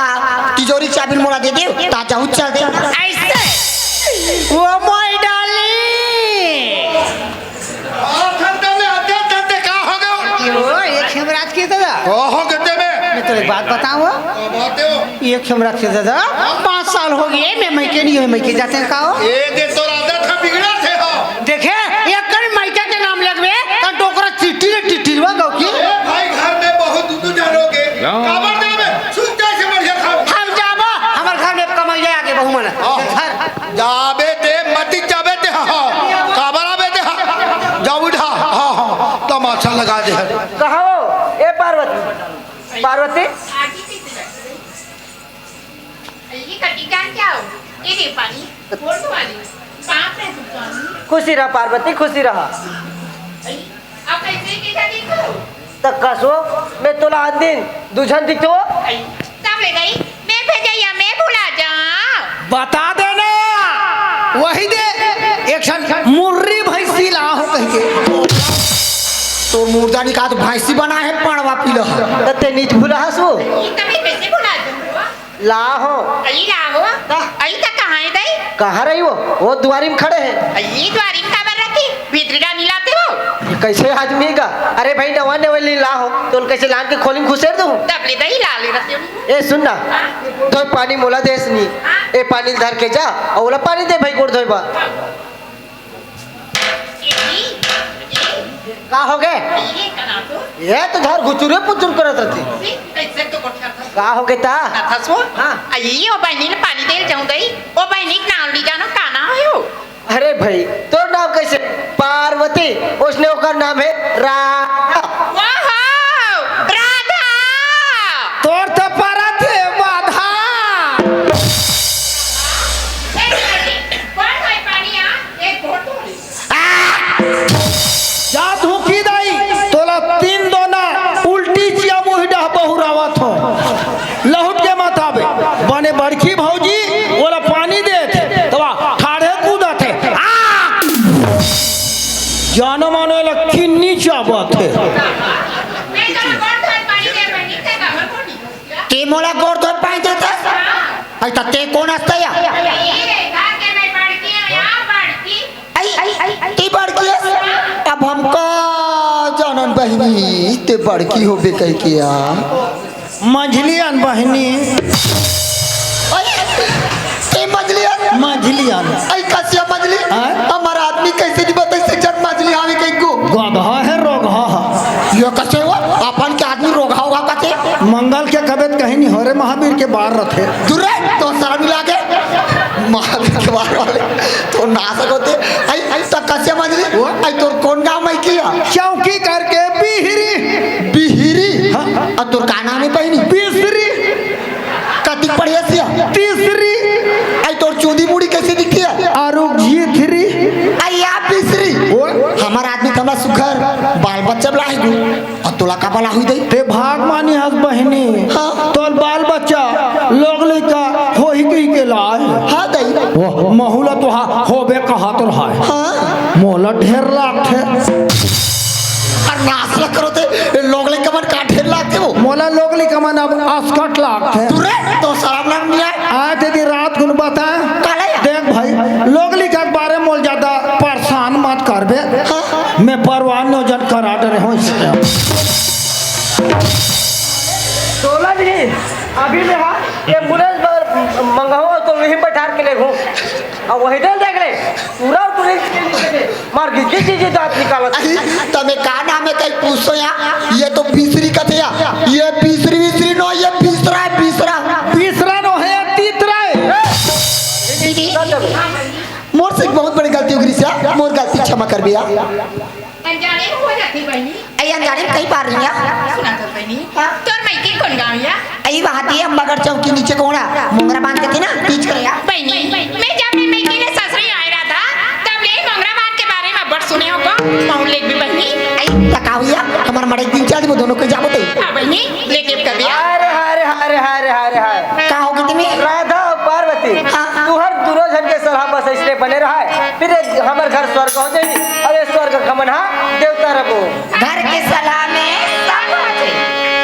तिजोरी चाबी मोला दे दे, त जाहू चल दे। ऐसे? Oh my darling! आ, धंधा में आते, धंधे का हो गयो? क्यों? ये खेमराज के दादा? का हो गते में? मैं तो एक बात बताऊं। का बात हे वो? ये खेमराज के दादा, पाँच साल हो गए, मैं मइके नहीं हुई, मइके जाते हैं, का हो? ए दे तो राधा था बिगड़ा थे हो। देखे, ये कर मइके के नाम लगवे, तो डोकरा चिट्टी रे टिटिलवा गौ की। ए भाई, घर में बहुत दू दू जन हो गए। काबर जाबे, सुन जाए से बढ़िया खाओ। हम जाबो, हमर घर में कमैया आगे बहू मन। हाँ। घर जाबे ते मती जाबे ते, हाँ, हाँ। काबर आबे ते, हाँ। जाऊ उठा, हाँ, हाँ, तमाशा लगा दे। कहाँ हो? ए पार्वती, पार्वती। ये क्या, क्या हो? ये दे पानी, बोल तो पानी। बाप रे, तू पानी। खुशी रह पार्वती, खुशी रह। अई, अब कैसे के जाती तू? त कसो, मैं तोला आन दिन दू झन दिखो। अई, तब ले गई, मैं भेजैया, मैं भुला जा। बता देना, वही दे, एक झन मुर्री भैंसी ला हो कह के। तो मुर्दा निकाल तो भैंसी बना है, पड़वा पीला है। त ते नीच भुला हसो। ये तभी कैसे भुला दूँ? लाहो। अई लाहो? का? अई त कहाँ हे दई? कहाँ रही वो? वो दुआरी में खड़े हैं। अई दुआरी में काबर रखी? भीतरी डानी लाते हो? कैसे आदमी का? अरे भाई, नवा नवे ली लाहो, तो उन कैसे लान के खोली में घुसेर दूँ? तब ले दई ला ले रखते हो। ए सुन ना, हाँ। धोए पानी मोला देस नी। हाँ। ए पानी धर के जा, और ओला पानी दे भाई, गोड़ धोए बा। का हो गे? ये तो घर घुचुरे पुचुर करत रहिथे। का हो गे ता? हाँ। अई, ओ बहिनी ल पानी दे जाऊं दई। ओ बहिनी के नाम ली जानो, का नाम हे ओ? अरे भाई, तोर नाम कैसे? पार्वती। उसने ओकर नाम हे राधा। ओहो, राधा। तोर तो परत हे बाधा। ए, बहिनी, बड़ भाई पानी आ, एक घोट ले। जात हूँ की दाई, तोला तीन दोना उल्टी चिया मुही डह बहुरावत हो। लहुट के मत आबे। बने बड़की भौजी, ओला पानी देत हे, तवा ठाढ़े कूदत हे। आ! जानो मानो एला किन्नी चाबत हे। ते मोला गोड़ धोए पानी देत हस? अई त ते कोन हस या? अई, अई, अई, अई, तैं बड़की हस? अब हम का जानन बहिनी, तैं बड़की होबे कहिके या। मझली अन बहिनी। अई, तैं मझली अन? मझली अन। अई, कसिया मझली? हाँ? हमर आदमी कैसे नहीं बताई से जन मझली हावे कहिके? गधा हे, रोगहा हे। ये कसे हो? अपन के आदमी रोगहा होगा कसे? मंगल के कबे त कहीं नहीं हो रे, महावीर के बार रथे। दूर रे, तो शर्म नहीं लागे? महावीर के बार वाले तो ना सकोते। अई, अई, त कसे मझली? वो? अई, तोर कोन गाँव में किया? चौकी करके बिहरी। बिहरी? हाँ। अउ तोर का नाम हे बहिनी? बिसरी। कतिक पढ़े हस या? तीसरी। अई, तोर चूंदी मुड़ी कैसे दिखथे या? आरुग जीथरी। अई, या बिसरी। वो? हमर आदमी त हमला सुघर बाल बच्चा बला ही दू। अउ तोला का बला हुई दई? ते भाग मानी हस बहिनी। हाँ। तोर बाल बच्चा, लोग लइका होही कहिके लाय। हाँ दई। वो, महू ला तो हा-, होबे कहत रहय। हाँ। मोला ढेर लागथे। अरे नास ल करो ते, ए लोग लइका मन का ढेर लागथे वो? मोला लोग लइका मन अब असकट लागथे। दूर रे, तो शरम लग नहीं आय। आज यदि रात कुन बता, काला या? देख भाई, लोग लइका के बारे में मोला ज्यादा परेशान मत करबे। हाँ। मैं परवाह नोजन करा डरे हूँ इससे। तोला नहीं, अभी मैं हाँ एम्बुलेंस बर मंगाऊँ तो वहीं बैठार के ले घूम। अब वही दे देख ले, पूरा एम्बुलेंस के लिए मार गिर गिर गिर दांत निकालत। अरे, तमे का नाम हे कहीं पूछो या? ये तो बिसरी कथे या। ये बिसरी बिसरी नो, ये बिसरा हे, बिसरा। बिसरा नो हे, तीतरा हे। ए, दीदी। मोर से एक बहुत बड़ी गलती हो गई रिसिया, मोर गलती क्षमा कर भैया। अनजाने में हो जाथे बहिनी। अई अनजाने में कई बार रही है। सुना तो बहिनी। हाँ। तोर मइके कोन गाँव या? अई वहाँ दिए अम्बागढ़ चौकी नीचे कोना, मोंगरा बांध के थे ना, बीच करे या। बहिनी, मैं जब मैं मइके ले ससुरे आए रहा था, तब ले मोंगरा बांध के बारे में बड़ सुने हो को, महू लेगबे बहिनी। अई त का हुआ, हमर मड़ई दिन चार दिन दोनों के जाबो ते। हाँ बहिनी, लेगबे कभी। अरे, अरे, अरे, अरे, अरे, अरे। का हो गई तुम्हें? राधा अउ पार्वती, हाँ। तुहर दूनों झन के सलाह बस अइसने बने रहय, फिर हमर घर स्वर्ग हो जाही, अउ ये स्वर्ग हमन हा देवता रबो। घर के सलाह में सब हो जाही।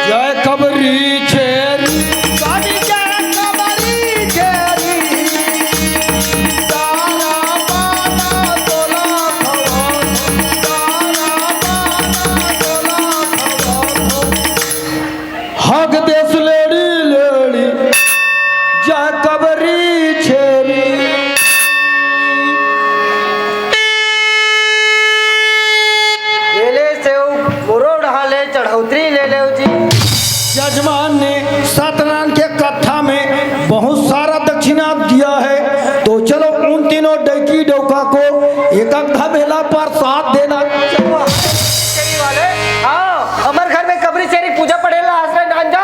जय कबरी छेरी, गाड़ी जय कबरी छेरी, तारा पाना तोला खवा, तारा पाना तोला खवा। हक देस लेड़ी लेड़ी, जा कबरी छेरी। ले ले सेव, मुरोड़ हाले, चढ़ौतरी ले लेव जी। जजमान ने सत्यनारायण के कत्था में बहुत सारा दक्षिणा दिया है, तो चलो उन तीनों डौकी डौका को एक एक धबेला प्रसाद देना। हाँ, हमर घर में कबरी छेरी पूजा पड़ेला, आश्रय नांजा।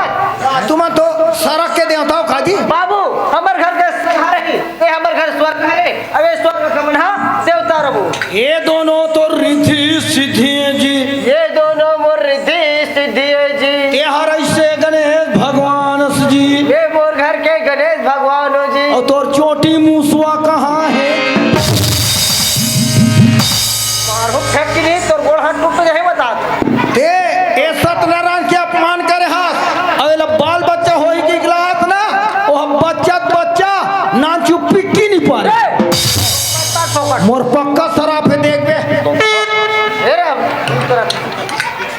तुम तो सरग के देवता हो काजी। बाबू, हमर घर के सिद्धि हे जी। ये दोनों मोर रिद्धि सिद्धि हे जी। तेहर ऐसे गणेश भगवान से जी। ये मोर घर के गणेश भगवान हो जी। अउ तोर चोटी मूसवा कहाँ हे? मारो फेंक के नहीं, तोर गोड़ हाथ टूट जाही, बता। ते ए सत्यनारायण के अपमान करे हस। अबे ला बाल बच्चा होई के गिलास ना, ओ बच्चा त बच्चा, नानचु पिट्टी नहीं पारे। ए, पत्ता ठोकर। मोर पक्का सराप हे, देखबे। ए रे,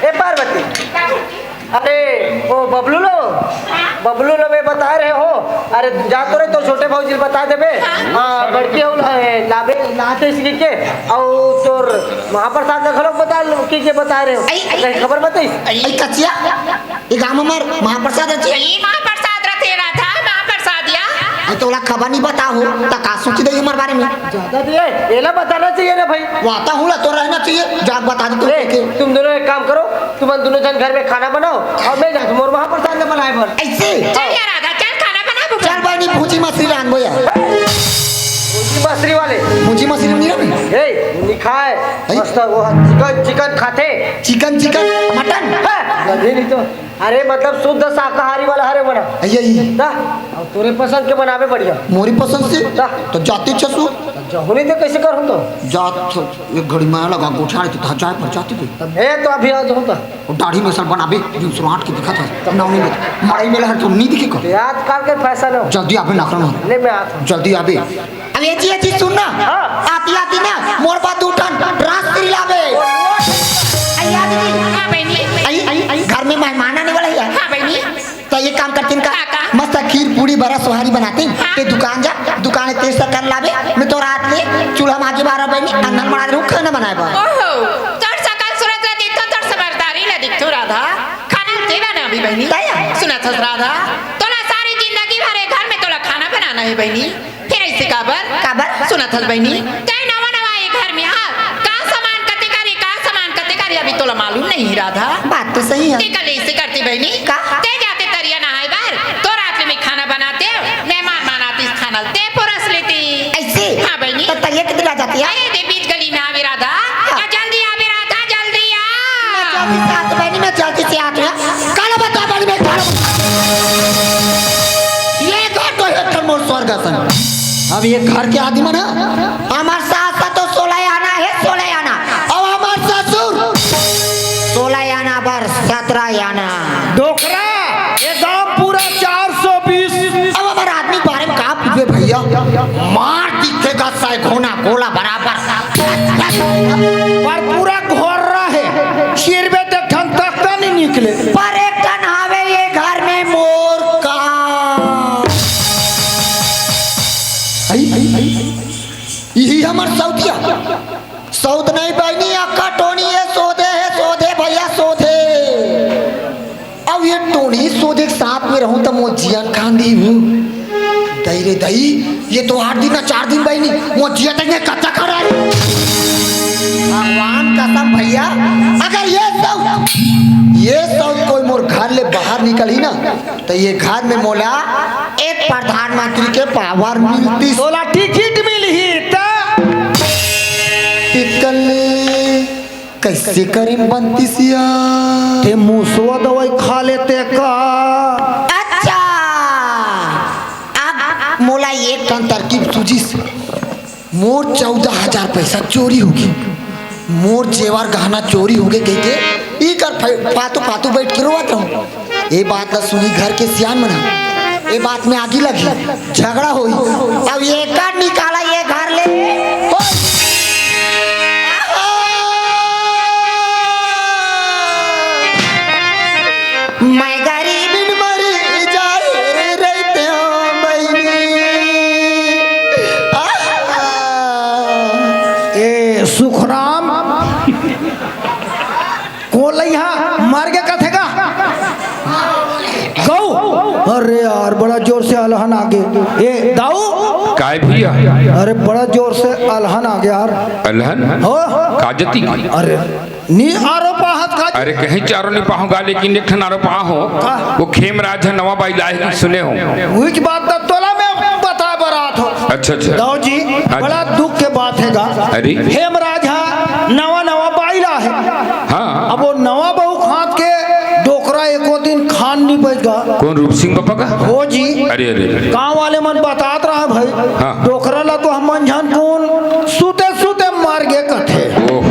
ए पार्वती, अरे ओ बबलू लो, बबलू लो, मैं बता रहे हो। अरे जा तो रे, तो छोटे भौजी ल बता देबे। हाँ, बड़की हो ला-, ए, लाबे, लाते इसकी के, अउ तोर महाप्रसाद ल घलो बता लो, की के बता रहे हो। आई, आई, कहीं खबर बताई? आई, कचिया, ये गांव में महाप्रसाद रचे। ई महाप्रसाद रथे राधा, महाप्रसाद या। अरे तोला खबर नहीं बताहूँ, त का सोची दे हमर बारे में? ज्यादा दिए, एला बताना चाहिए ना भाई। वाता हूँ ला तो रहना चाहिए, जाग बता दे तू ए, के। तुम दोनों एक काम करो, तुम दोनों जन घर में खाना बनाओ अउ मैं जाथों मोर महाप्रसाद ल बनाए बर। ऐसे? चल यार राधा, चल खाना बना। चल बहिनी, भूजी मछली रांधबो यार। भूजी मछली वाले। भूजी मछली नहीं रही? ए, नहीं खाए। हैं? मस्त वो चिकन, चिकन खाथे। Chicken, chicken, mutton? हाँ, गधे नहीं तो। अरे मतलब शुद्ध शाकाहारी वाला हरे बना। अइया, अइया। दा, अब तोरे पसंद के बनाबे बढ़िया। मोरी पसंद से? दा। तो जाते छसु। जहुने ते कैसे करहूँ तो? जात एक घड़ी माया लगा गोठा रे, तो जाए पर जाते थे। तब मैं तो अभी आज होता। वो दाढ़ी में सर बनाबे, दिन सुराट के दिखा था। नौनी में, मड़ई में लहर तो नहीं दिखे कर। ते आजकल के फैशन हो। जल्दी आबे ना करना। ले मैं आता हूँ। जल्दी आबे। अब ये जी, ये जी सुन ना। हाँ। आती, आती ना, मोर बा दू ठन राजश्री लाबे। अइया दीदी। हाँ बहिनी। आई, आई, आई, घर में मेहमान आने वाला है। हाँ बहिनी। तो ये काम करतीन का? का, का? मस्त खीर, पूड़ी, बरा, सोहारी बनातीन। हाँ। ते दुकान जा, दुकान ते सकन लाबे। मैं तो रात ले चूल्हा मागे बारा बहिनी, अन्नन बना रहूँ, खाना बनाए बर। ओहो, तोर सकल सूरत ला दिखथो, तोर समझदारी ला दिखथो राधा। खाना ते बनाबे बहिनी। तैया। सुनत हस राधा, तोला सारी जिंदगी भर ए घर में तोला खाना बनाना हे बहिनी। फिर ऐसे काबर? काबर? सुनत हस बहिनी, तैं नवा नवा ए घर में आ, का सामान कते करे, का सामान कते करे, अभी तोला मालूम नहीं हे राधा। बात तो सही है। ते कल ऐसे करती बहिनी, का? ते जाते तरिया नहाए बर, तो रात में खाना बनाते, मेहमान मन आतिस खाना ते परोस लेती। ऐसे? हाँ बहिनी। तो तरिया कितने आ जाती है? अरे दे बीच गली में आवे राधा, हाँ। आ जल्दी आवे राधा, जल्दी आ। मैं जल्दी से आत बहिनी, मैं जल्दी से आत हूँ। काला बता बहिनी, मैं काला बता। ये घर तो एक ठन मोर स्वर्ग असन। अब ये घर के आदमी मन ह, हमर सास ह तो सोलह आना हे, सोलह आना। अब हमर ससुर सोलह आना बर सत्रह आना। डोकरा, ये गांव पूरा चार सौ बीस। अब हमर आदमी के बारे में का पूछबे भैया? मार दिखेगा सैघोना गोला बराबर। पर पूरा घोर्रा हे, चिरबे त एक ठन तख्ता नहीं निकले। पर एक ठन हावे ये घर में मोर का। आई, आई, आई, यही हमर सौतिया। सौत नहीं बहिनी, अक्का टोनी ये सोधे हे, सोधे भैया, सोधे। अब ये टोनी सोधे के साथ में रहूं त मोर जियन कांदी हूँ। दई रे दई, ये तो आठ दिन ना चार दिन बहिनी, मोर जिया तक में कच्चा खा रहा है। भगवान कसम भैया, अगर ये सौत, ये सौत कोई मोर घर ले बाहर निकलही ना, तो ये घर में मोला एक प्रधानमंत्री के पावर मिलती। तोला टिकट मिलही त। टिकट ले कैसे करें बनती सिया? ते मूसवा दवाई खा लेते का? अच्छा, अब मोला एक ठन तरकीब सूझिस। मोर चौदह हजार पैसा चोरी होगे, मोर जेवर गहना चोरी होगे कहिके इकर फै-, फातू फातू बैठ के रोवत रहूं। ए बात ला सुनी घर के सियान मन ह, ए बात में आगी लगही, झगड़ा होही। अब एकर निकाला ये घर ले। मैं गरीबिन मर जाए रहते हो बहिनी। ए सुखराम, कोलई हा मर गे कथे का? गऊ। अरे यार, बड़ा जोर से अलहन आगे। ए दाऊ। काय भैया? अरे बड़ा जोर से अलहन आगे यार। अलहन? हो। का जती? अरे नी आरो पाहत का? अरे कहीं चारो नी पाहूंगा, लेकिन एक ठन आरो पाहो। का? वो खेमराज ह नवा बाई लाए हे, सुने हो? उच बात त तोला मैं बता बरात हो। अच्छा, अच्छा। दाऊ जी, अच्छा। बड़ा दुख के बात हे गा। अरे। खेमराज ह नवा नवा बाई ला हे। रूप सिंह बप्पा का? हो जी। अरे, अरे, अरे। गांव वाले मन बतात रहा भाई। हाँ। डोकरा ला तो हमन झन कोन सुते सुते मर गे कथे। ओह।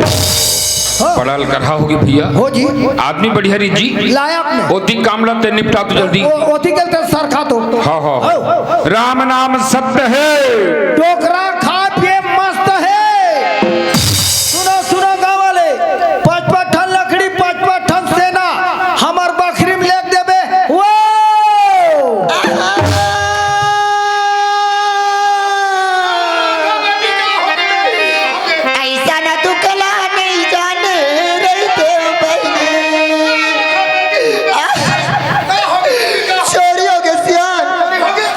हाँ। बड़ा लकरहा होगे भैया। हो जी। आदमी बढ़िया रही जी। लायक में। ओती काम ला ते निपटा तो जल्दी। ओ, ओती के ते सरखा तो। हाँ, हाँ। हो। राम नाम सत्य है। डोकरा खा पिए मस्त है। सुनो, सुनो गांव वाले, पचपन ठन लकड़ी, पचपन ठन सेना, हमर बखरी में लेग देबे। वो ऐसा ना तू कला नहीं जाने रही थे बहनी। चोरी हो गए सियान।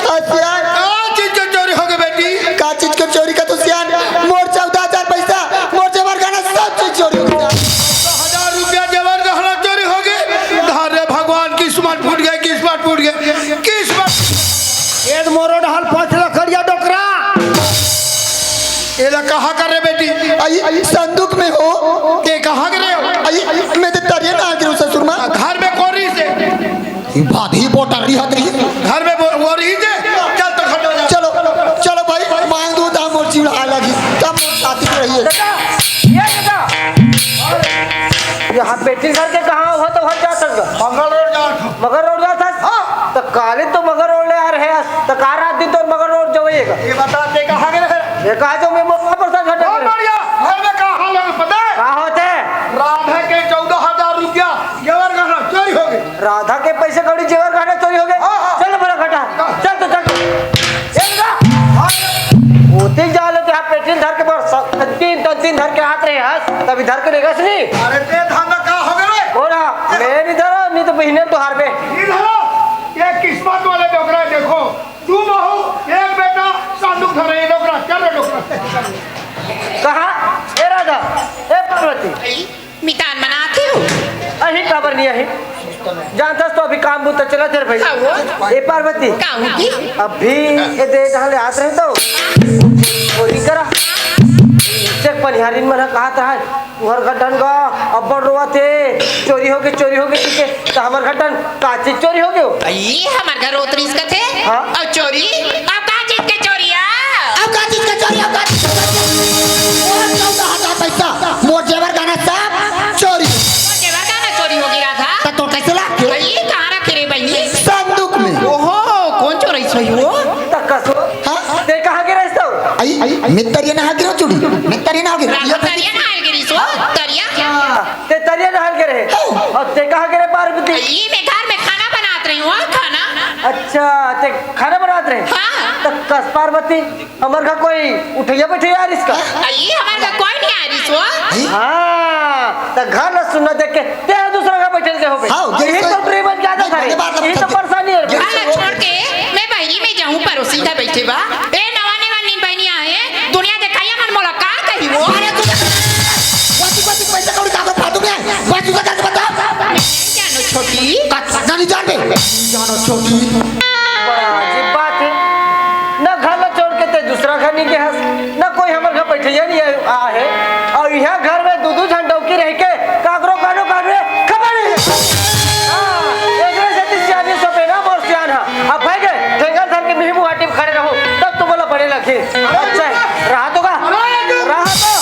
हाँ, सियान। का चीज के चोरी हो गए बेटी? का चीज के चोरी का तू सियान? मोर चौदह हजार पैसा, मोर जेवर गहना सब चीज चोरी हो गया। दो हजार रुपया जेवर गहना चोरी हो गए। धारे भगवान किस्मत फूट गए, किस्मत फूट गए, किस्मत। ए मोरो ढाल पाँच लाख करिया डोकरा। एला कहाँ कर रे बेटी? आई, आई संदूक में हो। ते कहाँ गिरे हो? आई, आई, मैं तो तरिया ना गिरू ससुर माँ। घर में कोरी से। ई भाभी बोटर रही हत रही। घर में वो, वो रही जे। चल तो खटो जा। चलो, चलो भाई, मांग दो दाम और जीव आ लगी। तब मोर साथी के रहिए। बेटा, ये बेटा। यहाँ पेटी घर के कहाँ हो तो घर जा सकता। मंगल रोड जा। मंगल रोड जा था? हाँ। तो काली तो मंगल रोड ले आ रहे हैं। तो का रात दिन तो मंगल रोड जो ये का? ये बता दे कहाँ गए हैं? ये कहा जो मैं मोर प्रसाद घाटे बहुत गए। बढ़िया। घर में का हाल है पता है? का होते? राधा के चौदह हजार रुपया जेवर गहना चोरी हो गए। राधा के पैसे कौड़ी जेवर गहना चोरी हो गए? हाँ, हाँ। चल बड़ा घटा। चल तो चल। चल ना। होते जा लो तो आप पेटी धर के बस तीन तो तीन धर के हाथ रहे हस। तभी धर के लेगा नहीं। अरे ते धान का हो गए रे? बोला, मैं नहीं धरा, नहीं तो बहिने तो हार में। नहीं धरा। ये किस्मत वाले डोकरा देखो। दू बहू, एक बेटा, संदूक धरे, ये डोकरा, चल रे डोकरा। कहा? ए राधा, ए पार्वती। मितान मनाते हो? अही काबर नहीं अही। जानतस तो अभी काम बूता चलत हे भाई। का हो? ए पार्वती। का हो जी? अभी ए दे ढाले हाथ रहे तो। चोरी करा। चेक पनिहारिन मन ह कहत रहा। तुहर घर डन गा अब्बड़ रोवत हे, चोरी हो गे, चोरी हो गे, ठीक हे। त हमर घर डन का चीज चोरी हो गे हो? अई, हमर घर ओतरीस कथे। हाँ? अउ चोरी? अउ का चीज के चोरी आ? अउ का चीज के चोरी? अउ का चीज के चोरी? मोर चौदह हजार पैसा, मोर जेवर गहना सब चोरी। मोर जेवर गहना चोरी हो गे राधा। त तोर कैसे ला? अई, कहाँ रखे रे बहिनी? संदूक में। ओहो, कोन चोरइस होही वो? त कसो। हाँ? ते कहाँ के रहिस तो? अई, अई, मैं तरिया नहा गिरो चुड़ी। मैं तरिया नहा गिरो। राधा तरिया नहा गिरिस वो? तरिया? हाँ। ते तरिया नहाल के रहे। हाँ। अउ ते कहाँ के रहे पार्वती? ई मैं घर में खाना बनात रही हूँ, खाना। अच्छा, ते खाना बनात रहे? हाँ। त कस पार्वती, हमर घर कोई उठैया बैठैया आ रिस का? अई हमर घर कोई नहीं आ रिस वो। हाँ, त घर ला सुन्ना देख के ते दूसरा घर बैठे के होबे। हाँ, यही तो ट्रेन में ज्यादा ये था रे। बात यही तो परेशानी है। घर ला छोड़ के मैं बहरी में जाऊँ पड़ोसी घर बैठे बा। ए नवा नवा नींद बहनी आए। दुनिया देखाई हमन मोला का कही वो? अरे तू बस बस पैसा कौड़ी का फालतू में है। बस तू करके बता। जानो छोटी। का नहीं जानबे? जानो छोटी। बड़ा अजीब बात है। ना घर ला छोड़ के ते दूसरा घर नहीं गए हस, ना कोई हमर घर बैठैया नहीं आए, आ है। अउ इहाँ घर में दू दू झन डौकी रह के काकरो कानो कान में खबर नहीं है। हाँ, एकरे सेती सियानी सोपे ना मोर सियान हा। अब भाई गए, ठेंगल धर के मिही मुहाटी में खड़े रहो, तब तो बोला बड़े लगे। अच्छा है, रहा तो का? अरे, रहा तो।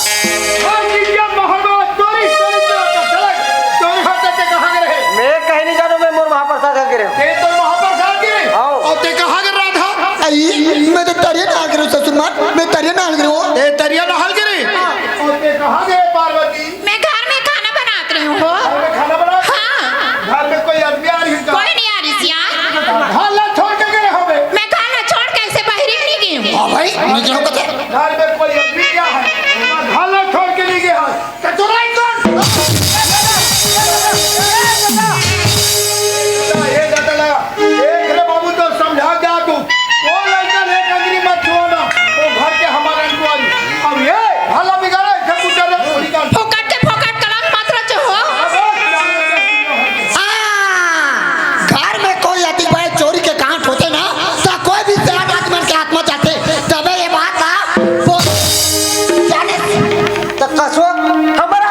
ओए, जिज्ञा महाराज, चोरी, चोरी, चोरी, चोरी, चोरी होते थे, कहाँ गए रहे? मैं कहीं नहीं जानू, मैं मोर महाप्रसाद खा के रहे। ये तो महाप्रसाद के? आओ। और ते कहाँ गए रहा था? आई, मैं तो तरिया नहाल गिरो ससुर माँ, मैं तरिया नहाल गिरो। ए, तरिया नहाल गिरी? और ते कहाँ गए पार्वती? मैं घर में खाना बनात रही हूँ। घर में खाना बना? हाँ। घर में कोई आदमी आ रही का? कोई नहीं आ रही सिया। घर ला छोड़ के गए हो बे? मैं घर ला छोड़ के ऐसे बाहर ही नहीं गई हूँ। हाँ भाई, मैं क्या कहते? घर में कोई आदमी क्या है? घर ला छोड़ के नहीं गए हो। चतुराई कौन? ए दतला, एक रे बाबू तो समझा जा तू। वो लड़का ले डंगरी मत छुआ ना। वो घर के हमारा इंक्वायरी। अब ये भला बिगाड़ा, इसे कुछ ज्यादा थोड़ी कर। फोकट के फोकट कलंक मत रचो हो। हाँ, घर में कोई अति बड़े चोरी के कांड होते ना, तो कोई भी सयान आदमी के हाथ में जाते, तबे ये बात का बोल। जाने तो कसो हमारा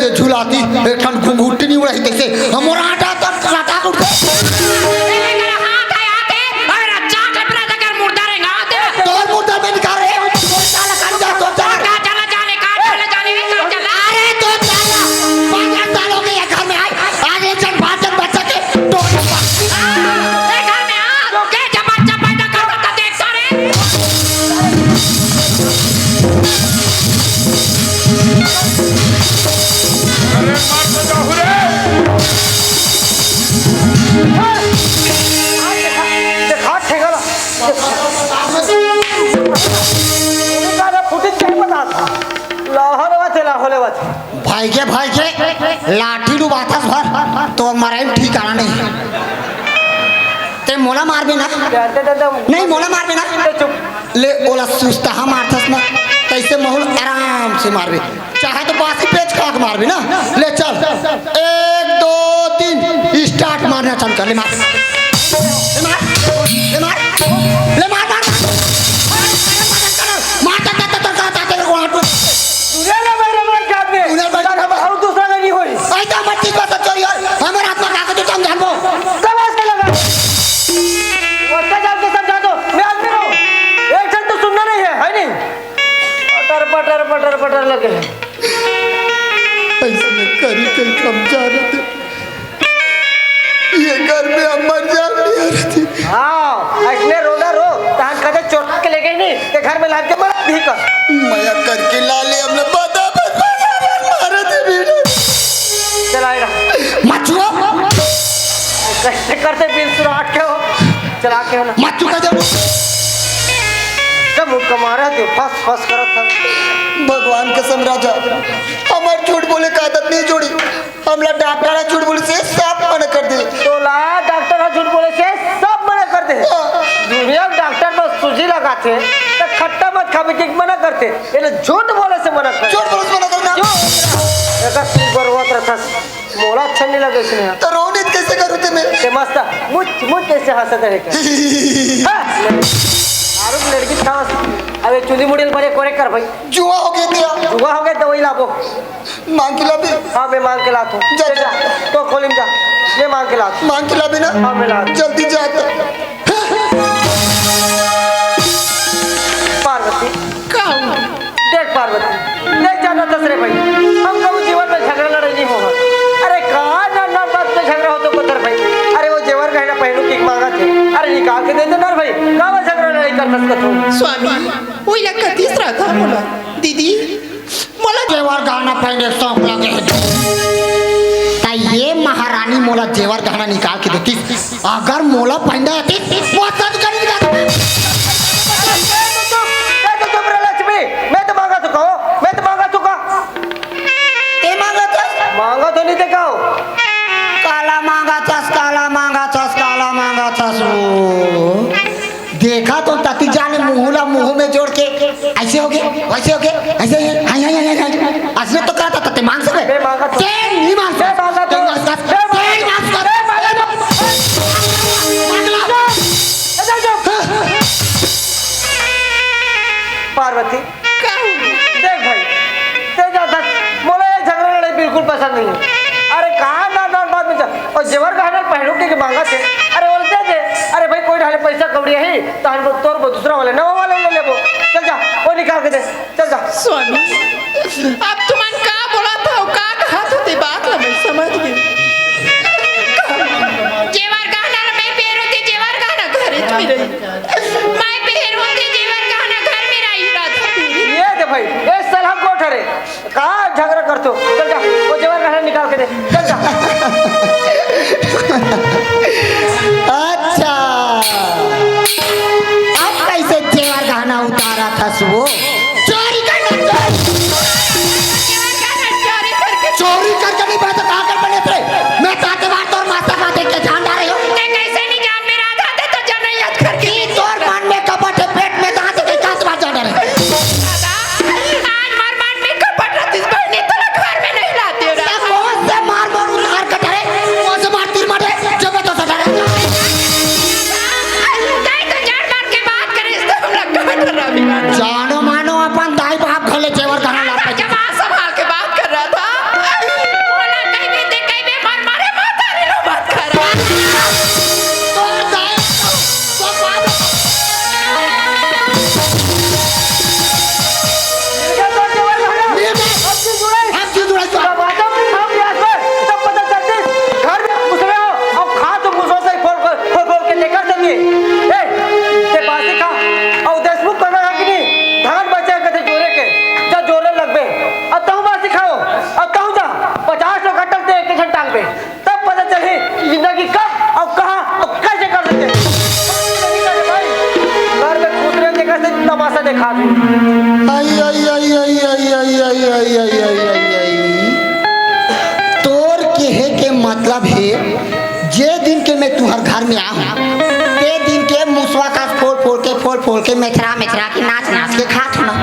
दे झुलाती, एक ठन घुघुटी नहीं उड़ाही तैसे, मोर आटा तक काटा उठे। ए, मेरा हाथ है, हाथ है, अगर अच्छा कपड़ा देकर मुर्दा रेंगा, तेरा तोर मुर्दा में निकाल रहे हो, तोर चाला काट जा, तोर चाला। का चला जाने, का चला जाने, का चला। अरे, तोर चाला, पाँच साल हो गए ये घर में आए, आज एक जन बात जन बच्चा के, तोर ए, घर में आ, के जब बच्चा पैदा कर सकता देखता रे। अरे मार तो जाहू रे। देखा ठेकाना। ये गाना फुटेज क्या बता था? लाहौर बात है, लाहौर बात। भाई के, भाई के, लाठी डुबाथस भर, तो मरे में ठिकाना नहीं। ते मोला मारबे ना? डरते, डरते। नहीं, मोला मारबे ना? तो चुप। ले, ओला सुस्ता मारथस ना, तैसे महूँ ल आराम से मारबे। चाहे तो बासी पेच खा के मारबे ना। ले चल, एक, दो, तीन, स्टार्ट मारना चालू कर। ले मार, ले मार, ले मार, ले मार, मार। मार, मार, मार, मार। तूने ना मेरे, मेरे ख्याल में। तूने बैठा ना। और दूसरा का नहीं होई। ऐसा मत चीज बात चोरी होई। हमारे हाथ में कागज तो हम जानबो। समझ के लगा। उसका जान के समझा दो। मैं आदमी हूँ। एक ठन तो सुनना नहीं है, है नहीं? पटर, पटर, पटर, पटर लगे। ऐसे करी कई कम जा रहे थे। ये घर में हम मर जा रही थी। हाँ, ऐसने रोना रो, तहन कदे चोरा के ले गई नहीं, ते घर में लाद के मर भी कर। मया करके ला ले, हमने बता, बता, बता, मारा थे बेटा। चला आएगा। मत छुओ। कैसे करते बिन सुराट के हो? चला के हो ना। मत चुका जब। जब मुझको मारा थे, फस, फस करत था। भगवान कसम राजा, हमार झूठ बोले का आदत नहीं छोड़ी। हमला डॉक्टर ह झूठ बोले से सब मना कर दे। तोला डॉक्टर ह झूठ बोले से सब मना कर दे। हाँ। दुनिया में डॉक्टर बस सूजी लगाथे, त खट्टा मत खाबे के मना करथे। एला झूठ बोले से मना कर। झूठ बोले से मना करना। क्यों? एकर तू बरवत रथस। मोला अच्छा नहीं लगे इसने। तो रोनित कैसे करूँ ते मैं? ते मस्त मुच मुच कैसे हंसत रहे कर। हाँ। आरुप लड़की था। अब ये चुंदी मुड़ी ल बड़े कोरे कर भाई। जुआ हो गया क्या? जुआ हो गया, दवाई लाबो। मांग के लाबे? हाँ, मैं मांग के लात हूँ। जा, जा, जा। जा। तो खोलिम जा, मैं मांग के लात हूँ। मांग के लाबे ना? हाँ, मैं लात हूँ। जल्दी जा तो। पार्वती। का? देख पार्वती, देख जाना दस रे भाई, हम कभी जीवन में झगड़ा लड़ाई नहीं होगा। अरे का ना ना बात पे झगड़ा हो तो पत्थर भाई। अरे वो जेवर गहना स्वामी, ओइला कतिस राधा मोला, दीदी, मोला जेवर गहना पहिने शौक लगे हे। त ये महारानी मोला जेवर गहना निकाल के देतिस, अगर मोला पहिनना आतिस, वो सब कर निकाल। ए, तो चुप, ए, तो चुप रे लक्ष्मी, मैं तो मांगा चुका हूँ, मैं तो मांगा चुका। ते मांगा था? मांगा तो नहीं देखा हो। काला मांगा थस, काला मांगा थस, काला मांगा थस वो। देखा तो तती जाने मुंह ला मुंह में जोड़ के ऐसे हो गए, वैसे हो गए, ऐसे ही, हाय, हाय, हाय, हाय, हाय। असली तो कहता था, ते मांग सकते? मैं मांगा तो। ते नहीं मांग सकते। मैं मांगा तो। ते मांग सकते। मैं मांगा ते नहीं मांग सकते। मैं मांगा तो। मांग ला। इधर जाओ। पार्वती, का हो? देख भाई, ते जादा मोला ये झगड़ा लड़ाई बिल्कुल पसंद नहीं है। अरे कहाँ ना ना बात में चल, और जेवर गहना पहनू के मांगा थे। अरे बोल दे दे। अरे भाई कोई ढाले पैसा कौड़ी है, तो हम तोर को दूसरा वाले नवा वाले ले लेबो। चल जा, वो निकाल के दे, चल जा। स्वामी, अब तुमन का बोला था, का कहा था, ते बात ला मैं समझ गई। जेवर गहना ला मैं पेरू, ते जेवर गहना घरे में रही। मैं पहन होते जेवर गहना घर में रही राधा पहन। ये दे भाई, ए सलहा कोठ रे। का झगड़ा करथो? चल जा, वो जेवर गहना निकाल के दे। चल जा। अच्छा, अब कैसे जेवर गहना उतारा था वो? चोरी करना, चोरी। जेवर गहना चोरी करके। चोरी करके नहीं, मैं तो कहाँ कर बने थे? मैं ताते बार तोर मास्टर बात देख के जान डारे हो। ते कैसे नहीं जान, मेरा आधा ते तो जन याद करके। की तोर मन में कपट है, पेट में दांत है, कहाँ से बात जान डारे? दादा, आज मार मन में कपट रहती, बहनी तोला घर में नहीं लाती हो ना। कौन से मार मार उधार कटा रे? कौन से मार तीर मारे? जब तो सटा रे। नहीं तो जड़ मार के बात करे, इस तो हम लोग कपट रहा भी ना। जानो मानो अपन दाई बाप घर ले जेवर गहना लाता है। जमा संभाल के बात कर रहा था। बोला कहीं भी देख, कहीं भी मार मारे, माता रे लो बात कर रहा। तोर दाई तो बाप। हम क्यों जुड़ाई? हम क्यों जुड़ाई? जब आदम हम यहाँ से, तब पता चलती, घर में घुस रहे हो, अब खा तुम घुसो से फोड़, फोड़, फोड़, फोड़ के लेकर चलिए। ए, ते बासी खा, और देशमुख करना है कि नहीं? धान बचे कथे जोरे के, जा जोरे लगबे। अब तहु बासी खाओ, अब तहु जा, पचास ठो कट्टल ते एक ठन टांग पे। तब पता चलही कि जिंदगी कब और कहाँ और कैसे कर देते। भाई, घर में घुस रहे देखा से तमाशा देखा दे। आई, आई, आई, आई। तोर कहे के मतलब हे, जे दिन के मैं तुहर घर में आहूं, ते दिन के मुसवा का फोड़ फोड़ के, फोड़ फोड़ के, मेथरा मेथरा के, नाच नाच के खात हूं ना।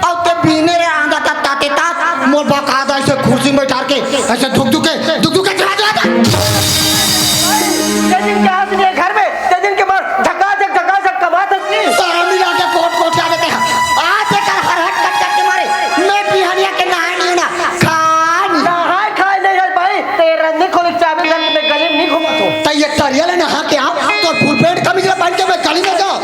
अउ ते बीने रे आंदा तात ताते तात मोर बकायदा ऐसे कुर्सी में बैठार के ऐसे धुक धुक के, धुक धुक के चला जाता। ते दिन के आज ये घर में, ते दिन के बाद धक्का धक, धक्का धक कमात हस। सारा मिला के कोट कोट क्या देते हैं। आज एकर हर हट कट कट के मारे, मैं बिहनिया के नहाए नहीं ना, खान। नहाए खाए नहीं है भाई, तेरा नहीं खोले चाबी घर में गली में नहीं घुमा तो। त ये तरिया ले नहा के आओ, तो फुल पैंट कमीज ला पहन के मैं गली में जाओ।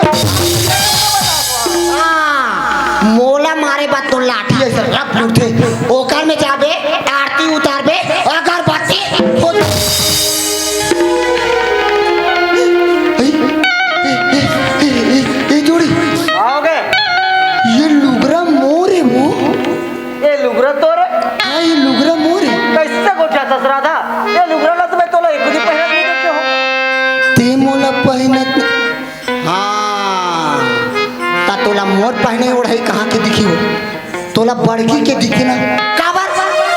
हाँ, मोला मारे बाद तो लाठी ऐसे रप लुटथे। ओकर में जाबे, आरती उतारबे, अगरबत्ती हो। ए, ए, ए, ए, ए, ए, जोड़ी। आओगे? ये लुगरा मोर हे वो। ये लुगरा तोर हे? हाँ, ये लुगरा मोर हे। कैसे गोठिया ससुरा था? ये लुगरा ला तो मैं तोला एक भी पहनत नहीं देखे हो। ते मोला पहनत नहीं। हाँ, ता तोला मोर पहने ओढ़ाई कहाँ के दिखी हो? तोला बड़की के दिखे ना? काबर,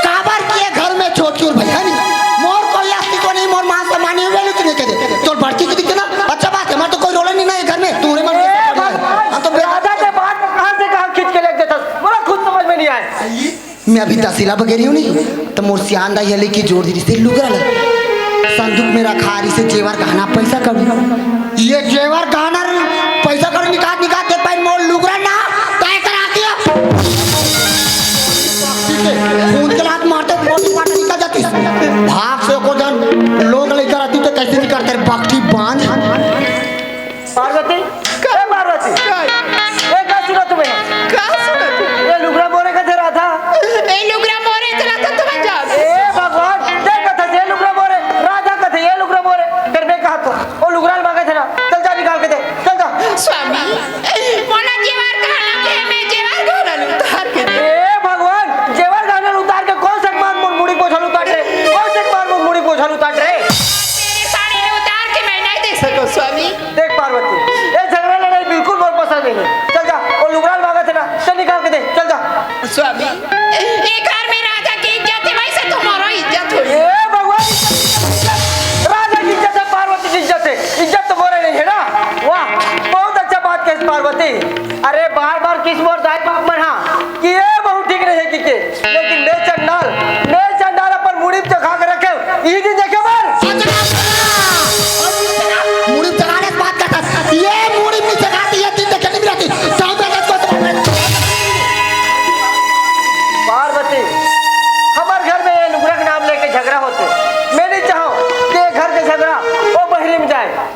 काबर के घर में छोटकी और भैया नहीं? मोर कोई अस्तित्व नहीं, मोर मान सम्मान नहीं, value नहीं करे। तोर बड़की के दिखे ना? अच्छा बात है, हमार तो कोई रोल नहीं ना ये घर में। तू रे मन के ए, सब बढ़िया है। भगवान, हम तो बेटा राजा के बात कहाँ से कहाँ खींच के ले देता? बोला खुद समझ में नहीं आए। मैं अभी तहसीला बगेरी हूँ नहीं, तो मोर सियान दाई हले की जोर दी से लुगरा ला। संदूक में रखा रही से जेवर गहना पैसा कौड़ी। ये जेवर गहना पैसा कौड़ी निकाल, निकाल दे पाई मोर लुगरा ना, तय करा दिया। ठीक है, खून के लात मारते मोटी पाट निकल जाती। भाग से को जन लोग लेकर आती तो कैसे निकलते रे बकटी बांध। पार्वती, ए पार्वती, का? ए का सुना तुम्हें? का सुना तू? ए लुगरा मोरे कथे राधा। ए लुगरा मोरे चला था तुम्हें जा। ए भगवान, देख कथे ए लुगरा मोरे, राधा कथे ए लुगरा मोरे। फिर मैं कहा तो, ओ लुगरा मांगे थे ना, चल जा निकाल के दे।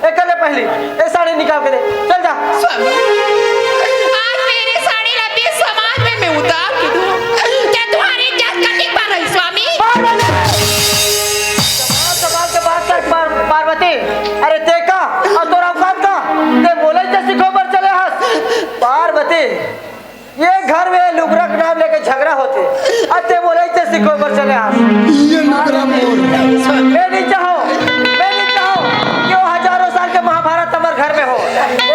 ए, कर ले पहली, ए, साड़ी निकाल के दे, चल जा। स्वामी, आज मेरी साड़ी ला बीच समाज में मैं उतार के दूं, क्या तुम्हारी इज्जत करनी पड़ रही, स्वामी? पार्वती! संभाल, संभाल के बात कर, पार-, पार्वती। अरे, ते का? अउ तोर औकात का? ते मोला इज्जत सिखाए बर चले हस? पार्वती, ये घर में लुगरा के नाम लेके झगड़ा होथे। अते मोला इज्जत सिखाए बर चले हस। ये लुगरा मोर। मैं नहीं चाहूँ, मैं नहीं चाहूँ कि वो हजारों साल के महाभारत हमर घर में हो।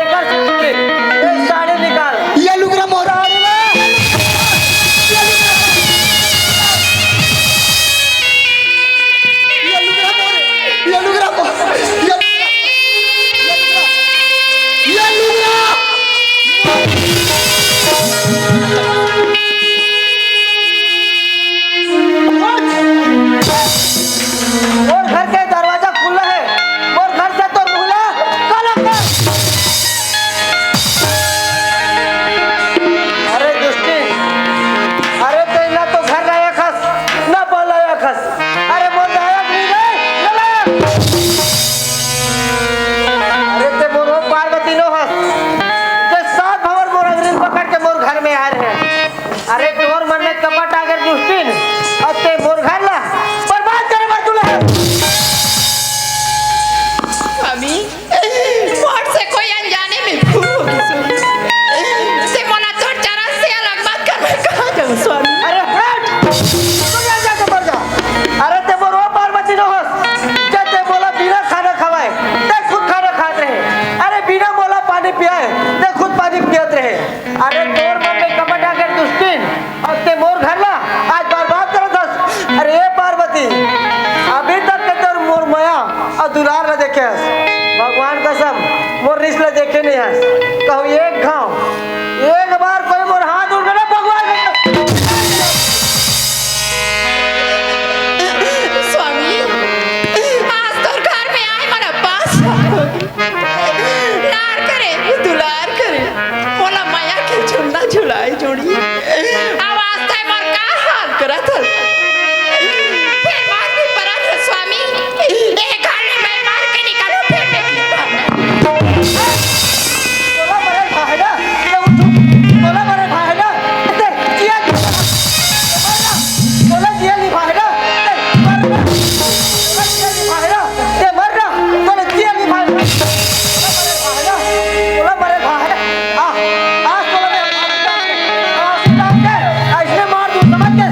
एकर से ये साड़ी निकाल। ये लुगरा मोर। साड़ी ला। ये लुगरा मोर। ये लुगरा मोर। ये लुगरा। ये लुगरा। ये लुगरा। मोर घर के दरवाजा खुला है, मोर घर से तोर मुहला काला कर। अरे दुष्टी, अरे ते ना तो घर लायक हस, ना बन लायक हस। अरे मोर लायक नहीं रे, नालायक। अरे ते मोर वो पार्वती नो हस, जे सात भंवर मोर अंगरी पकड़ के मोर घर में आए रहे। अरे तोर मन में कपट आ गए दुष्टिन, अउ ते मोर घर ला बर्बाद करे बर तुले। स्वामी, मोर से कोई अनजाने में भूल हो गई स्वामी। ते मोला तोर चरण से अलग मत कर, मैं कहाँ जाऊँ स्वामी? अरे हट! तू यहाँ जाके मर जा। अरे ते मोर वो पार्वती नो हस, जे ते मोला बिना खाना खवाए, ते खुद खाना खात रहे। अरे बिना मोला पानी पियाए, ते खुद पानी पियत रहे। अरे तोर मन में कपट आ गए दुष्टिन, अउ ते मोर घर ला आज बर्बाद करत हस। अरे ए पार्वती, अभी तक के तोर मोर मया अउ दुलार ला देखे हस। भगवान कसम, मोर रिस ला देखे नहीं हस। कहूँ एक घाव, एक बार कोई मोर हाथ उठ गया ना भगवान कसम। स्वामी, आज तोर घर में आए मोला पास लाड़ करे, दुलार करे, मोला मया के झुलना झुलाए जोड़ी। अब आज तैं मोर का हाल करत हस? फिर मार भी परत हे स्वामी। ए घर ले मैं मार के निकालूं, फिर मैं तोला मरे भाहेला, ये उठू, तोला मरे भाहेला, ते जिया निभाहेला, तोला जिया निभाहेला, ते मरना, तोला जिया निभाहेला, ते मरना, तोला जिया निभाहेला, तोला मरे भाहेला, तोला मरे भाहेला, आ, आज तोला मैं फांसी डाल के, फांसी डाल के, ऐसने मार दूं, समझ के?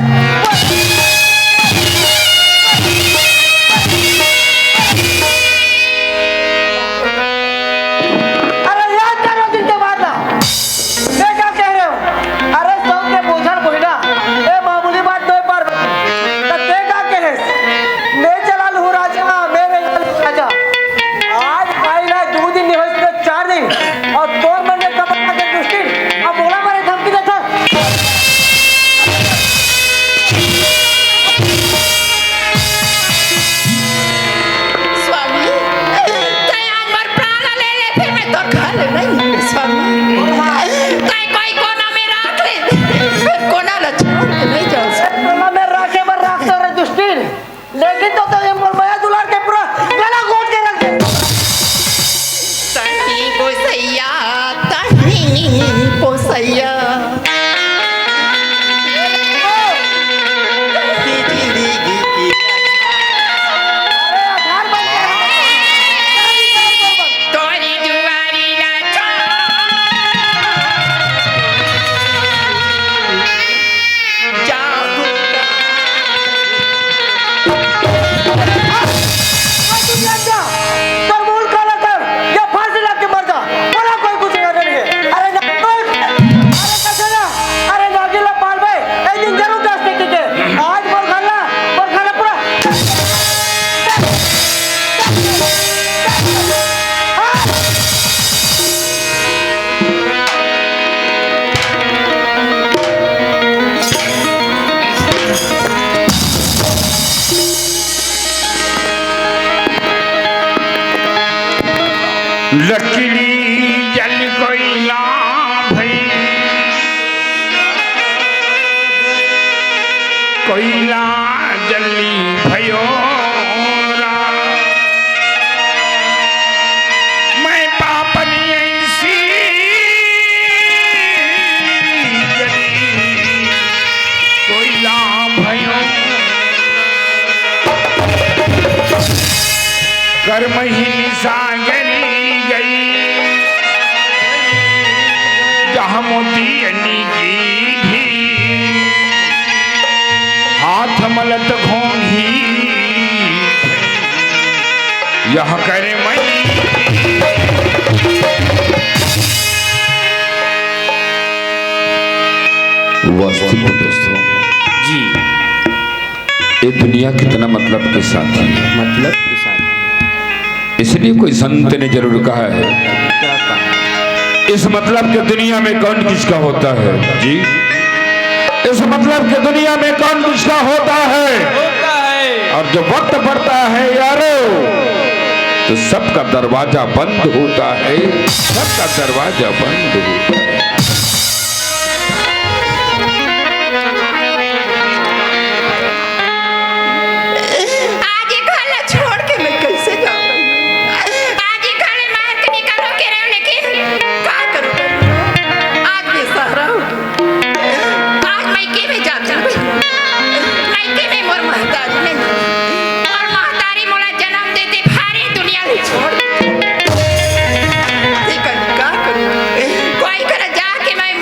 अरे याद करो दिन के बाद ना। मैं क्या कह रहे हो? अरे सब के बोझल बोहिना, ए मामूली बात नोहे पर। त ते का कहे? मैं चला लूँ राजा, मैं रंगा लूँ राजा। आज भाई ना दू दिन नहीं होइस, तो चार दिन। अउ तोर मन में कपट के दुष्टिन, अब मोला मारे धमकी देथस। स्वामी, तैं आज मोर प्राण ले ले, फिर मैं तोर घर ले नहीं, स्वामी। तैं कोई कोना में राख ले, फिर कोना ला छोड़ के नहीं जाओ। कोना में राखे बर राखथों रे दुष्टिन, लेकिन तो, तो ये मोर मया दुलार के पूरा गला घोट के रख दे। तहीं पोसैया, तहीं पोसैया। तोर मूल काला कर, या फांसी लग के मर जा, मोला कोई कुछ नहीं है। अरे ना, अरे कैसे ना, अरे नागिन ला पालबे, एक दिन जरूर दस टिके के। आज मोर घर ला, मोर घर ला पूरा। लकड़ी जल कोइला भई, कोइला जली भयो रा। अरे महीनी सांगरी गई, जहाँ मोती अनी की ढीठ, हाथ मलत घोंघी यह करे मई। वास्तव में दोस्तों, जी। ये दुनिया कितना मतलब के साथी है। मतलब के साथी है। इसलिए कोई संत ने जरूर कहा है, क्या कहा? इस मतलब के दुनिया में कौन किसका होता है जी? इस मतलब के दुनिया में कौन किसका होता है? होता है। और जब वक्त पड़ता है यारो, तो सबका दरवाजा बंद होता है, सबका दरवाजा बंद होता है। आज ये घर ला छोड़ के मैं कैसे जाऊँ? आज ये घर में मार के निकालो के रहे हो, लेकिन का करूँ? आज मैं सहारा हूँ। आज मायके में जाती हूँ। मायके में मोर महतारी नहीं। मोर महतारी मोला जन्म देते भारी दुनिया ले छोड़ देते। ठीक है, का करूँ? कोई घर जाके मैं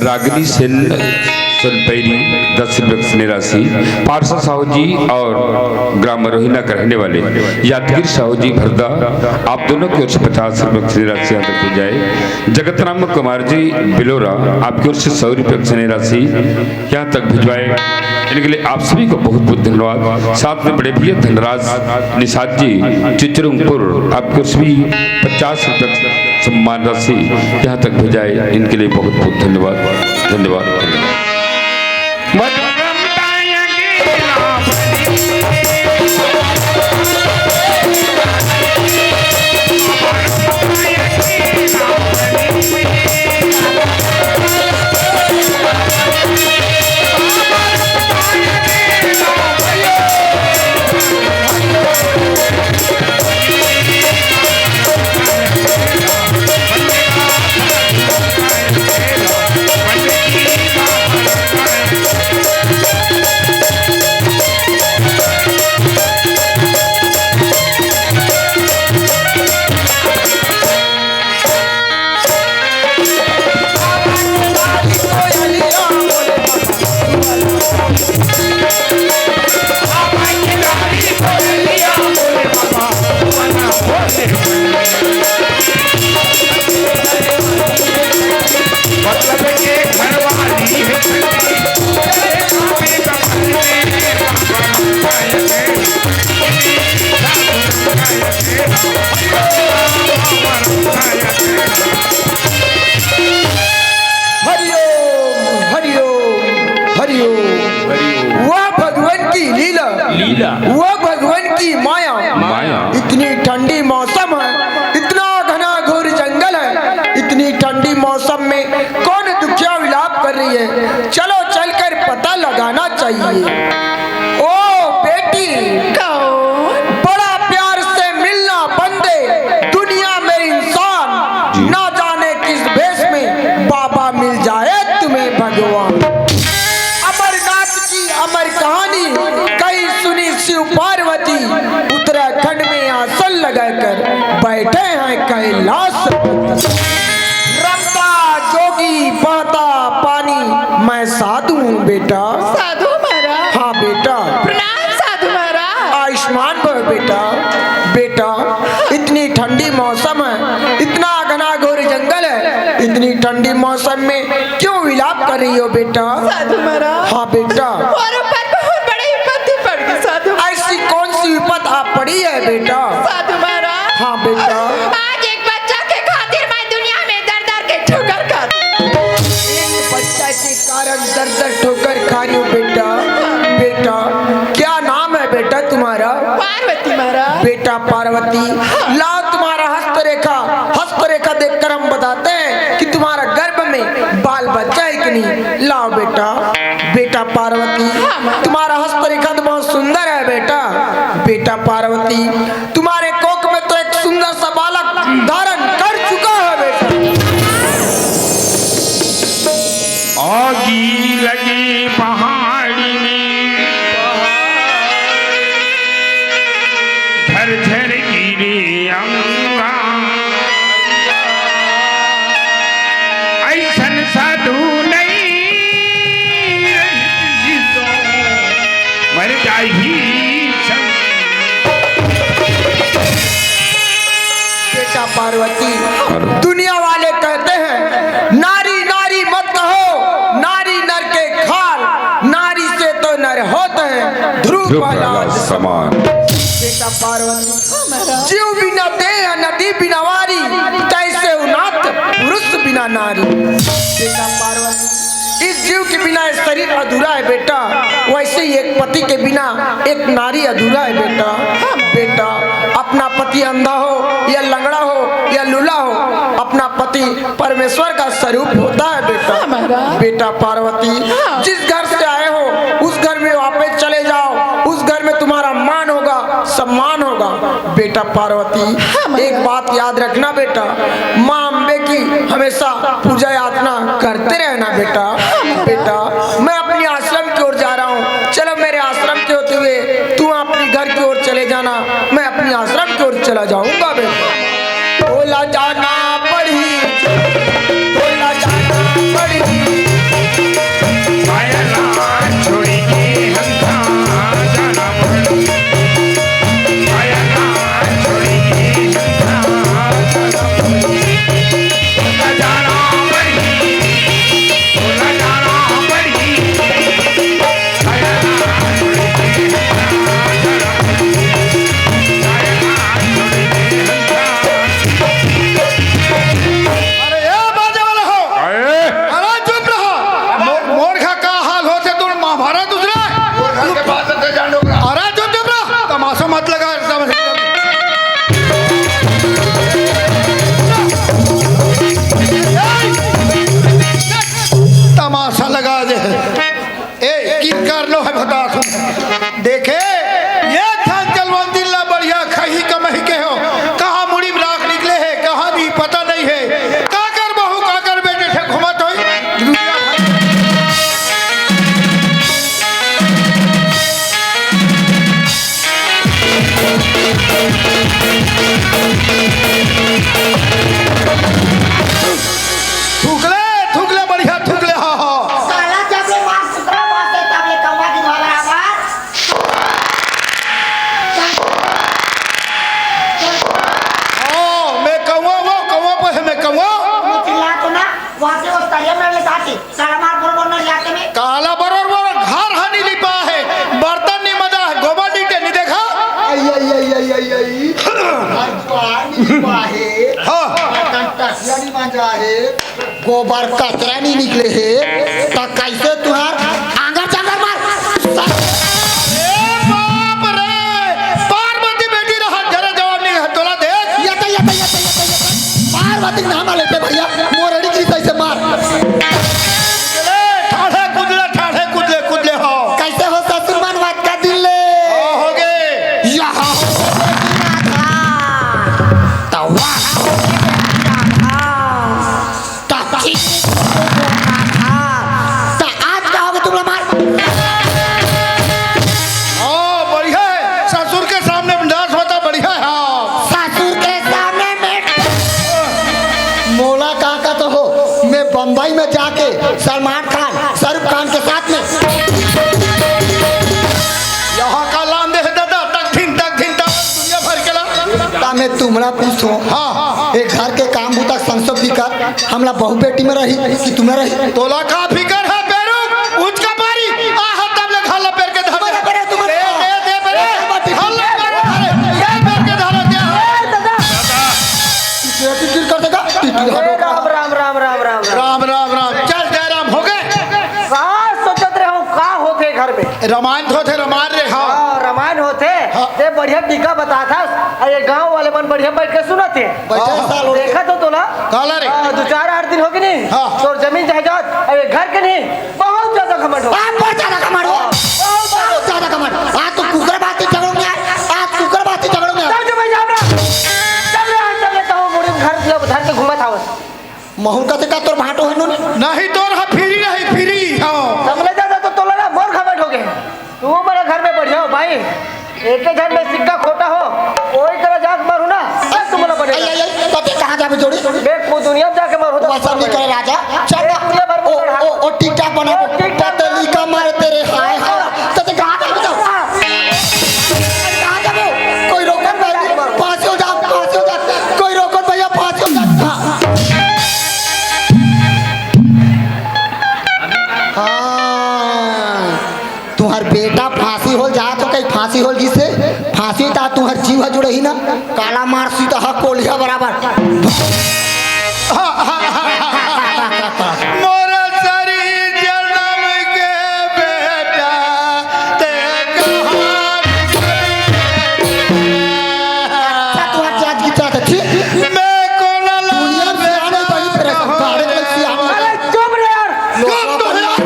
रागिनी सेन सोनपैरी, दस रुपये की राशि। पारसा साहू जी और ग्राम रोहिना के रहने वाले यादगिरी साहू जी भरदा, आप दोनों की ओर से पचास रुपये की राशि यहाँ तक दी जाए। जगतराम कुमार जी बिलोरा, आपकी ओर से सौ रुपये की राशि यहाँ तक भिजवाए। इनके लिए आप सभी को बहुत बहुत धन्यवाद। साथ में बड़े भैया धनराज निषाद जी चिचरुंगपुर, आपको सभी पचास रुपये सम्मान राशि यहाँ तक भेजाए, इनके लिए बहुत बहुत धन्यवाद। धन्यवाद, धन्यवाद। हरिओम, हरिओम, हरिओम। वह भगवान की लीला, लीला। वह भगवान की माया। माया। इतनी ठंडी मौसम है, इतना घना घोर जंगल है, इतनी ठंडी मौसम में कौन दुखिया विलाप कर रही है? चलो चलकर पता लगाना चाहिए। ओ बेटी, कौन? बड़ा प्यार से मिलना बंदे, दुनिया में इंसान। जी। ना जाने किस भेष में बाबा मिल जाए तुम्हें भगवान। अमरनाथ की अमर कहानी कहीं सुनी शिव पार्वती, उत्तराखंड में आसन लगाकर बैठे हैं कैलाश। रमता जोगी बहता पानी, मैं साधु हूँ बेटा। साधु महाराज। हाँ बेटा। प्रणाम साधु महाराज। आयुष्मान भव बेटा। बेटा, इतनी ठंडी मौसम है, इतना घना घोर जंगल है, इतनी ठंडी मौसम में क्यों विलाप कर रही हो बेटा? साधु महाराज। हाँ बेटा। हमारे ऊपर बहुत बड़ी विपत्ति पड़ गई साधु। ऐसी कौन सी विपत आ पड़ी है बेटा? साधु महाराज। हाँ बेटा। आज एक बच्चा के खातिर मैं दुनिया में दर दर के ठोकर खाती। एक बच्चा के कारण दर दर ठोकर खा रही हो बेटा। बेटा, क्या नाम है बेटा तुम्हारा? पार्वती महाराज। बेटा पार्वती, लाओ तुम्हारा हस्तरेखा। हस्तरेखा देखकर हम बताते हैं कि तुम्हारा गर्भ में बाल बच्चा है कि नहीं। लाओ बेटा। बेटा पार्वती, हाँ, महाराज। तुम्हारा हस्तरेखा तो बहुत सुंदर है बेटा। बेटा पार्वती, तुम्हारे कोख में तो एक सुंदर सा बालक धारण कर चुका है बेटा। आगी लगी पहाड़ी में, झरझर गिरे अंगा। ऐसन साधु नहीं रही तो मर जाही संग। बेटा पार्वती, दुनिया वाले कहते हैं, नारी नारी मत कहो, नारी नर के खाल, नारी से तो नर होते हैं ध्रुव ध्रुव प्रहलाद प्रहलाद समान। बेटा पार्वती, जीव बिना देह नदी बिना वारी, तैसे उनाथ पुरुष बिना नारी। बेटा पार्वती, इस जीव के बिना ये शरीर अधूरा है बेटा, वैसे ही एक पति के बिना एक नारी अधूरा है बेटा। बेटा, अपना पति अंधा हो या लंगड़ा हो या लूला हो, अपना पति परमेश्वर का स्वरूप होता है बेटा। हाँ महाराज। बेटा पार्वती, हाँ। जिस घर से आए हो उस घर में वापस चले जाओ, उस घर में तुम्हारा मान होगा, सम्मान होगा। बेटा पार्वती, हाँ महाराज। एक बात याद रखना बेटा, माँ अम्बे की हमेशा पूजा याचना करते रहना बेटा। हाँ महाराज। बेटा, मैं अपनी आश्रम की ओर जा रहा हूँ, चलो मेरे आश्रम के होते हुए तू अपनी घर की ओर चले जाना, मैं अपनी आश्रम की ओर चला जाऊंगा बेटा। बोला जाना पड़ी, बोला जाना पड़ी। काला बरोबर बरोबर घर ह नी लिपा हे, बर्तन नी मजा हे, गोबर ईंटे नी देखा। आई, आई, आई, आई, आई, आई। घर दुआर नी लिपा हे। हाँ। बर्तन टसिया नी मजा हे, गोबर कचरा नी निकले हे, त कैसे तुहार आंगर चांगर मार? ए बाप रे, पार्वती बेटी रहत घरे जवाब नी हे, तोला देख। ये तो, ये तो, ये तो, ये तो, ये तो। पार्वती के नाम लेते भैया, मोरड़ी की सही से मार। ठाढ़े कुदले, ठाढ़े कुदले, कुदले हो। कैसे हो ससुर मन, बात का दिल ले? हो, हो गे। यहाँ हो गे बेटी राधा। तो वहाँ हो गे बेटी राधा। तो ठीक राधा। तो आज का हो गे तुम लोग मार? हाँ, बढ़िया हे। ससुर के सामने डांस होता, बढ़िया हे। हाँ। ससुर के सामने में मोला का का तो हो, मैं बम्बई में जाके सलमान खान, शाहरुख खान के साथ में। यहाँ का लान दे हे दादा, तक दिन, तक दिन, तक दुनिया भर के ला। ता मैं तुमला पूछो, हाँ। ये घर के काम बूता संसब भी कर, हमला बहू बेटी में रही कि तुम्हें रही? तोला का फिकर हे बेरू, उचका पारी, आहा तब ले घर ला पेर के धर। तुम्हारा, तुम्हारा, तुम्हारा। दे, दे, दे, बेरे। घर ला पेर के धर, दे, पेर के धर, दे। ए, दादा। टिटरी कर देगा, टिटरी अरे हटो। राम, राम, राम, राम, राम, राम। राम, राम, राम। चल, जय राम, हो गे। का सोचत रहे हो, का होथे घर में? रामायण होथे, रामायण रे, हाँ। हाँ, रामायण होथे। हाँ। ते बढ़िया टीका बतात हस। अरे, गांव वाले मन बढ़िया बैठ के सुनत हे। बैठे हाँ। साल हो गए। देखा तो तोला। काला रे। हाँ, दो चार आठ दिन हो गे नी। हाँ। तोर जमीन जायदाद, अरे, घर के नी, बहुत ज्यादा घमंड हो। आप बहुत ज्यादा घमंड हो। बहुत ज्यादा। बहुत ज्यादा घमंड। आज तो कुकर बात ही झगड़ो में आए, आज कुकर बात ही झगड़ो में आए। तब जब मैं जाम रहा, जब ले आज तक लेता हूँ, मुड़ी में घर, घर के घूमत आवत। महूं कथे का तोर भांटो हे नोनी? नहीं, तोर हा फ्री रही, फ्री, हाँ। समझ जाता तो तोला ना मोर घमंड हो गए। तू हमारे घर में बढ़िया हो भाई, एक ही घर में सिक्का खोटा हो, कोई तरह जाके मारू ना, सब तुम लोग बने। आई, आई, आई, तब कहाँ जाबे जोड़ी? मैं वो दुनिया में जाके मारू तो वैसा नहीं करे राजा, चल ना। दुनिया भर में ओ, लड़ा। ओ, ओ, TikTok बना, ओ, TikTok पतली कमर तेरे, हाय, हाय, तो ते कहाँ जाबे तो? कहाँ जाबे? कोई रोकन भाई, फांसी हो जा, फांसी हो जा, कोई रोकन भैया, फांसी हो जा। हाँ, तुहर बेटा फांसी होल जात हो, कहीं फांसी होल गिसे, फांसी ता तुहर जीव ह जुड़ही ना, काला मारसी त ह कोलिया बराबर। मोर सरी जनम के बेटा, ते कहाँ अच्छा, तुहर जात की चाहत अच्छी। मैं कोला दुनिया में सियाने बनी तेरे सब गाड़े के सियाने। अरे चुप रे यार। चुप तो यार।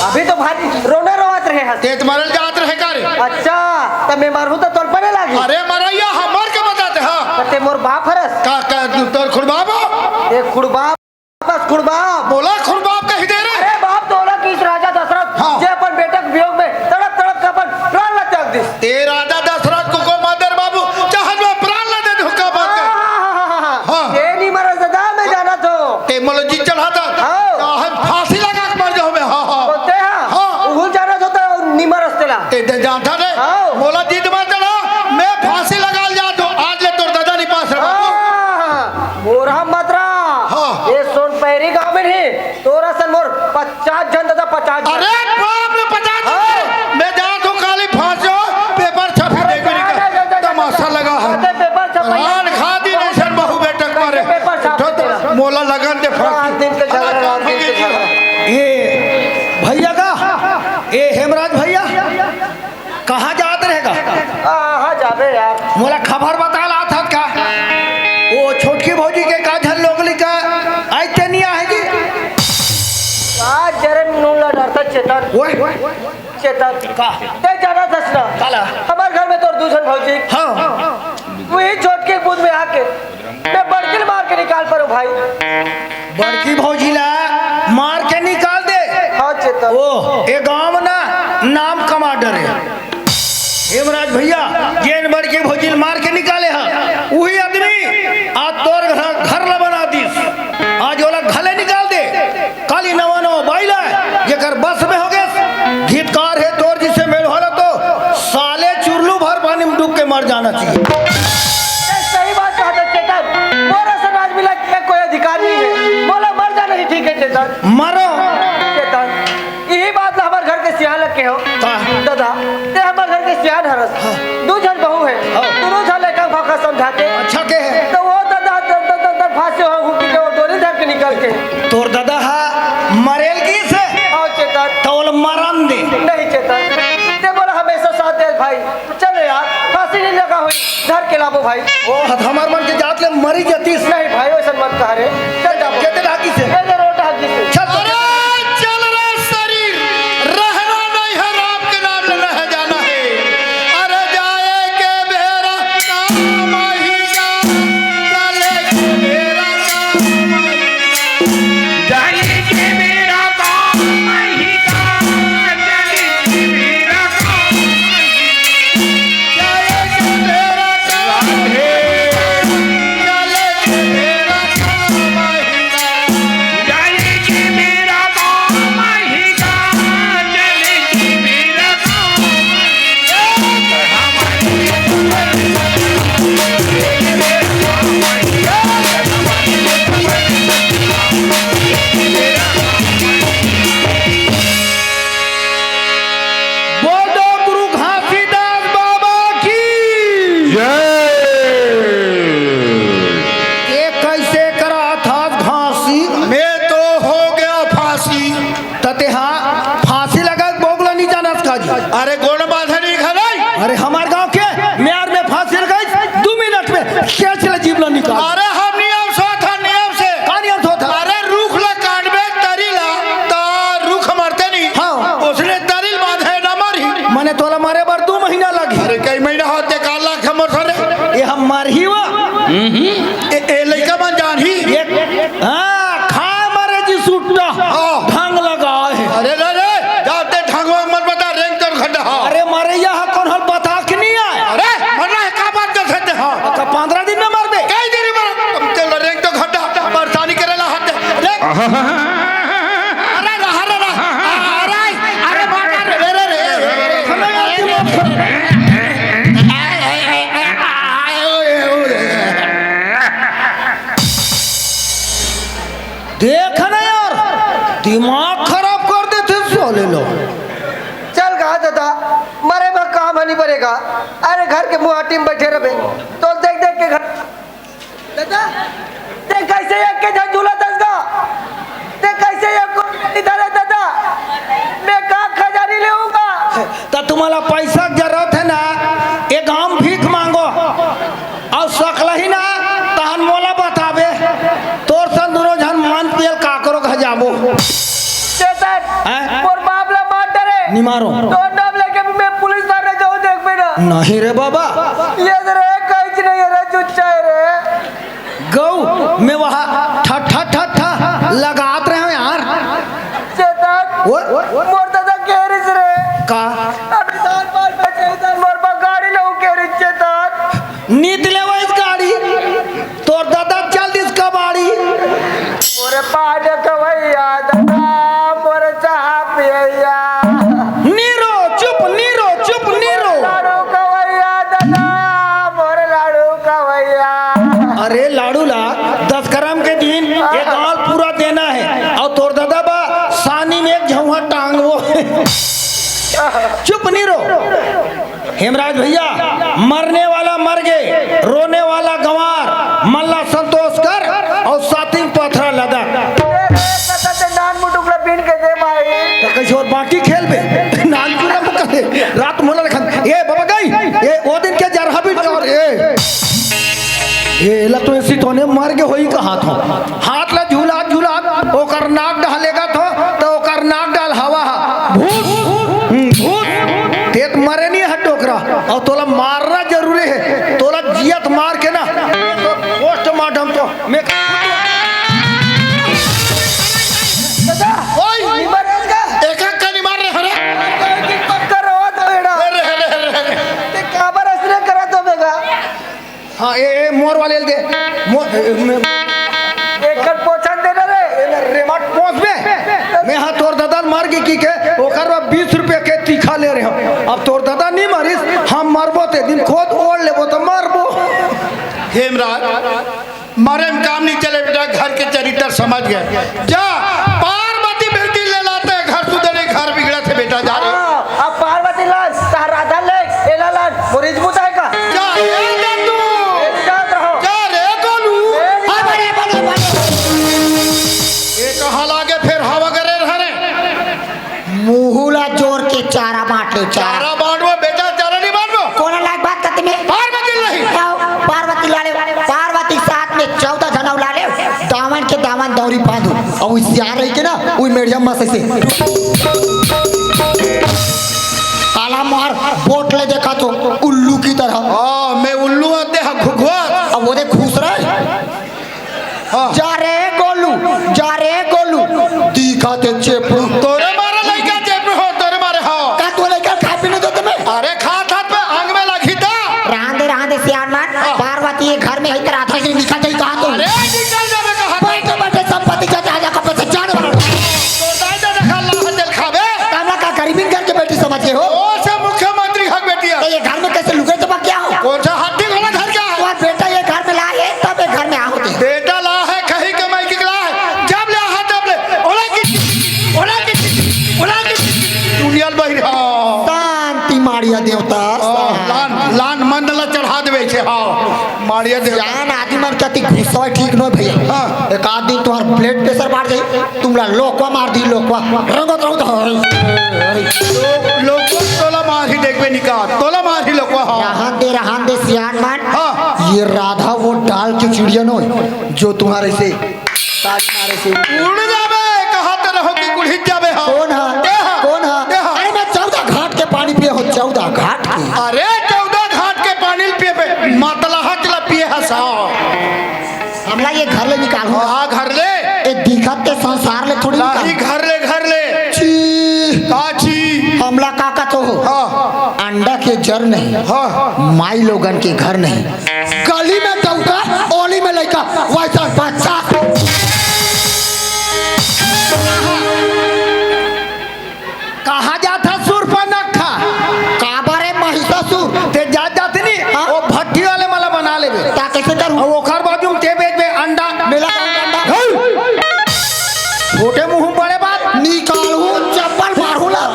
अभी तो भारी रोना रोवत रहे हस। ते तो मरल जात रहे का रे? अच्छा, त मैं मरहूं त तोर परे लागी। अरे मरैया हमर के बता दे, हाँ। त ते मोर बाप हरस। का, का, तू तोर खुड़बाप हो? ए खुड़बाप, बस खुड़बाप। बोला खुड़बाप कही दे रे। अरे बाप, तोला किस राजा दशरथ, हाँ। जे अपन बेटा के वियोग में तड़प तड़प के अपन प्राण ला त्याग दिस। ए राजा दशरथ को, को मदर बाबू, चाहत में प्राण ला दे दो का बात कर। हाँ, हाँ, हाँ, हाँ, हाँ। हाँ। ये नहीं मरल दादा, मैं जाना तो। ते मोला जी चढ़ा था। हाँ। चाहे फांसी लगा के मर जाओ मैं, हाँ, हाँ। बोलते हैं। हाँ। उहुल जाना तो, तो नहीं मरस तेला। ते दे जानता रे। हाँ। मोला जीत मत चढ़ा, मैं फांसी लगा ले जा दो, आज ले तोर दादा नहीं पास रे बाबू। हाँ। मोरहा मतरा। हाँ। ये सोन पैरी गांव में नहीं, तोरा सन मोर पचास जन दादा, पचास जन। अरे बाप रे, पचास जन। हाँ। मैं जा तो काली फांसी हो, पेपर छपी दे, जा, जा, जा, जा, तमाशा लगा है। अरे पेपर छपाई। रान खा दी नहीं सन बहू बेटक मारे। पेपर छाप दे। मोला लगन दे फांसी। रात दिन के झगड़ा, रात दिन के झगड़ा। ए भैया का, ए हेमराज भैया, कहाँ जात रहेगा? कहाँ जाबे यार? मोला खबर बता ला था का? वो छोटकी भौजी के का झन लोग लिखा, आइते नहीं आहे जी? आज जरे नून ला डरता चेतन। ओए। चेतन। का? ते जाना दस ना। काला? हमार घर में तोर दू झन भौजी। हाँ। वही छोटकी बूंद में आके मैं बड़की ल मार के निकाल परो भाई। बड़की भौजी ला मार के निकाल दे। हाँ चेतन। ओ, ए गांव में ना नाम कमा डरे। हेमराज भैया, जेन बड़की भौजी ल मार के निकाले हा, उही आदमी आज तोर घर, घर ला बना दिस। आज ओला घले निकाल दे। काली नवा नवा बाई ला, जेकर बस में हो गए। धिक्कार है तोर जिसे मेल होला तो साले चुरलू भर पानी में डूब के मर जाना चाहिए। सही बात कहा था चेतन, मोर असन आदमी ला कोई अधिकार नहीं है, मोला मर जाना ही ठीक है। मरो। चेतन, इही बात ला हमर घर के सियान ल केहो। का? दादा, ते हमर घर के सियान हरस। हाँ। दू झन बहू हे। हाँ। दूनों झन लइका भाखा समझाते। अच्छा केहे। त ओ दादा, त, त, त, त फांसी हो, हुकी के ओ डोरी धर के निकल के। तोर दादा हा मरेल गिस हे? हाँ, चेतन। त ओला मरन दे। नहीं, चेतन। ते मोला हमेशा साथ दे भाई। चल यार, फांसी नहीं लगा होई, धर के लाबो भाई। ओ, हत हमर मन के जात ले मरी जतिस। नहीं भाई, वैसन मत कह रे। चल जाबो। केते ढाकी से? ए, रोड ढाकी से। चल तो। अरे, चल रे शरीर, रहना नहीं है, राम के नाम ले रह जाना है। अरे, जाए के बेरा काम ही का, चले के बेरा काम ही का। जाने के बेरा काम ही का, जाने के बेरा काम ही का। जाने के बेरा काम ही का, जाने के बेरा काम ही का। जाने के बेरा काम ही का, जाने के बेरा काम ही का। बोलो गुरु घासीदास बाबा की। जय। ये कैसे करा था घासी? मैं तो हो गया फांसी। त तेहा फांसी लगा के बोगला नहीं जाना इसका जी। अरे गोड़ बांधे नहीं खा नहीं। अरे हमार गांव के म्यार में फांसी लगाई, दू मिनट में कैसे ले जीव ला निकाल। अरे हम नियम से था, नियम से। का नियम से था? अरे रुख ला काटबे तरी ला, त रुख मरते नहीं। हाँ। उसने तरी ल बांधे ना मरी। मने तोला मरे बर दू महीना लगी। अरे कई महीना होते काल लाख हमर सरे। ये हम मर ही हुआ। ए, ए लइका मन जान ही। ये, हाँ, खा मरे जी सुट्टा। हाँ। ढंग लगा है। अरे रे रे, जाते ढंगवा मत बता, रेंग तोर खड्डा, हाँ। अरे मरे यहाँ कौन हल बता के नहीं आए? अरे, मर रहा है, का बात कर सकते हैं? का पंद्रह दिन में मर दे? कई दिन में मर, तुम चल रेंग तो खड्डा, परेशानी करे ला हट। रे। अरे, रहा रे, रहा। अरे, अरे, मार, मार, रे, रे, रे, रे, रे। देख ना यार, दिमाग खराब कर देथे साले लोग। चल कहा दादा, मरे में काम नहीं पड़ेगा। अरे घर के मुहाटी में बैठे रहे तो देख देख के घर। दादा, ते कैसे एक के झन झूला दस गा? ते कैसे एक को नहीं धरे दादा? मैं का खजानी लेऊंगा? त तुम्हाला पैसा के जरूरत है ना, एक आम भीख मांगो। अउ सकलही ना, तहन मोला बताबे। तोर सन दुनो झन मन पियल काकरो घर जाबो। चेतन, हैं? मोर बाप ला मार डरे। नि मारो। तोर नाम लेके भी मैं पुलिस थाने जाऊं, देखबे ना। नहीं रे बाबा। ये रे, कहीं नहीं है रे, चुच्चा है रे। गऊ, मैं वहाँ ठा, ठा, ठा, ठा लगात रहे हूँ यार। चेतन, ओए? मोर दादा कह रही रे। का? अभी साल बार में चेतन, मोर बा गाड़ी लो कह रही चेतन। नीत ले वो इस गाड़ी, तोर दादा चल दिस कबाड़ी। मोर पान खवैया दादा, मोर चाह पियैया। नीरो, चुप, नीरो, चुप, नीरो। लाडू खवैया दादा, मोर लाडू खवैया। अरे लाडू ला, दस करम के दिन ये गाल पूरा देना है। अउ तोर दादा बा, सानी में एक झौंहा टांगवो। चुप नहीं रो। हेमराज भैया, मरने वाला मर गए, रोने वाला गंवार, मल्ला संतोष कर अउ सातिंग पथरा लदक। ए, ए, दादा, ते नान मुटुक ला बीन के दे भाई। त कइसे अउ बाकी खेलबे? नान चूरा मुका दे। रात मोला रखन। ए, बाबा गई। ए, ओ दिन के जरहा भी और ए। ए, एला तो ऐसी तोने मर के होई कहा था। हाथ ला झूला, झूला, ओकर नाक डहलेगा था, त ओकर नाक डाल हवा हा। भूत, हम्म, भूत। ते त मरे नहीं है डोकरा, अउ तोला मारना जरूरी है। तोला जियत मार के ना, पोस्टमार्टम तो मैं दादा, ओए! ओए, मर गया। एक एक का नहीं मार रहे, अरे। ओए, कि पक्का रहो तो बेटा। अरे, अरे, अरे, अरे। ते काबर असरे करा तो बेगा? हाँ, ए, ए, मोर वाले दे। मोर, ए, ए, मैं एकर पोछन देना रे। ए, रे, मत पोछ बे। मैं हाँ तोर दादा मर गई की के, ओकर बा बीस रुपया के तीखा ले रहे हो। अब तोर दादा नहीं मारिस, हम मरबो ते दिन खोद ओढ़ लेबो तो मरबो। हेमराज, मरे में काम नहीं चले बेटा, घर के चरित्र समझ गए। जा, तो चारा चारा बांटबो, बेटा, चारा नहीं बांटबो। कोना लायक बात करते में? पार्वती नहीं। आओ, पार्वती ला ले, पार्वती साथ में चौदह झन अउ ला ले, दामन के दामन दौरी बांधो। अउ सियार रही के ना, उही मेड़िया में से से। आला मार, बोट ले देखा तो उल्लू की तरह। हाँ, मैं उल्लू आते हैं, घुघुआ। अब वो देख घुस रहा है। हाँ। जा रे गोलू, जा रे गोलू। दिखा ते चेपड़ू। तोरे मारे लइका चेपड़ू हो, तोरे मारे हो। का तू लइका खाए पीने दो तुम्हें? अरे खात हाथ पे अंग में लगी था। रहन दे, रहन दे सियान मन। हाँ। पार्वती ये घर में है, तेरा आधा से निकल जाई कहाँ तू? अरे निकल जावे कहाँ तू? बैठे बैठे संपत्ति का जायदाद का पैसा जाने वाला। तो दाई दादा खा ला, जल खावे। कामला का गरीबी घर के बेटी समझ गए हो? ओ से मुख्यमंत्री हक बेटी है। तो ये घर में कैसे लुके चपक क्या हो? कौन सा हाथी घोड़ा घर का है? तुम्हारा बेटा ये घर में लाए, तब ये घर में आओगे। बेटा ला है, कहीं कमाई के ला है, जब ले है तब ले। ओला की, ओला की, ओला की। दुनिया में बहिर। हाँ। शांति माड़िया देवता, हाँ, शांति। लान, लान मंडला चढ़ा देवे छे, हाँ। माड़िया देवता। जान आदमी मन कति गुस्सा है, ठीक नो भैया। हाँ। एक आध दिन तुम्हारा blood pressure बढ़ जाई, तुमला लोकवा मार दी, लोकवा। रंगत रंगत, हाँ। लो-, लोकवा तोला मार ही देखबे निकाल, तोला मार ही लोकवा, हाँ। रहन दे, रहन दे सियान मन। हाँ। ये राधा वो डाल के चिड़िया नो, जो तुम्हारे से ताली मारे से उड़ जाबे, कहा तो रहो कि उड़ित जाबे, हाँ। कौन है? देहा। कौन है? देहा। अरे मैं चौदह घाट के पानी पिए हो, चौदह घाट के। अरे चौदह घाट के पानी पिए पे मतला हाथ ला पिए हसा। हमला ये घर ले निकाल हो। हाँ, घर ले। ए दिखत के संसार ले थोड़ी नहीं, निकाल। घर ले, घर ले। छी। का छी? हमला का का तो हो? हाँ। अंडा के जर नहीं। हाँ। माई लोगन के घर नहीं। गली में डौका, ओली में लइका, वैसा बच्चा। कहाँ जात हस सूरपनखा? काबर ए महिषासुर? ते जात जात नहीं, हाँ? वो भट्टी वाले मला बना लेबे। ता कैसे करूँ? अउ ओखर बाजू में ते बेचबे अंडा। मेला का अंडा? हे! छोटे मुंह बड़े बात। निकालू चप्पल मारू ला।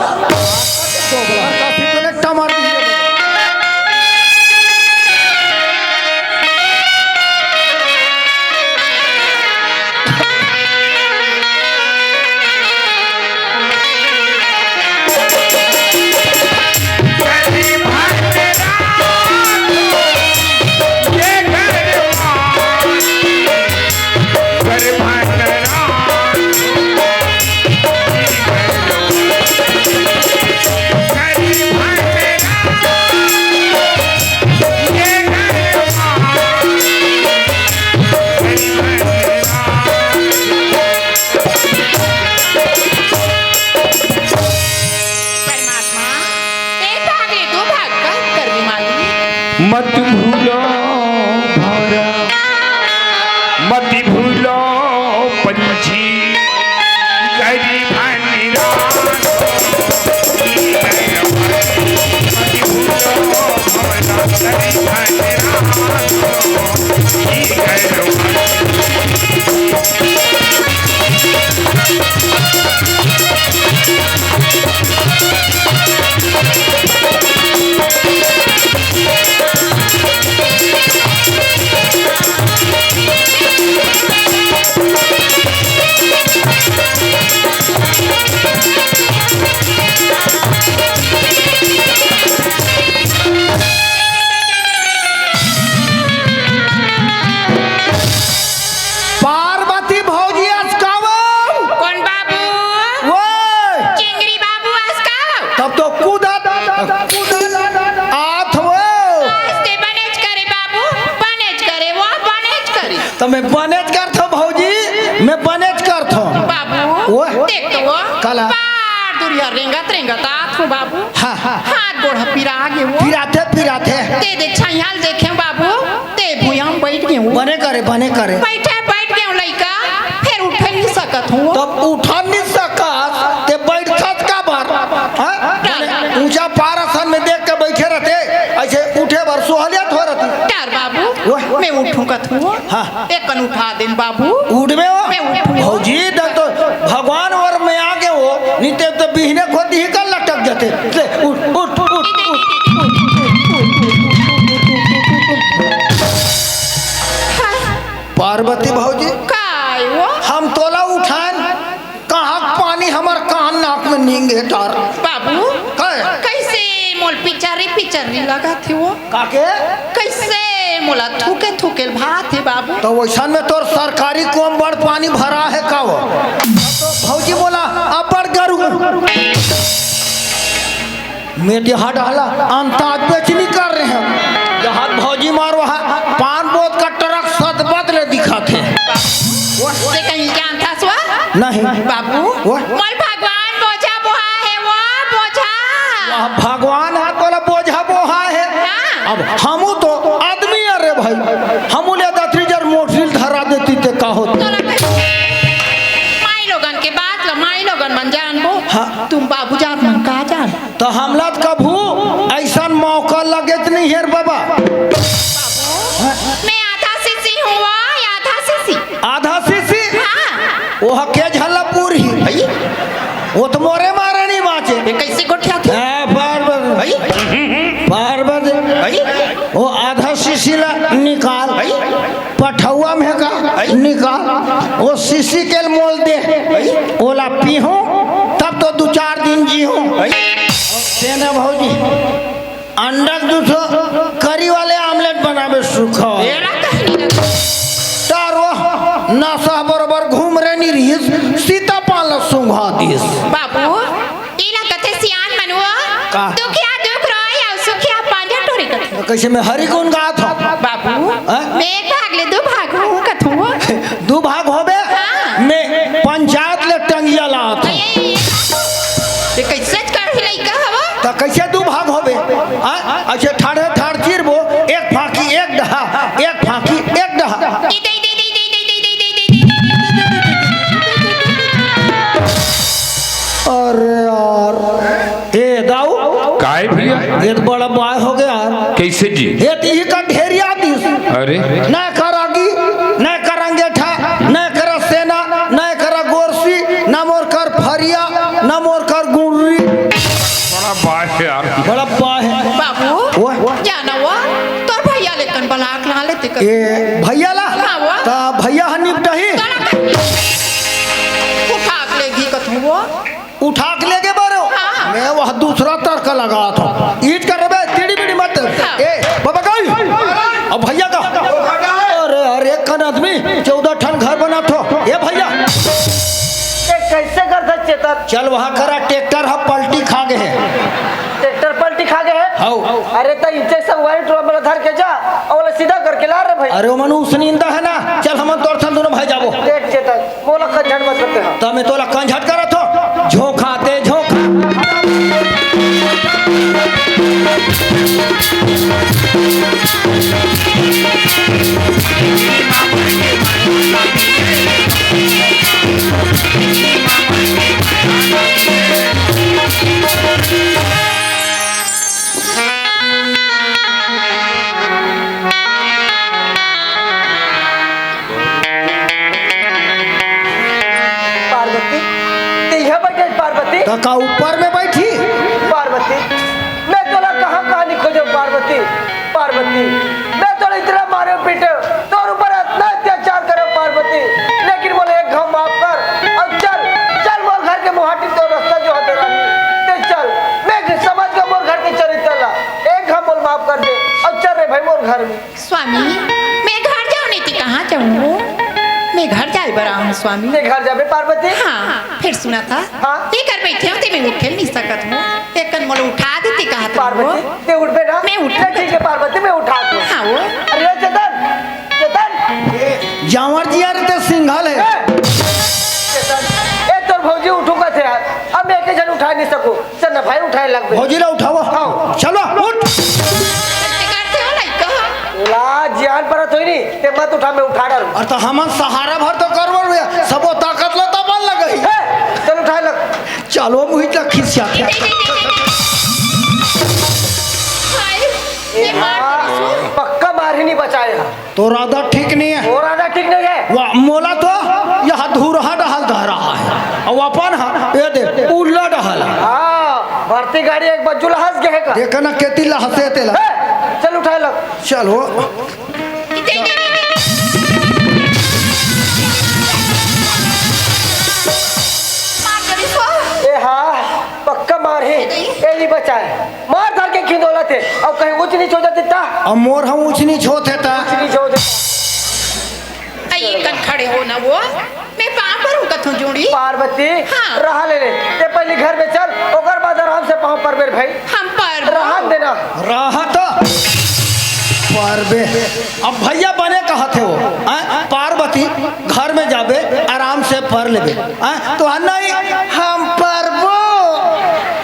तोने टमाटर परमात्मा, ते भाग ले दो भाग का कर विमानी। मत भूलो भौरा, मत भूलो पंछी, गरीबन राम। पार्वती भौजी अस का वो? कोन बाबू? वो। चिंगरी बाबू अस का वो? तब तो कूदत, कूदत आत वो। आज ते बनेच करे बाबू, बनेच करे वो, बनेच करे। त मैं बनेच करथों भौजी, मैं बनेच करथों। बाबू, वो। देख तो वो। काला। बार दुरिहा रेंगत रेंगत आत हो बाबू। हाँ, हाँ। हाथ गोड़ ह पिरा गे वो। पिराथे, पिराथे। ते दे छैयाल देखे बाबू, ते भुइयां म बइठ गे वो। बने करे, बने करे। बइठे, बइठ गे वो लइका, फेर उठे नइ सकत हूँ। तब उठा नइ सकत, ते बइठत काबर? हाँ? बने ऊंचा पार असन में देख के बइठे रहते, अइसे उठे बर सोहलियत हो रहती। टार बाबू, वो। मैं उठूं कथूं। हाँ। एक कन उठा देन बाबू। उठबे वो? मैं उठूं। भौजी, त तो भगवान वर में आ गे वो, नइ ते तो बिहने खोदी ही का लटक जाते। ले, उठ, उठ, उठ, उठ। पार्वती भौजी, काय वो? हम तोला उठाएन, कहाँ पानी हमर कान नाक में नींगे टार। बाबू, काय? कैसे मोल पिचरी पिचरी लगत हे वो। काके? कइसे मोला थूके थूके भात हे बाबू। त वइसन में तोर सरकारी कुआँ म बड़ पानी भरा हे का वो? भौजी मोला अब्बड़ गरू। मैं देहा डाला अंताज बेचनी कर रहे हैं। देहात भौजी मारो हा, पान बोत का ट्रक सतबत ले दिखा थे। वो से कहीं जानता सुआ? नहीं। बाबू, वो? मोल भगवान बोझा बोहा हे वो बोझा। वाह, भगवान हा तोला बोझा बोहा हे। हाँ। अब हमू तो आदमी अरे भाई, हमू ले दतरी जर मोटरी धरा देती ते का होत? तोला कहीं माई लोगन के बात ला माई लोगन मन जानबो। हाँ। तुम बाबू जात मन का जान? त हमला त कभू अइसन मौका लगेच नइ हे रे बबा। मैं आधा सीसी हूँ वो, आधा सीसी। आधा सीसी? हाँ। ओह के झल्ला पूरी। भाई, वो त मोरे मारे नइ बाँचे। ये कइसे गोठियाथे? ए, बार बार। भाई। बार बार। भाई। वो आधा सीसी ला निकाल। भाई। पठौआ में का? भाई। निकाल। वो सीसी के मोल दे। भाई। ओला पीहूँ, तब तो दू चार दिन जीहूँ। भाई। तेना भौजी, अंडा के दू ठो करी वाले आमलेट बनाबे सुखा। एला कहीं नहीं। तारो नशा बरोबर घूम रे नी रहीस, सीता पान ला सूंघा दीस। बाबू, इला कथे सियान मनुआ, का? दुखिया दुख रोय अउ सुखिया पांजा टोरी कथे। त कइसे मैं हरी गुन गात हँव? बाबू, हाँ? मैं एक भाग ले दू भाग हूँ कथूँ। दू भाग होबे? हाँ। मैं पंचायत ले टंगिया लात हँव। ये, ये, ये, ये कइसे कर ही लइका हवा? त कइसे दू भाग होबे? हाँ? अच्छा, ठाढ़े ठाढ़ चीरबो, एक फाँकी एक डहा, एक फाँकी एक डहा। दे, दे, दे, दे। अरे यार, ए दाऊ, काय भैया? ये तो बड़ा बाय हो गया यार। कइसे जी? ये तो इही का ढेरिया दिस। अरे। न करा गी, न करा अंगेठा, न करा सेना, न करा गोरसी, न मोर कर फरिया, न मोर कर गुर्री। बड़ा बाय हे यार। बड़ा बाय हे। बाबू, ओए। जाना वो, तोर भैया लेकन बलाक ला लेते कर। ए, भैया ला? हाँ, वो। त भैया ह निपटही। तोला कहीं उठा के लेगी कथूँ वो। उठा के लेगे बारो। हाँ। मैं वह दूसरा तर्क लगात हँव। ईट कर रे बे, टीड़ी बीड़ी मत। हाँ। ए, बाबा गई। अब भैया का। अरे, अरे, कन आदमी, चौदह ठन घर बनात हो। ए भैया। ये कइसे करथा चेतन? चल वहाँ करा, ट्रैक्टर ह पलटी खा गे हे। ट्रैक्टर पलटी खा गे हे? हौ। अरे त इनसे सब वही ट्रैक्टर में धर के जा अउ ओला सीधा करके ला रे भाई। अरे ओमन उसनींदा हे ना, चल हमन तोर संग दूनों भाई जाबो। देख चेतन, मोला कंझट मत करते हो। त मैं तोला कंझट करत हो, झोंखा ते झोंखा। पार्वती, ते इहाँ बइठे हस पार्वती? त का ऊपर में बइठही? पार्वती, मैं तोला कहाँ कहाँ नइ खोजेंव पार्वती? पार्वती, मैं तोला इतना मारेंव पीटेंव, तोर ऊपर इतना अत्याचार करेंव पार्वती, लेकिन मोला एक घांव माफ कर अउ चल, चल मोर घर के मुहाटी तोर रस्ता जो हे तेरा, ते चल, मैं समझ गेंव मोर घर के चरित्र ला, एक घांव मोला माफ कर दे अउ चल रे भाई मोर घर में। स्वामी, मैं घर जाँव नहीं ते कहाँ जाहूँ? मैं घर जाए बर आए हँव स्वामी। ते घर जाबे पार्वती? हाँ, फेर सुनत हस? हाँ। एकर बइठे हों ते मैं उठे नइ सकत हँव। एकन मोला उठा देते कहत हँव। पार्वती, ते उठबे ना? मैं उठूँ। ठीक हे पार्वती, मैं उठा दूँ। हाँ वो। अरे चेतन, चेतन। जाँवर जी, अरे ते सिंघल हे। ए, चेतन, ए तोर भौजी उठूँ कथे यार। अब मैं एके झन उठाय नइ सकूँ। चल ना भाई, उठाय लगबे। भौजी ला उठावो। हाँ। चलो, उठ। करते हो लइका? ला जियान परत होही नी, ते मत उठा, मैं उठा डारूँ। अरे त हमन सहारा भर तो करबो रे, सबो ताकत ला तब लगही। हे, चल उठाय लग। चलो, मुही तक खिसिया। हाय, ये मार हाँ, पक्का मार ही नइ बचाय हे। तोर आदत ठीक नइ हे। तोर आदत ठीक नइ हे। वाह, मोला तो यह धुरहा डहल धरा हे। अउ अपन ह, ये दे, उल्ला डहल। हाँ, भर्ती गाड़ी एक बज्जू लहस गे हे का? देख ना, केती लहसे तेला। हे, चल उठाय लग। चलो। ए हाँ, पक्का मार हे। ए नइ बचाय। मार धर की दौलत हे, अउ कहीं ऊंच नीच हो जाथे ता? अब मोर हम ऊंच नीच होथे ता? ऊंच नीच हो जाथे। अई कन खड़े हो ना वो, मैं पाँव पर हूँ कथों जोड़ी। पार्वती, हाँ। रहा ले ले, ते पहली घर में चल, ओकर बाद आराम से पाँव परबे रे भाई। हम पर रहा देना। रहा तो परबे। अब भैया बने कहत हे वो, हैं? पार्वती घर में जाबे, आराम से पर लेबे, हैं? तो नहीं, हम परबो।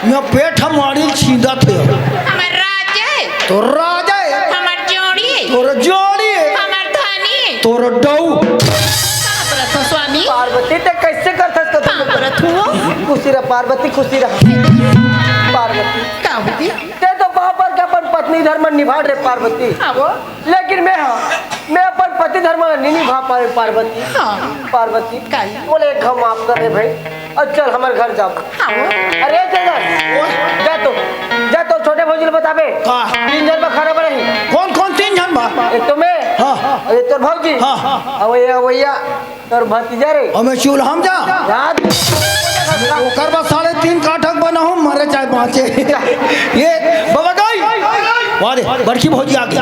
मैं पेट हम आड़ी छींदत हे। हमर राजा हे। तोर राजा हे। हमर जोड़ी हे। तोर जोड़ी हे। हमर धनी हे। तोर डऊ। कहाँ परत हो स्वामी? पार्वती, ते कैसे करथस तो कहाँ परत हो? खुशी रह पार्वती, खुशी रह। पार्वती। का होती? ते तो बाबर के अपन पत्नी धर्म निभा रे पार्वती। हाँ वो। लेकिन मैं, हाँ, मैं अपन पति धर्म नहीं निभा पाए पार्वती। हाँ। पार्वती, काई? बोले एक घाव माफ कर दे भाई, अउ चल हमर घर जाओ। हाँ। अरे तेजस, जा तो, जा तो छोटे भौजी ल बताबे। का? तीन झन बा खाना बनाही। कौन कौन तीन झन बा? एक तो मैं, हाँ। अउ एक तोर भौजी, हाँ। अउ ये भैया तोर भतीजा रे। अउ मैं चूल्हा में जा। याद। ओकर बाद साढ़े तीन काठक बनाहूँ, मरे चाहे बाँचे। ये बाबा गई। वाह दे, बड़की भौजी आ गई।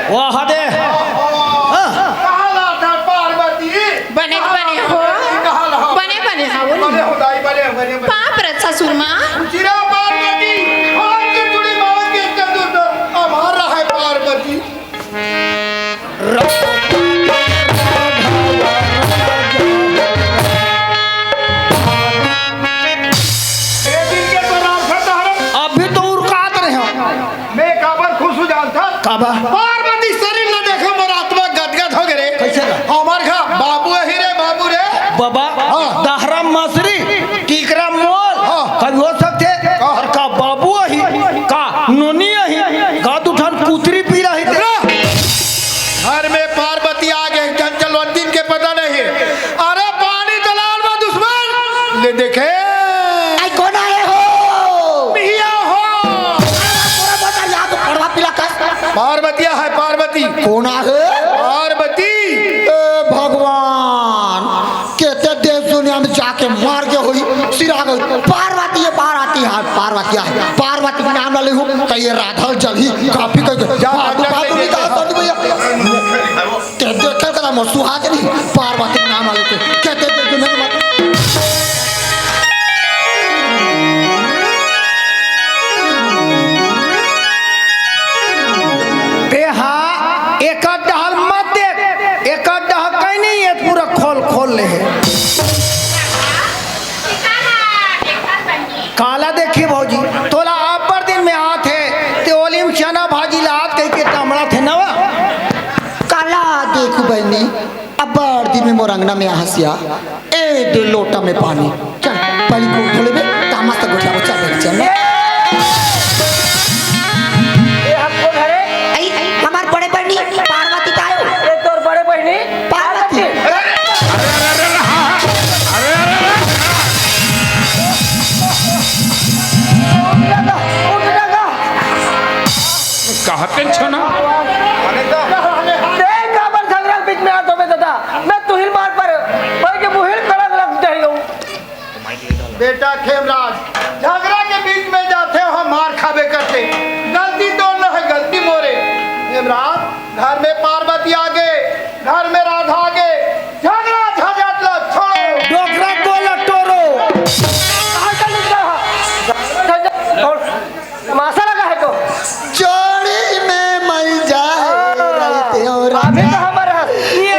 वाह दे। हाँ। कहाँ ला था पार्वती? बने, बने हो। कहाँ ला? बने, बने हो, बने। बने हो, दाई, बने हो, बने, बने। पाँव परत ससुर माँ। चिरा पार्वती, हाथ के चूड़ी मांग के चतुर, हमारा है पार्वती। अभी तो उरकात रहे हो। मैं काबर खुश हो जानथा? काबर? पार्वती शरीर ल देखे मोर आत्मा गदगद हो गे रे। कैसे गा? हमर घर बाबू अही रे, बाबू रे। बाबा, हाँ। दहरा मसरी, टीकरा मोल, हाँ। कभी हो सकथे? का? अउ का बाबू अही? का नोनी अही? का दू ठन कुतरी पी रही थे? घर में पार्वती आ गे, चंचल वंदिन के पता नहीं। अरे पानी तो लान बा दुश्मन। ले देखे। आई कोन आए हो? भैया हो। तोरा बता याद पड़वा पिला कस। पार्वतिया है पार्वती। कोन आहे? पार्वती। ए भगवान, केते देश दुनिया में जाके मर गे होही, सिरा गे होही। पार्वती हे, पार्वती हे, पार्वती हे। पार्वती के नाम ला लेहू, त ये राधा जलही, काफी कह के। जा, फालतू, जा, फालतू जा, निकाल, जा। संत भैया। ते देखे करा मोर सुहागिनी, पार्वती के नाम ला लेके। केते देश दुनिया में मर तेहा एकर डहर मत देख, एकर डहर कहीं नहीं, ये पूरा खोल खोल ले हे। काला देखी भौजी, तोला अब्बड़ दिन में आत हे, ते ओली में चना भाजी ला आत कहि के तमड़ा थे नवा। काला देखू बहिनी, अब्बड़ दिन में मोर अंगना में आहस या, ए दे लोटा में पानी। चल, पहली गोठ धो लेबे, तामस तक गोठियाबो, चल, चल। ए, ए, हम कोन हरे? आई, आई, हमार बड़े बहिनी, पार्वती तायो। ए, तोर बड़े बहिनी? पार्वती। पार्वती। अरे, अरे, अरे, अरे, हाँ, हाँ। अरे, अरे, अरे, हाँ। उठ जा, उठ जा। कहते छो ना। देख, काबर झगरा के बीच में आत होबे दादा। मैं तुहिल मार पर, भाई के मुहिल कड़क लग जाइयो। बेटा खेमराज, झगरा के बीच में जाथे हो, मार खाबे करथे। गलती तोर न हे, गलती मोरे। खेमराज, घर में पार्वती आगे, घर में राधा आगे, झगरा झंझट ला छोड़ो। डोकरा गोला टोरो। तमाशा लगा है तो। जोड़ी में मल जाए हाँ। रहते हो राजा। अभी तो हमारा ये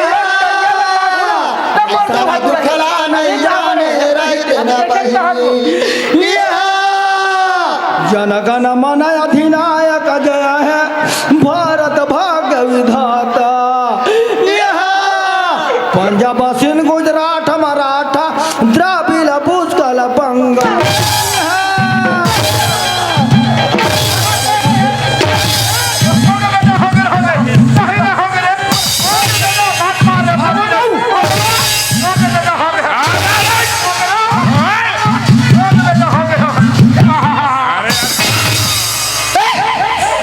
सब दुखला नहीं जाने रहते ना बहिनी। जन गण मन अधिनायक जय है भारत भाग्य विधाता। पंजाब सिंध गुजरात मराठा द्राविड़ पुष्कल बंग।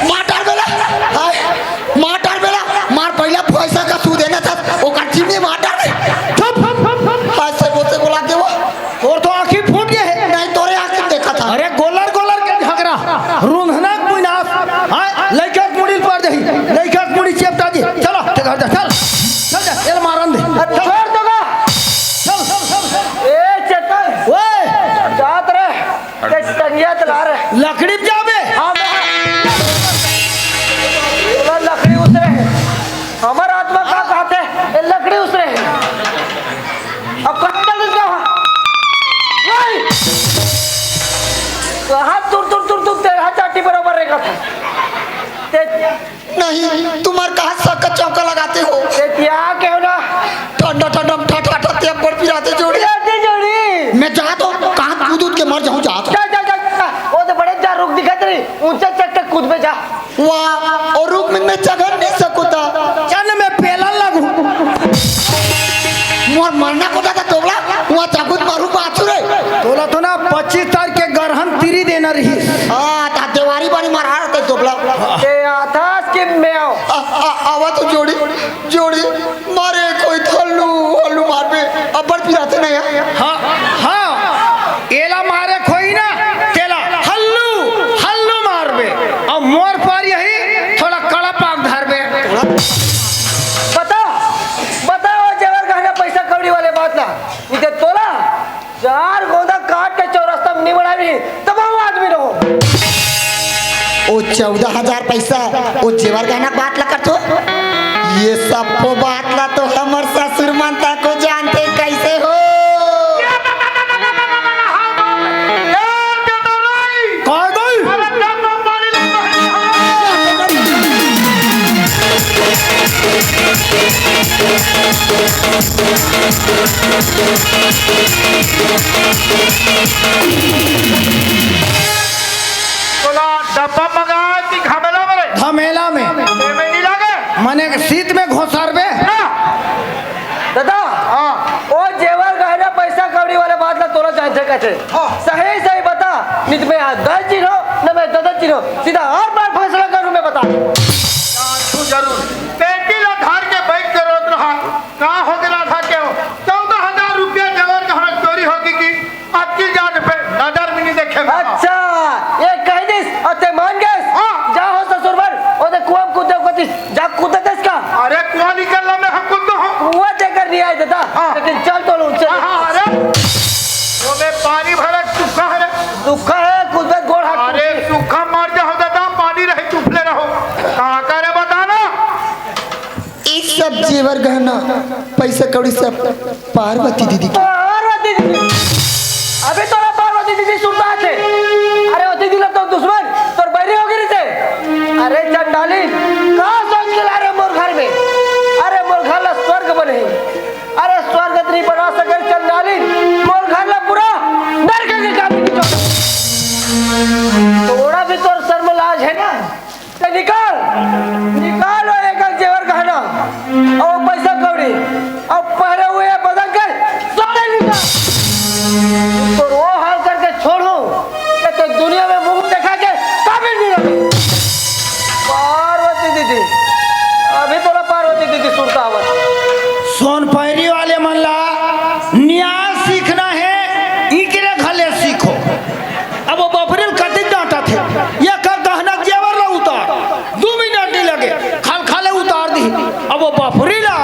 मार डार बेला, हाय, मार डार बेला, मार पहिला पैसा का तू देना था, ओकर चिमनी मार डार दे। थप, थप, थप, थप। हाय, से बोलते बोला के वो। और तो आँखी फूट गए है। नहीं, तोरे आँख लकड़ी पे जाबे? हाँ, मैं, लकड़ी उतरे हे। हमर आत्मा का कहथे, ए, लकड़ी उतरे हे। अब कहाँ चल इसका? नहीं। कहाँ तुर, तुर, तुर, तुर, तेरा चाटी बराबर रहेगा था। ते नहीं, तुम्हार कहाँ सक्का चौका लगाते हो? ए, क्या कहो ना? ठंडा ठंडा ठा ठा ठा ते अब्बड़ पिराते जोड़ी। पिराते जोड़ी। मैं जात हूँ, कहाँ कूद उद के मर जाऊँ, जात हूँ। जा, जा, जा, जा। वो तो बड़े जा रुख दिखत रही, ऊंचा चक तक कूद पे जा। वाह, और रुख में मैं चघर नहीं सकता। चल मैं पेलन लगू। मोर मरना को दादा तोबला, वहाँ जागुत मारू बात रे। तोला तो ना पच्चीस तारीख के गरहन तिरी देना रही। हाँ, ता देवारी बारी मारा रहते तोबला। ते आथास के मैं आओ। आ, आ, आवा तो जोड़ी, जोड़ी, मारे कोई हल्लू, हल्लू मारबे, अब्बड़ पिराते नहीं है। हाँ, हाँ, एला मारे कोई ना, तेला हल्लू, हल्लू मारबे, और मोर पर यही थोड़ा कड़ा पाक धरबे। बता, बता वो जेवर गहना पैसा कौड़ी वाले बात ना, इते तोला चार गोंदा काट के चौरस्ता में निमड़ावी, तब हम आदमी रहो। ओ चौदह हजार पैसा, ओ जेवर गहना के बात ला करथो। ये सबको बात ला तो हमर ससुर मन तक को जानते कैसे हो? का गई? तोला डब्बा मंगाए कि घमेला में रे? घमेला में। एमे नहीं लागे? मने सीत में घोंसारबे? ना। दादा, हाँ। ओ जेवर गहना पैसा कौड़ी वाला बात ला तोला जानथे कहथे। हाँ। सही सही बता, नित में आज दादा चिन्हो, न मैं दादा चिन्हो। सीधा हर बार फैसला करूँ मैं बता। जानथू जरूर। बेटी ला धर के बैठ के रोत रहा। का हो गया राधा के हो? चौदह हजार रुपया जेवर गहना चोरी होगी कि अक्किल जात पे नजर भी नहीं देखे मैं। अच्छा, ये कह दिस, अते मान गए। हाँ। जा हो ससुर बर, ओदे कुआं कूदे को दिस, जा कूदे दिस का। अरे कुआं निकल ला, मैं हम कूद हूँ। कुआं देकर नहीं आए दादा, हाँ। लेकिन चल तो लूं, चल। हाँ, हाँ, अरे। वो में पानी भरा सूखा है रे। सूखा है, कूदे गोड़ हाथ अरे टूटी। सूखा मर जाओ दादा, पानी रहे चुपले रहो। कहाँ का रे बताना? ई सब जेवर गहना, पैसा कौड़ी सब पार्वती दीदी के। पार्वती दीदी, अभी तोला पार्वती दीदी सुनता थे। अरे वो दीदी लोग तो दुश्मन, तोर बैरी हो गई थे। अरे चंडाली, का सोच के ला रहे मोर घर में? अरे मोर घर ला स्वर्ग बने। अरे स्वर्ग नहीं बना सके चंडाली, मोर घर ला पूरा नरक के काम की चौक। थोड़ा भी तोर शर्म लाज है ना? ते निकाल, निकाल वो एक एक जेवर गहना, और वो पैसा कौड़ी, और पहरे हुए बदन के सारे निकाल। तो वो हाल करके छोड़ू, ये तो दुनिया में मुंह देखा के काबिल नहीं रहे। पार्वती दीदी, अभी तोला पार्वती दीदी सुरता आवत। सोन पैरी वाले मन ला न्याय सीखना है, इकरे घले सीखो। अब वो बफरिल कतिक डांटा थे, ये कर गहना जेवर ला उतार, दू मिनट नहीं लगे, खल खले उतार दी। अब वो बफरी ला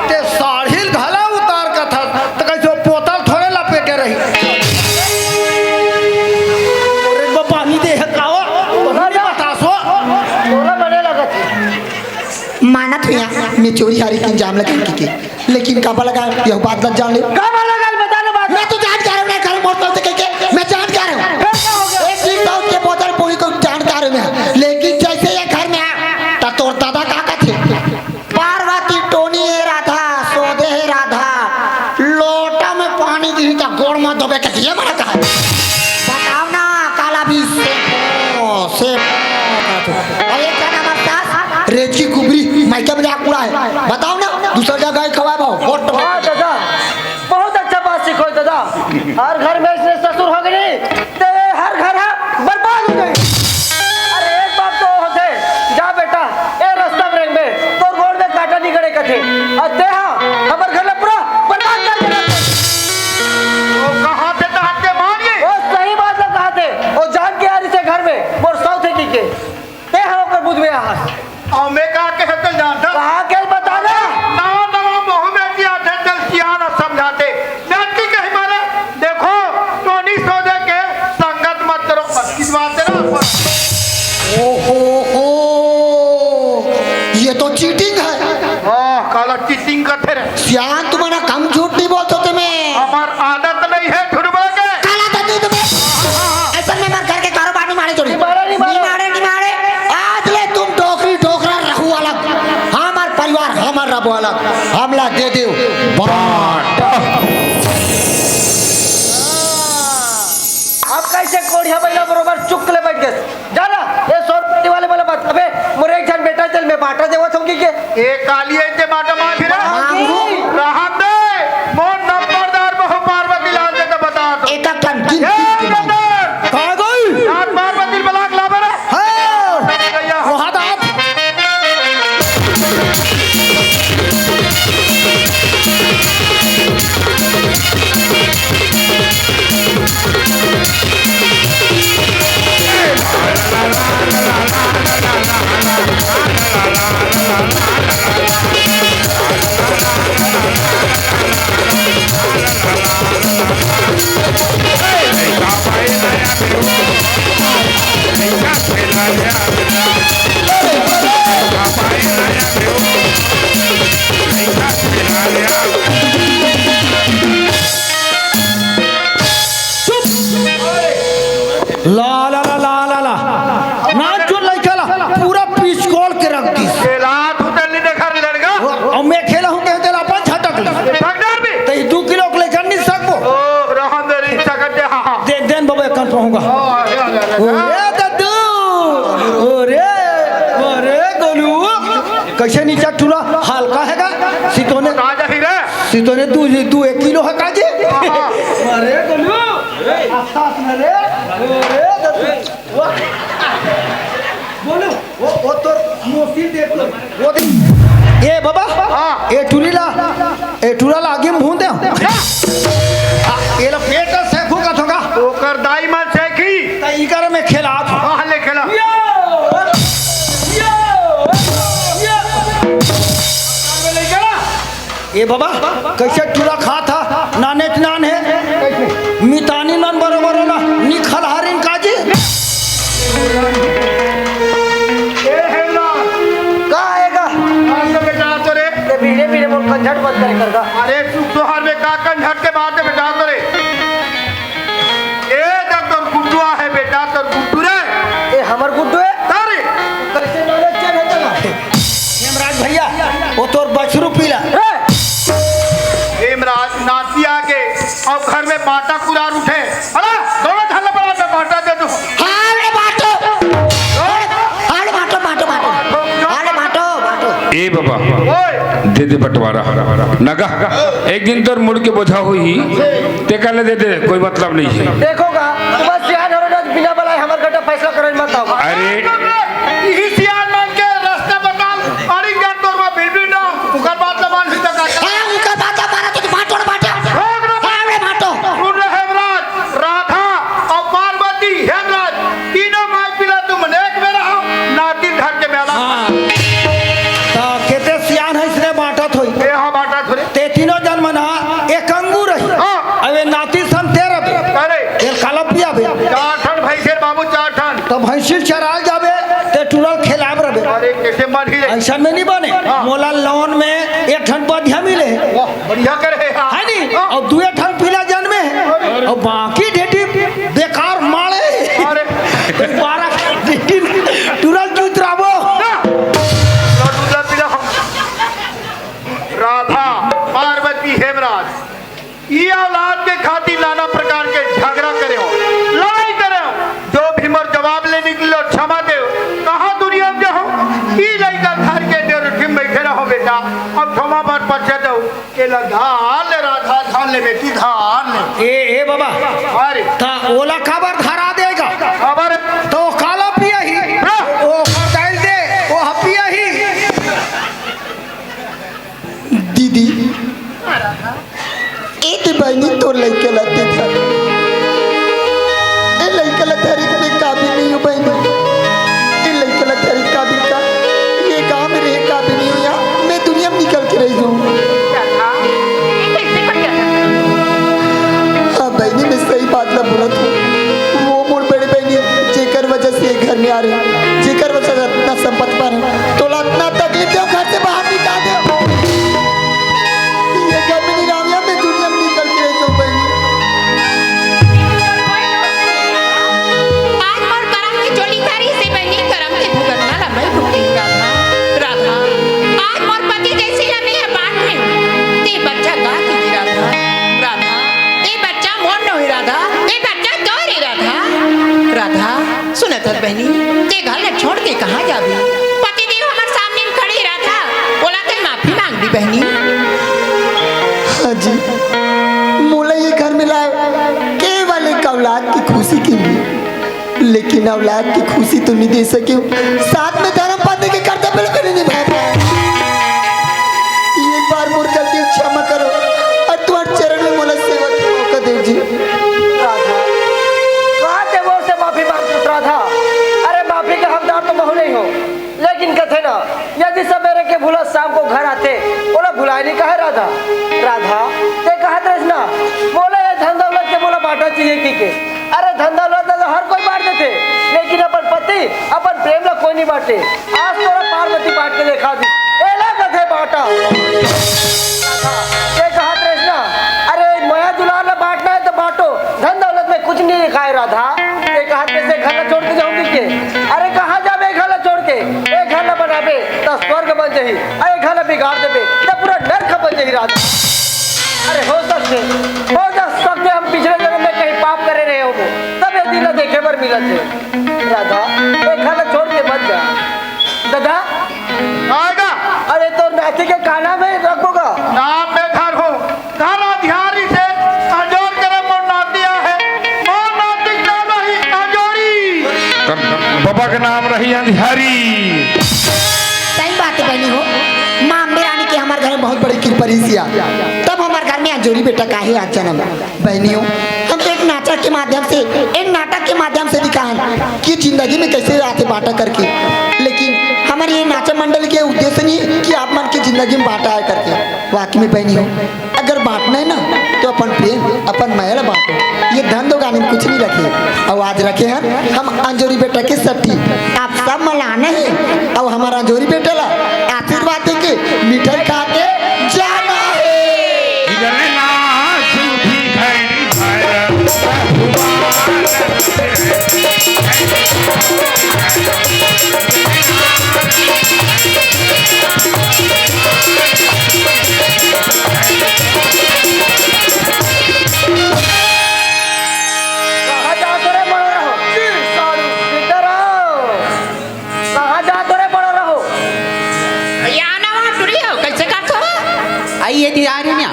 ते साढ़िल घला उतार कथा, त कैसे वो पोतल थोड़े लपेटे रही। अरे वो पानी दे है कावा, पानी बतासो। तोला बने लगत है। मानत हुआ, मैं चोरी हारी के अंजाम लगा के, लेकिन काबर लगा, यह बात मत जान ले। काबर लगा, बता ना बात। मैं तो जान के आ रहा हूँ, घर मोड़ पे होते कह के, मैं जान के आ रहा हूँ। फिर क्या हो गया? एक दिन दाऊद के बोतल पूरी को जान के आ रहा हूँ मैं, लेकिन जैसे ये घर में आया, तब तोर दादा का कहते, पार्वती टोनी है राधा, सोदे है राधा, लोटा में पानी दी तो गोड़ में धोबे के लिए मना कहा। बताओ ना, काला भी सेपो, सेपो। अरे क्या नाम है सास? रेची कुबरी, माइका में जाके पूरा है। बताओ ना, दूसरा जगह ही खवाए भाव, होट में। वाह दादा, बहुत अच्छा बात सीखो दादा। हर घर में इसने ससुर हो गए, ते हर घर है बर्बाद हो गए। अरे एक बात तो होते, जा बेटा, ए रास्ता में रेंग में, तोर गोड़ में कांटा नहीं गड़े कथे। अते हाँ, हमर घर ला पूरा बर्बाद कर देना। वो कहा थे तहत के मानिए। वो सही बात ना कहा थे, वो जान के आ रही थे घर में, मोर सौ थे की के। ते हाँ ओकर बुझ में आस। और मैं कहा के हकल जानता। कहा के बता ना। नवा नवा मोह में किया थे, चल किया ना समझाते। नाटकी कहीं मारे, देखो, वाला हमला दे देव बाट। अब कइसे कोढ़िया बइला बरोबर चुक ले बइठ गेस? जा ना, ए सौ रुपया वाले मोला बता बे, मोर एक झन बेटा चल, मैं बाटा देवत हूँ कि के? ए काली, ए ते बाटा मांग फिरा? मांगू। रहन दे, मोर नंबरदार बहू पार्वती लाल दे तो बता दो। एका कंटिन ए, नंबर। कहाँ गई? रात पार्वती बलाक लाबर। हाँ। भैया। वो हाथ, हाथ। ला, ला, ला, ला, ला, ला। नान चुन लइका ला, पूरा पिचकोल के रख दिस। खेला तू तल्ली देखा रे लड़का। अउ मैं खेला हूँ, कहते ला अपन झटक ले। भगदार भी। तो ये दू किलो के लेकर नहीं सकबो। ओ, रहन दे रे, इच्छा कर दे, हाँ, हाँ। दे, देन बाबा, एक कान पाऊंगा। हाँ, हाँ, हाँ, हाँ। ओ रे दद्दू, ओ रे, ओ रे गोलू, कैसे नीचा टूरा हल्का है का? सितोने, राजा ही रे। सितोने दू, दू एक किलो है का जी? हाँ, हाँ। अरे गोलू, आस्ता, आस्ता रे, ओ रे दद्दू। वाह। बोलू, वो, वो तोर मोसी देख लो। वो देख। ए बाबा, हाँ। ए टूरी ला, ए टूरा ला आगे में भून दे। हाँ। आ, ए ला पेट से फूका थोका। ओकर दाई मन से की। त इकर में खेला। हाँ, ले खेला। यो, यो, यो। ले खेला। ए बाबा, कैसे टूरा खात हा? नाने च नान हे। मितानी नन बरोबर ओला निखल हारिन काजी। ए हेमराज। का आएगा? आज तो बेटा तो रे। ते धीरे धीरे बोल, कंझट मत करे करगा। अरे तू तोहर में का कंझट के बात है बेटा तो रे। ए देख तोर गुड्डुआ है बेटा, तोर गुड्डू रे। ए हमर गुड्डू है? अरे। कैसे नॉलेज क्या रहता है? हेमराज भैया, वो तोर बछरू पीला। ए! हेमराज, नाती आगे अउ घर में बाटा कुरार उठे। अरे, दोनों झन ला बड़ा बाटा दे दो। हाँ रे बाटो। हाँ रे बाटो, बाटो, बाटो। हाँ रे बाटो, बाटो। ए बाबा, ओए। दे दे बंटवारा। नगा, एक दिन तोर मुड़ के बोझा होही, तेकर ले दे दे, कोई मतलब नहीं है। देखो गा, तुम बस सियान हो रहे हो, बिना बुलाए हमर घर का फैसला करे मत आओ। अरे। इही सियान मन के रास्ता बताल, अरे जा तोर मा बिल बिल ना, उकर बात ला मान भी तक। हाँ, उकर बात ला माना तो बाटो ना बाटे। रोक, रोक। हाँ, रे बाटो। सुन रे हेमराज, राधा अउ पार्वती, हेमराज, तीनों माई पिला तुम अनेक में रहो, नाती धर के मेला। हाँ। त केते सियान है इसने बांटत होई। ए हाँ, बांटत हो रे। ते तीनों जन मन हा एक अंगू रही। हाँ। अबे नाती सन ते रबे। अरे। तेल काला पिया बे। चार ठन भैंसेर बाबू, चार ठन। त भैंसिल चराल जाबे, ते टूरल खेलाब रबे। अरे, कैसे मन ही रे? ऐसा में नहीं बने। हाँ। मोला लोन में एक ठन बधिया मिले। वाह, बढ़िया करे। हाँ। है नी? हाँ। अउ दुए ठन पीला जन्मे हे। अरे। अउ बाकी ढेटी बेकार माड़े। अरे। तो बारह ढेटी टूरल चूत राबो। ना। लड्डू ला पीला हम। राधा, पार्वती, हेमराज। ई औलाद के खातिर नाना प्रकार के झगड़ा करे हो, लड़ाई करे हो। जो भी मोर जवाब ले निकलो, क्षमा देव। कहाँ दुनिया में हो? ई लइका घर के देव उठी में बैठे रहो बेटा। अब क्षमा बर परचे दो। एला धार ले राधा, धार ले बेटी, धार ले। ए, ए बाबा। अरे। त ओला काबर धरा देगा? काबर? तो काला पिया ही। हाँ। ओ कर डाल दे, ओ हपिया ही। दीदी, ए ते बहिनी तोर लइका ला ते धर। ए लइका ला धरे के मैं काबिल नहीं हूँ बहिनी। ए लइका ला धरे के काबिल का? ये गाँव में रहे काबिल नहीं हूँ या मैं दुनिया में निकल के रह जाऊँ। हाँ बहिनी, मैं सही बात ला बोलत हूँ। वो मोर बड़े बहिनी जेकर वजह से ये घर में आ रहे, जेकर वजह से इतना संपत्ति पा रहे, तोला इतना तकलीफ दे, घर से बाहर निकाल दे। ये घर में नहीं रहा, मैं दुनिया में निकल के रह जाऊं बहनी। आज मोर करम के जोड़ी थारी से बहनी, करम के भुगतना ला मैं भुगती राधा। राधा, आज मोर पति जैसी ला मैं चल बहनी, ते घर ला छोड़ के कहाँ जाबे? पति देव हमर सामने में खड़े रहिथे, ओला ते माफी मांग दे बहनी। हाँ जी, मोला ये घर में लाए केवल एक औलाद की खुशी के लिए, लेकिन औलाद की खुशी तो नहीं दे सके हूँ, साथ में धर्म पत्नी के कर्तव्य भी नहीं निभा पाए। एक बार मोर गलती क्षमा करो और तुम्हारे चरण में मोला सेवा के मौका दे जी। राधा, कहाँ ते मोर से माफी मांग राधा? अरे माफी के हकदार तो महू नहीं हो, लेकिन कथे ना, यदि सबेरे के भूला शाम को घर आथे, ओला भुलाय नहीं कहे राधा। राधा, ते कहत रहिस ना, मोला ये धन दौलत के मोला बांटा चाहिए कि के। अरे धन दौलत ला तो हर कोई बांट देथे, लेकिन अपन पति, अपन प्रेम ला कोई नहीं बांटे। आज तोला पार्वती बांट के देखा दी, एला कथे बांटा। राधा, ते कहत रहिस ना, अरे मया दुलार ला बांटना है तो बांटो, धन दौलत में कुछ नहीं लिखा है राधा। ते कहत रहिस घर ला छोड़ के जाहूं कि के। अरे कहाँ जाबे घर ला छोड़ के? ए घर ला बनाबे त स्वर्ग बन जाही, अउ ए घर ला बिगाड़ देबे त पूरा नरक बन जाही राधा। अरे हो सकथे, हो सकथे हम पिछले जन्म में कहीं पाप करे रहे हो, तब ये दिन ला देखे बर मिलत हे। राधा, ए घर ला छोड़ के मत जा। दादा, आएगा। अरे तोर नाती के का नाम हे रखबो गा? नाम में धर हो। घर अधियारी से अंजोर करे मोर नाती आहे। मोर नाती के नाम रही अंजोरी। बबा के नाम रही अंधियारी। सही बात हे बहिनी हो, माँ अम्बे रानी के हमर घर में बहुत बड़ी कृपा रहिस या, तब हमर घर में अंजोरी बेटा काहे आज जनम। बहनियों, हम तो एक नाटक के माध्यम से, एक नाटक के माध्यम से दिखाहन कि जिंदगी में कैसे आथे बांटा करके, लेकिन हमर ये नाचा मंडल के उद्देश्य नहीं कि आप मन के जिंदगी में बांटा आए करके। वाकई में बहनियों, अगर बांटना है ना तो अपन प्रेम, अपन मया ला बांटो। ये धन दौलत में कुछ नहीं रखे, अउ आज रखे हन हम अंजोरी बेटा के सट्ठी। आप सब मन ला आना हे अउ हमर अंजोरी बेटा ला आशीर्वाद देके मिठाई खा के जाना हे। कहाँ जात हो रे बड़ो रहो? सीताराम। कहाँ जात हो रे बड़ो रहो? या ना वहाँ टुरी हो, कैसे करत हो? आइए दी आ रही ना।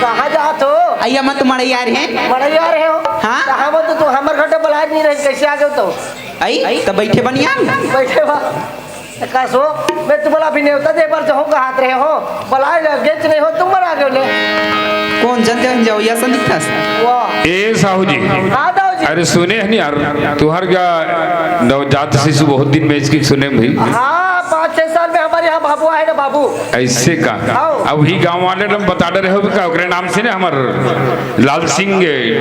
कहाँ जात हो? आइए मत तुम्हारे यार हैं। बड़े यार है हो? हाँ? कहाँ वो तो तू हमर घर से बुलाए नहीं रहे, कैसे आ गए तो? आई, तो बैठे बनिया। बैठे बा। कस हो, मैं तुम्हारा अभी नेवता दे बर चाहूँ, कहात रहे हो। बुलाए ले, गेच नहीं हो, तुम बना गए ले। कौन जन जन जाओ, या संदीप था? वाह। ए साहू जी। हाँ, दाऊ जी। अरे सुने हन यार, तुहर का नवजात शिशु बहुत दिन में इसकी सुने भाई। हाँ, पाँच छह साल में हमारे यहाँ बाबू आए ना बाबू। ऐसे का? हाँ। अब ही गाँव वाले ने बता डरे हो का, ओकरे नाम से ना हमर लाल सिंह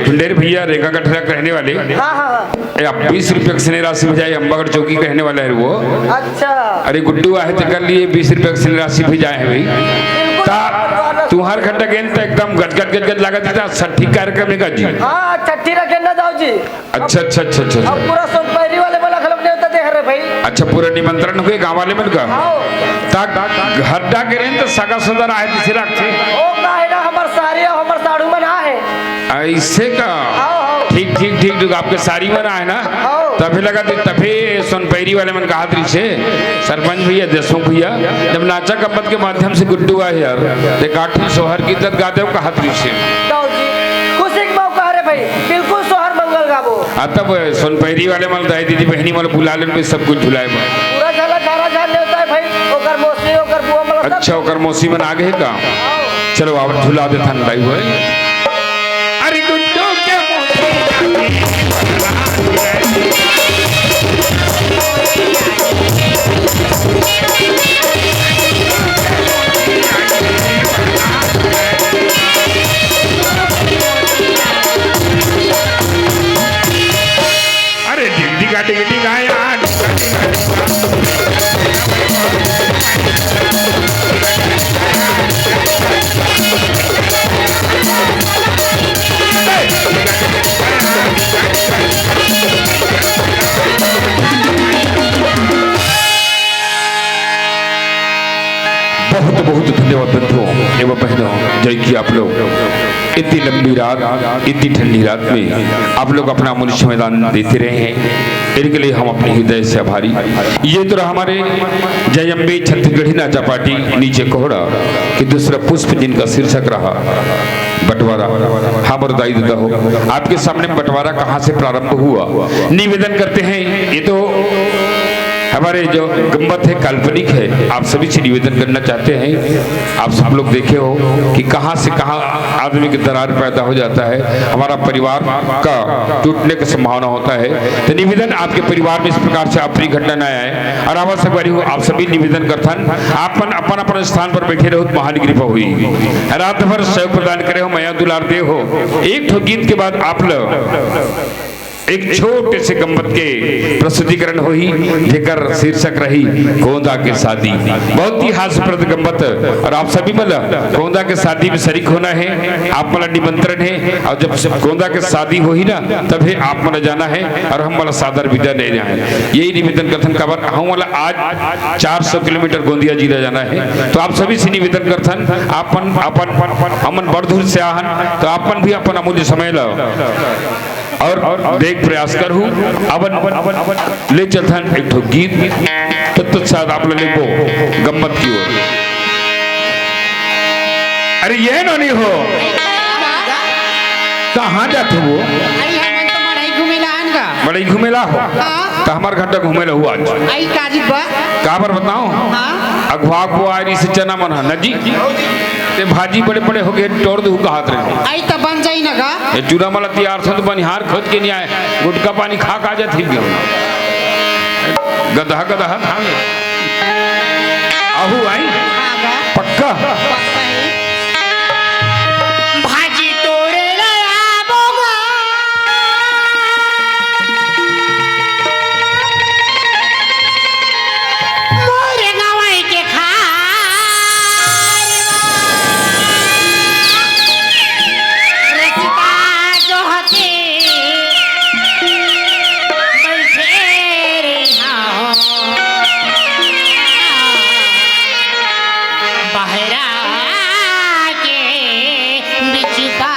ढुंढेर भैया रेंगा गठरा के रहने वाले। हाँ, हाँ, हाँ। ए, आप बीस रुपया के स्नेह राशि भेजाए, अम्बागढ़ चौकी के रहने वाला है वो। अच्छा। अरे गुड्डू आहे तेकर लिए बीस रुपया के स्नेह राशि भेजाए है भाई। बिल्कुल। ता तुहर घर गेन त एकदम गदगद गदगद लागत था, छठी कार्यक्रम है का जी? हाँ, छठी रखे ना दाऊ जी। अच्छा, अच्छा, अच्छा, अच्छा, अच्छा। अब पूरा सोनपैरी वाले मन ला घलोक नेवता दे हरे भाई। अच्छा, पूरा निमंत्रण होगे गाँव वाले मन का? हाँ। ता घर डाके रेन त सगा सगा आहे तिसे रखथे। ओ का है ना, हमर सारी अउ हमर साढ़ू मन आहे। ऐसे का? हाँ, हाँ। ठीक, ठीक, ठीक, ठीक। आपके सारी मन आहे ना? हाँ। तभी लगा थी, तभी सोनपैरी वाले मन कहा थी से, सरपंच भैया, देशमुख भैया, जब नाचा कपत के माध्यम से गुड्डू आहे यार, ते काठी सोहर की इज्जत गा दे, कहा थी से। दाऊ जी, खुशी के मौका हरे भाई, बिल्कुल सोहर मंगल गाबो। आ तब सोनपैरी वाले मन दाई दीदी बहनी मन बुला लेन, सब कुछ झुलाए बा। पूरा झाला झारा झाल लेता है भाई, ओकर मौसी, ओकर बुआ मन सब। अच्छा, ओकर मौसी मन आ गए का? आओ। चलो, आप झुला देथन दाई होए। अरे गुड्डू के मौसी। अरे ढिग ढिगा ढिग ढिगाया, ढिगा ढिगा ढिगा। बहुत बहुत धन्यवाद बंधुओं एवं बहनों, जय की आप लोग। इतनी लंबी रात, इतनी ठंडी रात में आप लोग अपना अमूल्य समय दान देते रहे हैं, इनके लिए हम अपने हृदय से आभारी। ये तो रहा हमारे जय अम्बे छत्तीसगढ़ी नाचा पार्टी नीचे कोहड़ा कि दूसरा पुष्प जिनका शीर्षक रहा बंटवारा। हाँ, बरदाई दादा हो, आपके सामने बंटवारा कहाँ से प्रारंभ हुआ, निवेदन करते हैं। ये तो हमारे जो गुंबद है, काल्पनिक है, आप सभी से निवेदन करना चाहते हैं। आप सब लोग देखे हो कि कहाँ से कहाँ आदमी की दरार पैदा हो जाता है, हमारा परिवार का टूटने का संभावना होता है। तो निवेदन, आपके परिवार में इस प्रकार से अप्रिय घटना न आए, और आवश्यक बारी हो, आप सभी निवेदन करथन, आपन अपन अपन स्थान पर बैठे रहो, महान कृपा हुई। रात भर सेवा प्रदान करे हो, मया दुलार दे हो। एक ठो गीत के बाद आप लोग एक छोटे से गम्बत के प्रस्तुतिकरण होही, जेकर शीर्षक रही गोंदा के शादी। बहुत ही हास्यप्रद गम्बत, और आप सभी मन ल गोंदा के शादी में शरीक होना है, आप मन ल निमंत्रण है। और जब गोंदा के शादी होही ना, तभे आप मन ल जाना है और हम मन ल सादर विदा देना है। यही निवेदन करथन, काबर हम मन ल आज चार सौ किलोमीटर गोंदिया जिला जाना है। तो आप सभी से निवेदन करथन, आपन अपन, हमन बड़ दूर से आहन, तो आपन भी अपन अमूल्य समय ल और देख प्रयास करहु। अब ले चलथन एक ठो गीत, तब तक शायद आप लोग लेबो गम्मत की ओर। अरे ये नोनी हो, कहाँ जात हो? अरे हमन तो मड़ई घूमे ला आन गा। मड़ई घूमे ला हो? हाँ। तो हमार घर तक घूमे ला हुआ आज। आई काजी बा? काबर बताओ? हाँ। अगवा को आ रही से चना मन हा, न जी? ते भाजी बड़े बड़े हो गए, टोर दू कहात रहे। आई त बन जाई ना गा। ये चूरा मला तैयार था तो बनिहार खोज के नहीं आए, गुटखा पानी खा खा जात ही भी। गधा गधा था। आहू आई? हाँ गा। पक्का? पक्का है। भाजी टोरे लाया बोगा। मोरे गवाई के खार। रसिका जो हते बइठे रे हाँ। बहरा के बिचुपा।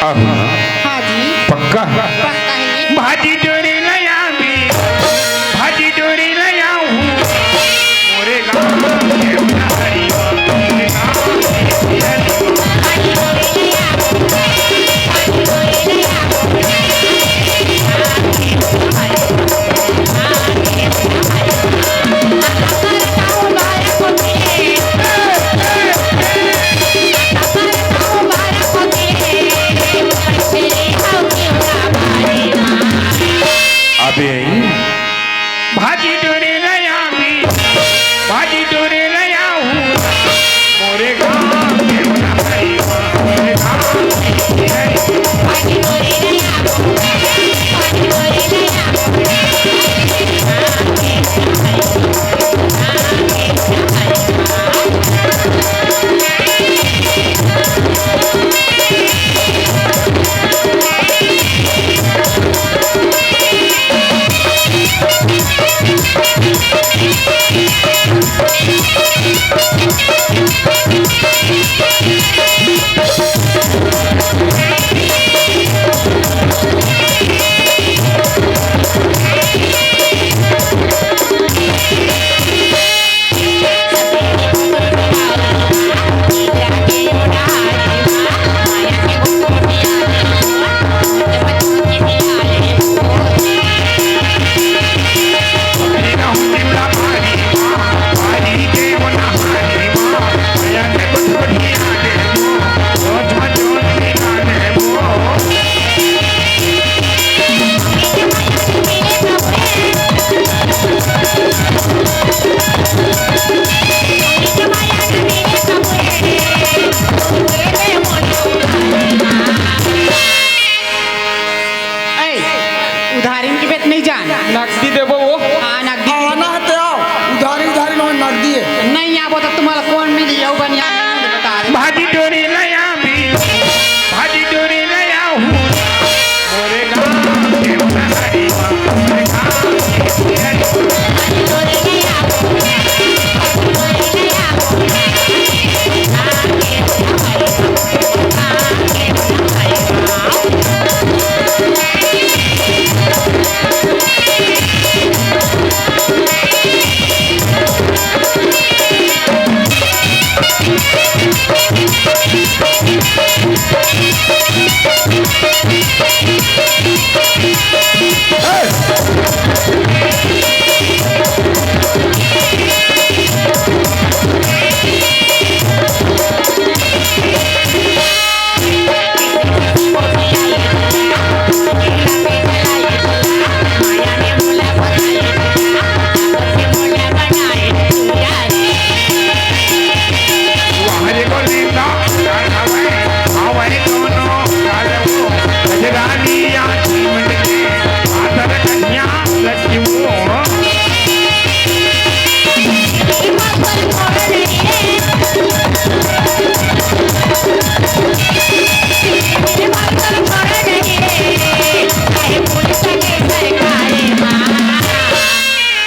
आहू ना? हाँ जी। पक्का? पक्का है। भाजी डोरी नया भी, भाजी डोरी नया हूँ। मोरे गाँव के उधारी।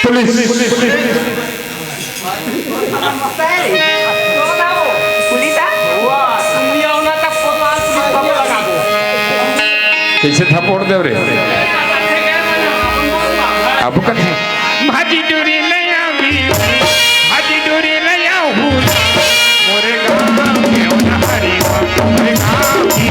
पुलिस। कइसे थप्पड़ देव रे? अब कथे भाजी डोरी ले आवी, भाजी डोरी ले आऊ, मोरे गाँव के ओनहरी, मोरे गाँव की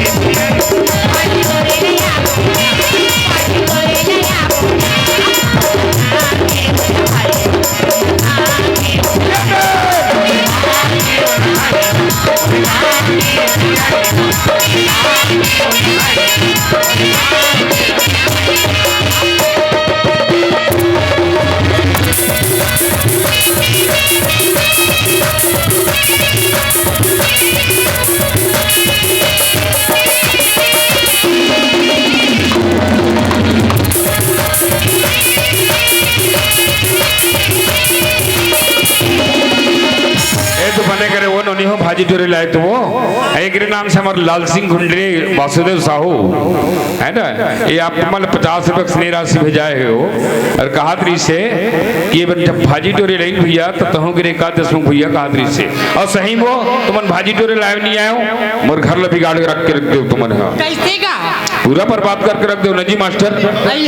ए तो बने करे वो नोनी हो भाजी डोरी लाए तो वो। एकरे नाम से हमर लाल सिंह गुंडरे, वासुदेव साहू, है ना? ये आप मन पचास रुपये स्नेह राशि भेजाए हो और कहा तरी से कि ये बन जब भाजी डोरी लाइन भैया तो तहूँ के एकादश में भैया कहा तरी से। और सही वो तुमन भाजी डोरी लाए नहीं आए हो, मोर घर ला बिगाड़ के रख के रख दो तुमन। हाँ, कैसे का? पूरा बर्बाद करके रख दो ना जी मास्टर। आई।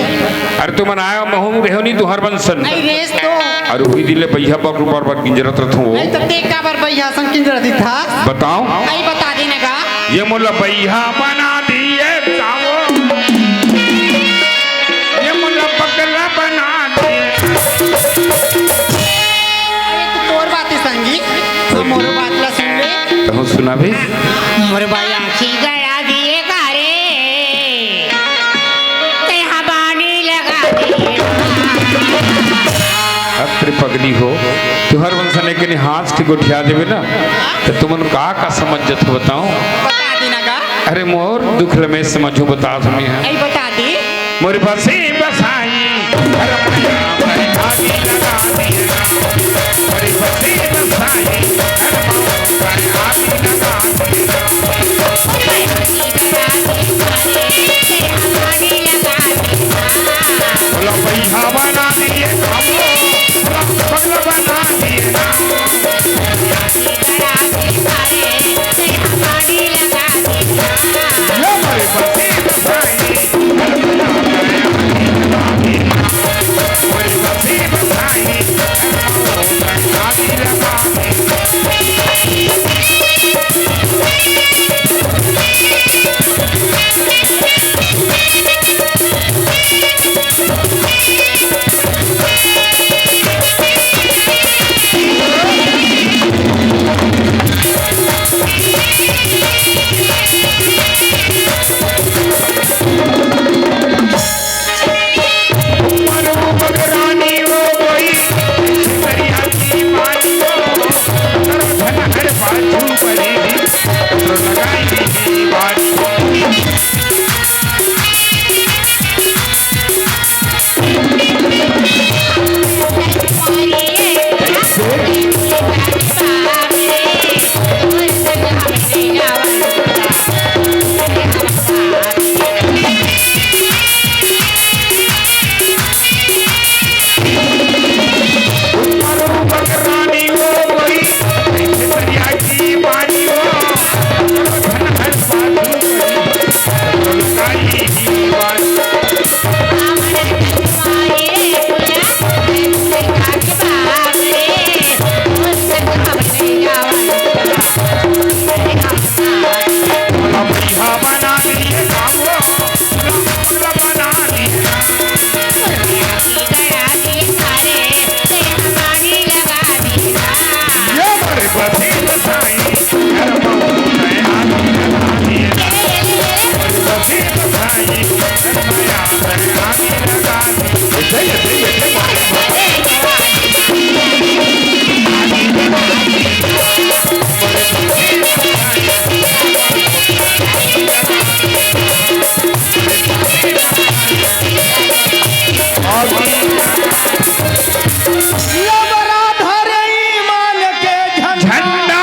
अरे तुमन आयो महूं रेहो नहीं तुहर बंसन। आई रेस तो। अरे वही दिले भैया बाप ऊपर बार किंजरत रथो। आई तो ते का बार भैया संग किंजरत था? बताओ। आई बता देने का। ये मोला भैया बना दिए तावो। ये मोला पगला बना दिए। अरे तो तोर बात है संगी। तो मोर बात ला सुन ले। तो सुना भी। मोर भाई आँखी गया दिए का रे। तेहा बानी लगा दे। अरे पगली हो, तुहर मन सने के हाथ के गोठिया देवे ना, तो तुमन का का समझ जत हो बताओ? बता देना का? अरे मोर दुख ल मैं समझूं, बता तुम्हें है। ऐ बता दे। मोर बसे बसाई, घर मैया पर आगी लगा दे। मोर बसे बसाई, घर मैया पर आगी लगा दे। भोला भैया बना दिए हमको, भोला पगला बना दिए ना। ये हमारे पति बसाई, हमारे पति बसाई, आदि लगा दे। ये बड़ा धरे ईमान के झंडा। झंडा।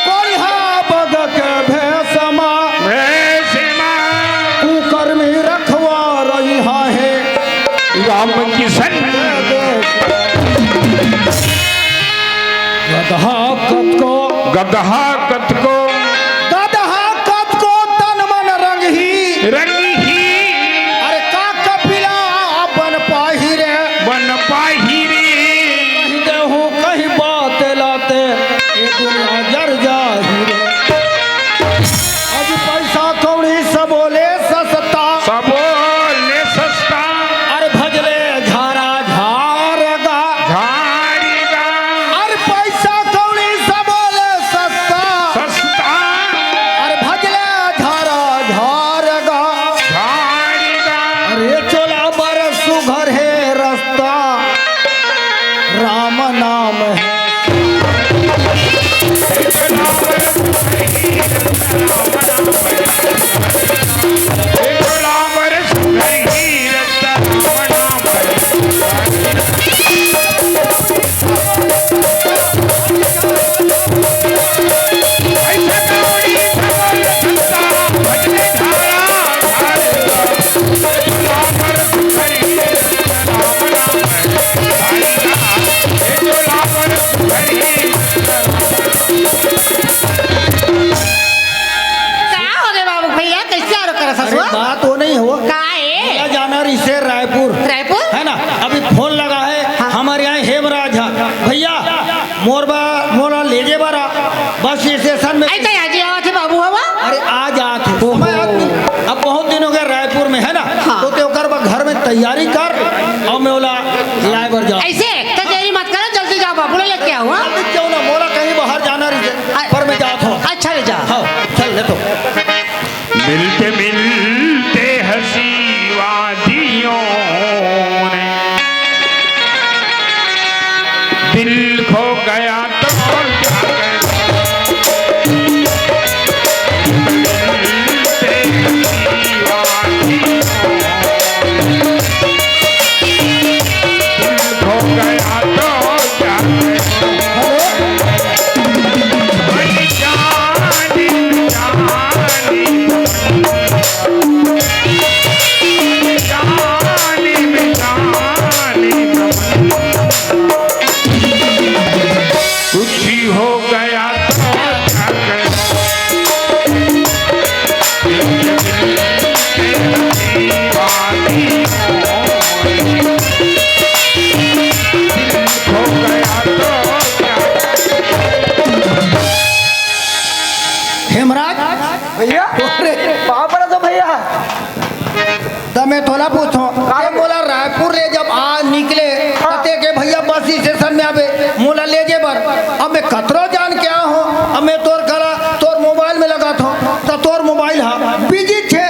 कोरिहा बग के भेसमा। भेसमा। कुकर्मी रखवा रही है। राम किशन। गदहा कतको। गदहा कतको। गदहा कतको तन मन रंगही। रंगही। अरे का कपिला बन पाही रे। बन पाही रे। कहि देहूँ कहि बात लाते, ये दुनिया जर जाही रे। अजी पैसा कौड़ी सबो ले सस्ता। सबो ले सस्ता। अरे भजले झारा झारगा। झारगा। अरे पैसा कौड़ी सबो ले सस्ता। सस्ता। अरे भजले झारा झारगा। झारगा। अरे चोला बर सुघर हे रस्ता। राम नाम है। का हो गे बाबू भैया, कैसे आरो करत हस अरे वो? बात वो नहीं हो। का ए? मेरा जाना रिसे रायपुर। रायपुर? है ना, अभी फोन लगा है हाँ। हमारे यहाँ हेमराज हा। भैया, मोर बा, मोला ले जे बर आ, बस स्टेशन में। ऐसे आज ही आवत हे बाबू हवा? अरे आज आत हे, समय आत नहीं। अब बहुत दिन हो गया रायपुर में, है ना? हाँ। तो ते ओकर बा घर में तैयारी कर और मैं ओला लाए बर जाओ। ऐसे तो देरी मत करो, जल्दी जाओ बाबू, ले लेके आओ, हाँ? जल्दी क्यों ना, मोला कहीं बाहर जाना रही है, आ- पर मैं जात हूँ। अच्छा ले जा। हाँ, चल ले तो। मिलते मिलते हंसी वादियों ने दिल खो गया तो क्या करें? मिलते हंसी वादियों ने दिल खो गया तो क्या करें? कुछ हो गया तो क्या करें? हेमराज, भैया, अरे। पाँव पड़ा तो भैया। त मैं तोला पूछो, का? ए, मोला रायपुर ले जब आ निकले, हाँ। त ते के भैया बस स्टेशन में आबे, मोला ले जे बर। अब मैं कतरो जान के आ हो, अब मैं तोर करा, तोर मोबाइल में लगात हो, त तोर मोबाइल हा बिजी छे,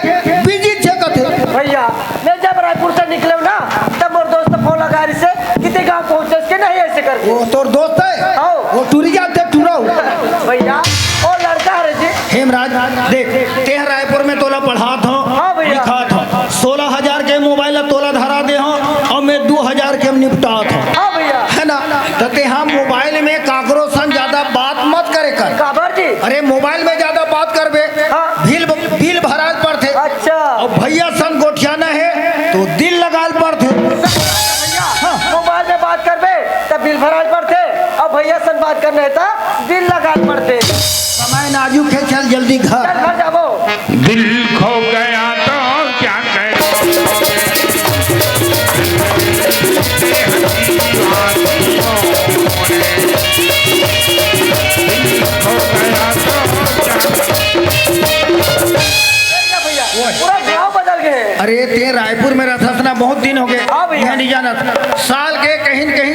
बिजी छे कथे। भैया, मैं जब रायपुर से निकले ना, तब मोर दोस्त फोन लगा रही से, कितने गाँव पहुँचे इसके नहीं ऐसे करके। वो तोर दोस्त है? हाँ। वो टूरी जाते टूरा हो। भैया, वो लड़का है जी। हेमराज, देख, ते ह रायपुर में तोला पढ़ात हो, हाँ भैया। लिखात हो, सोलह हजार के मोबाइल तोला धरा दे हो, और मैं दो हजार के निपटात हो। हाँ भैया। है ना? त ते हा मोबाइल में काकरो संग ज्यादा बात मत करे कर। काबर जी? अरे मोबाइल में ज्यादा बात करबे, हाँ। बिल, बिल भराल पड़थे। अच्छा। और भैया संग गोठियाना है तो दिल लगाल पड़थे। भैया, हाँ। मोबाइल में बात करबे तब बिल भराल पड़थे, और भैया संग बात करना है तो दिल लगाल पड़थे। समय नाजुक है, चल जल्दी घर। चल घर जाबो। दिल खो गया तो क्या करे? भैया, पूरा गांव बदल गए। अरे ते रायपुर में रहत हस ना, बहुत दिन हो गए। हाँ भैया। मैं नहीं जानत। साल के कहीं न कहीं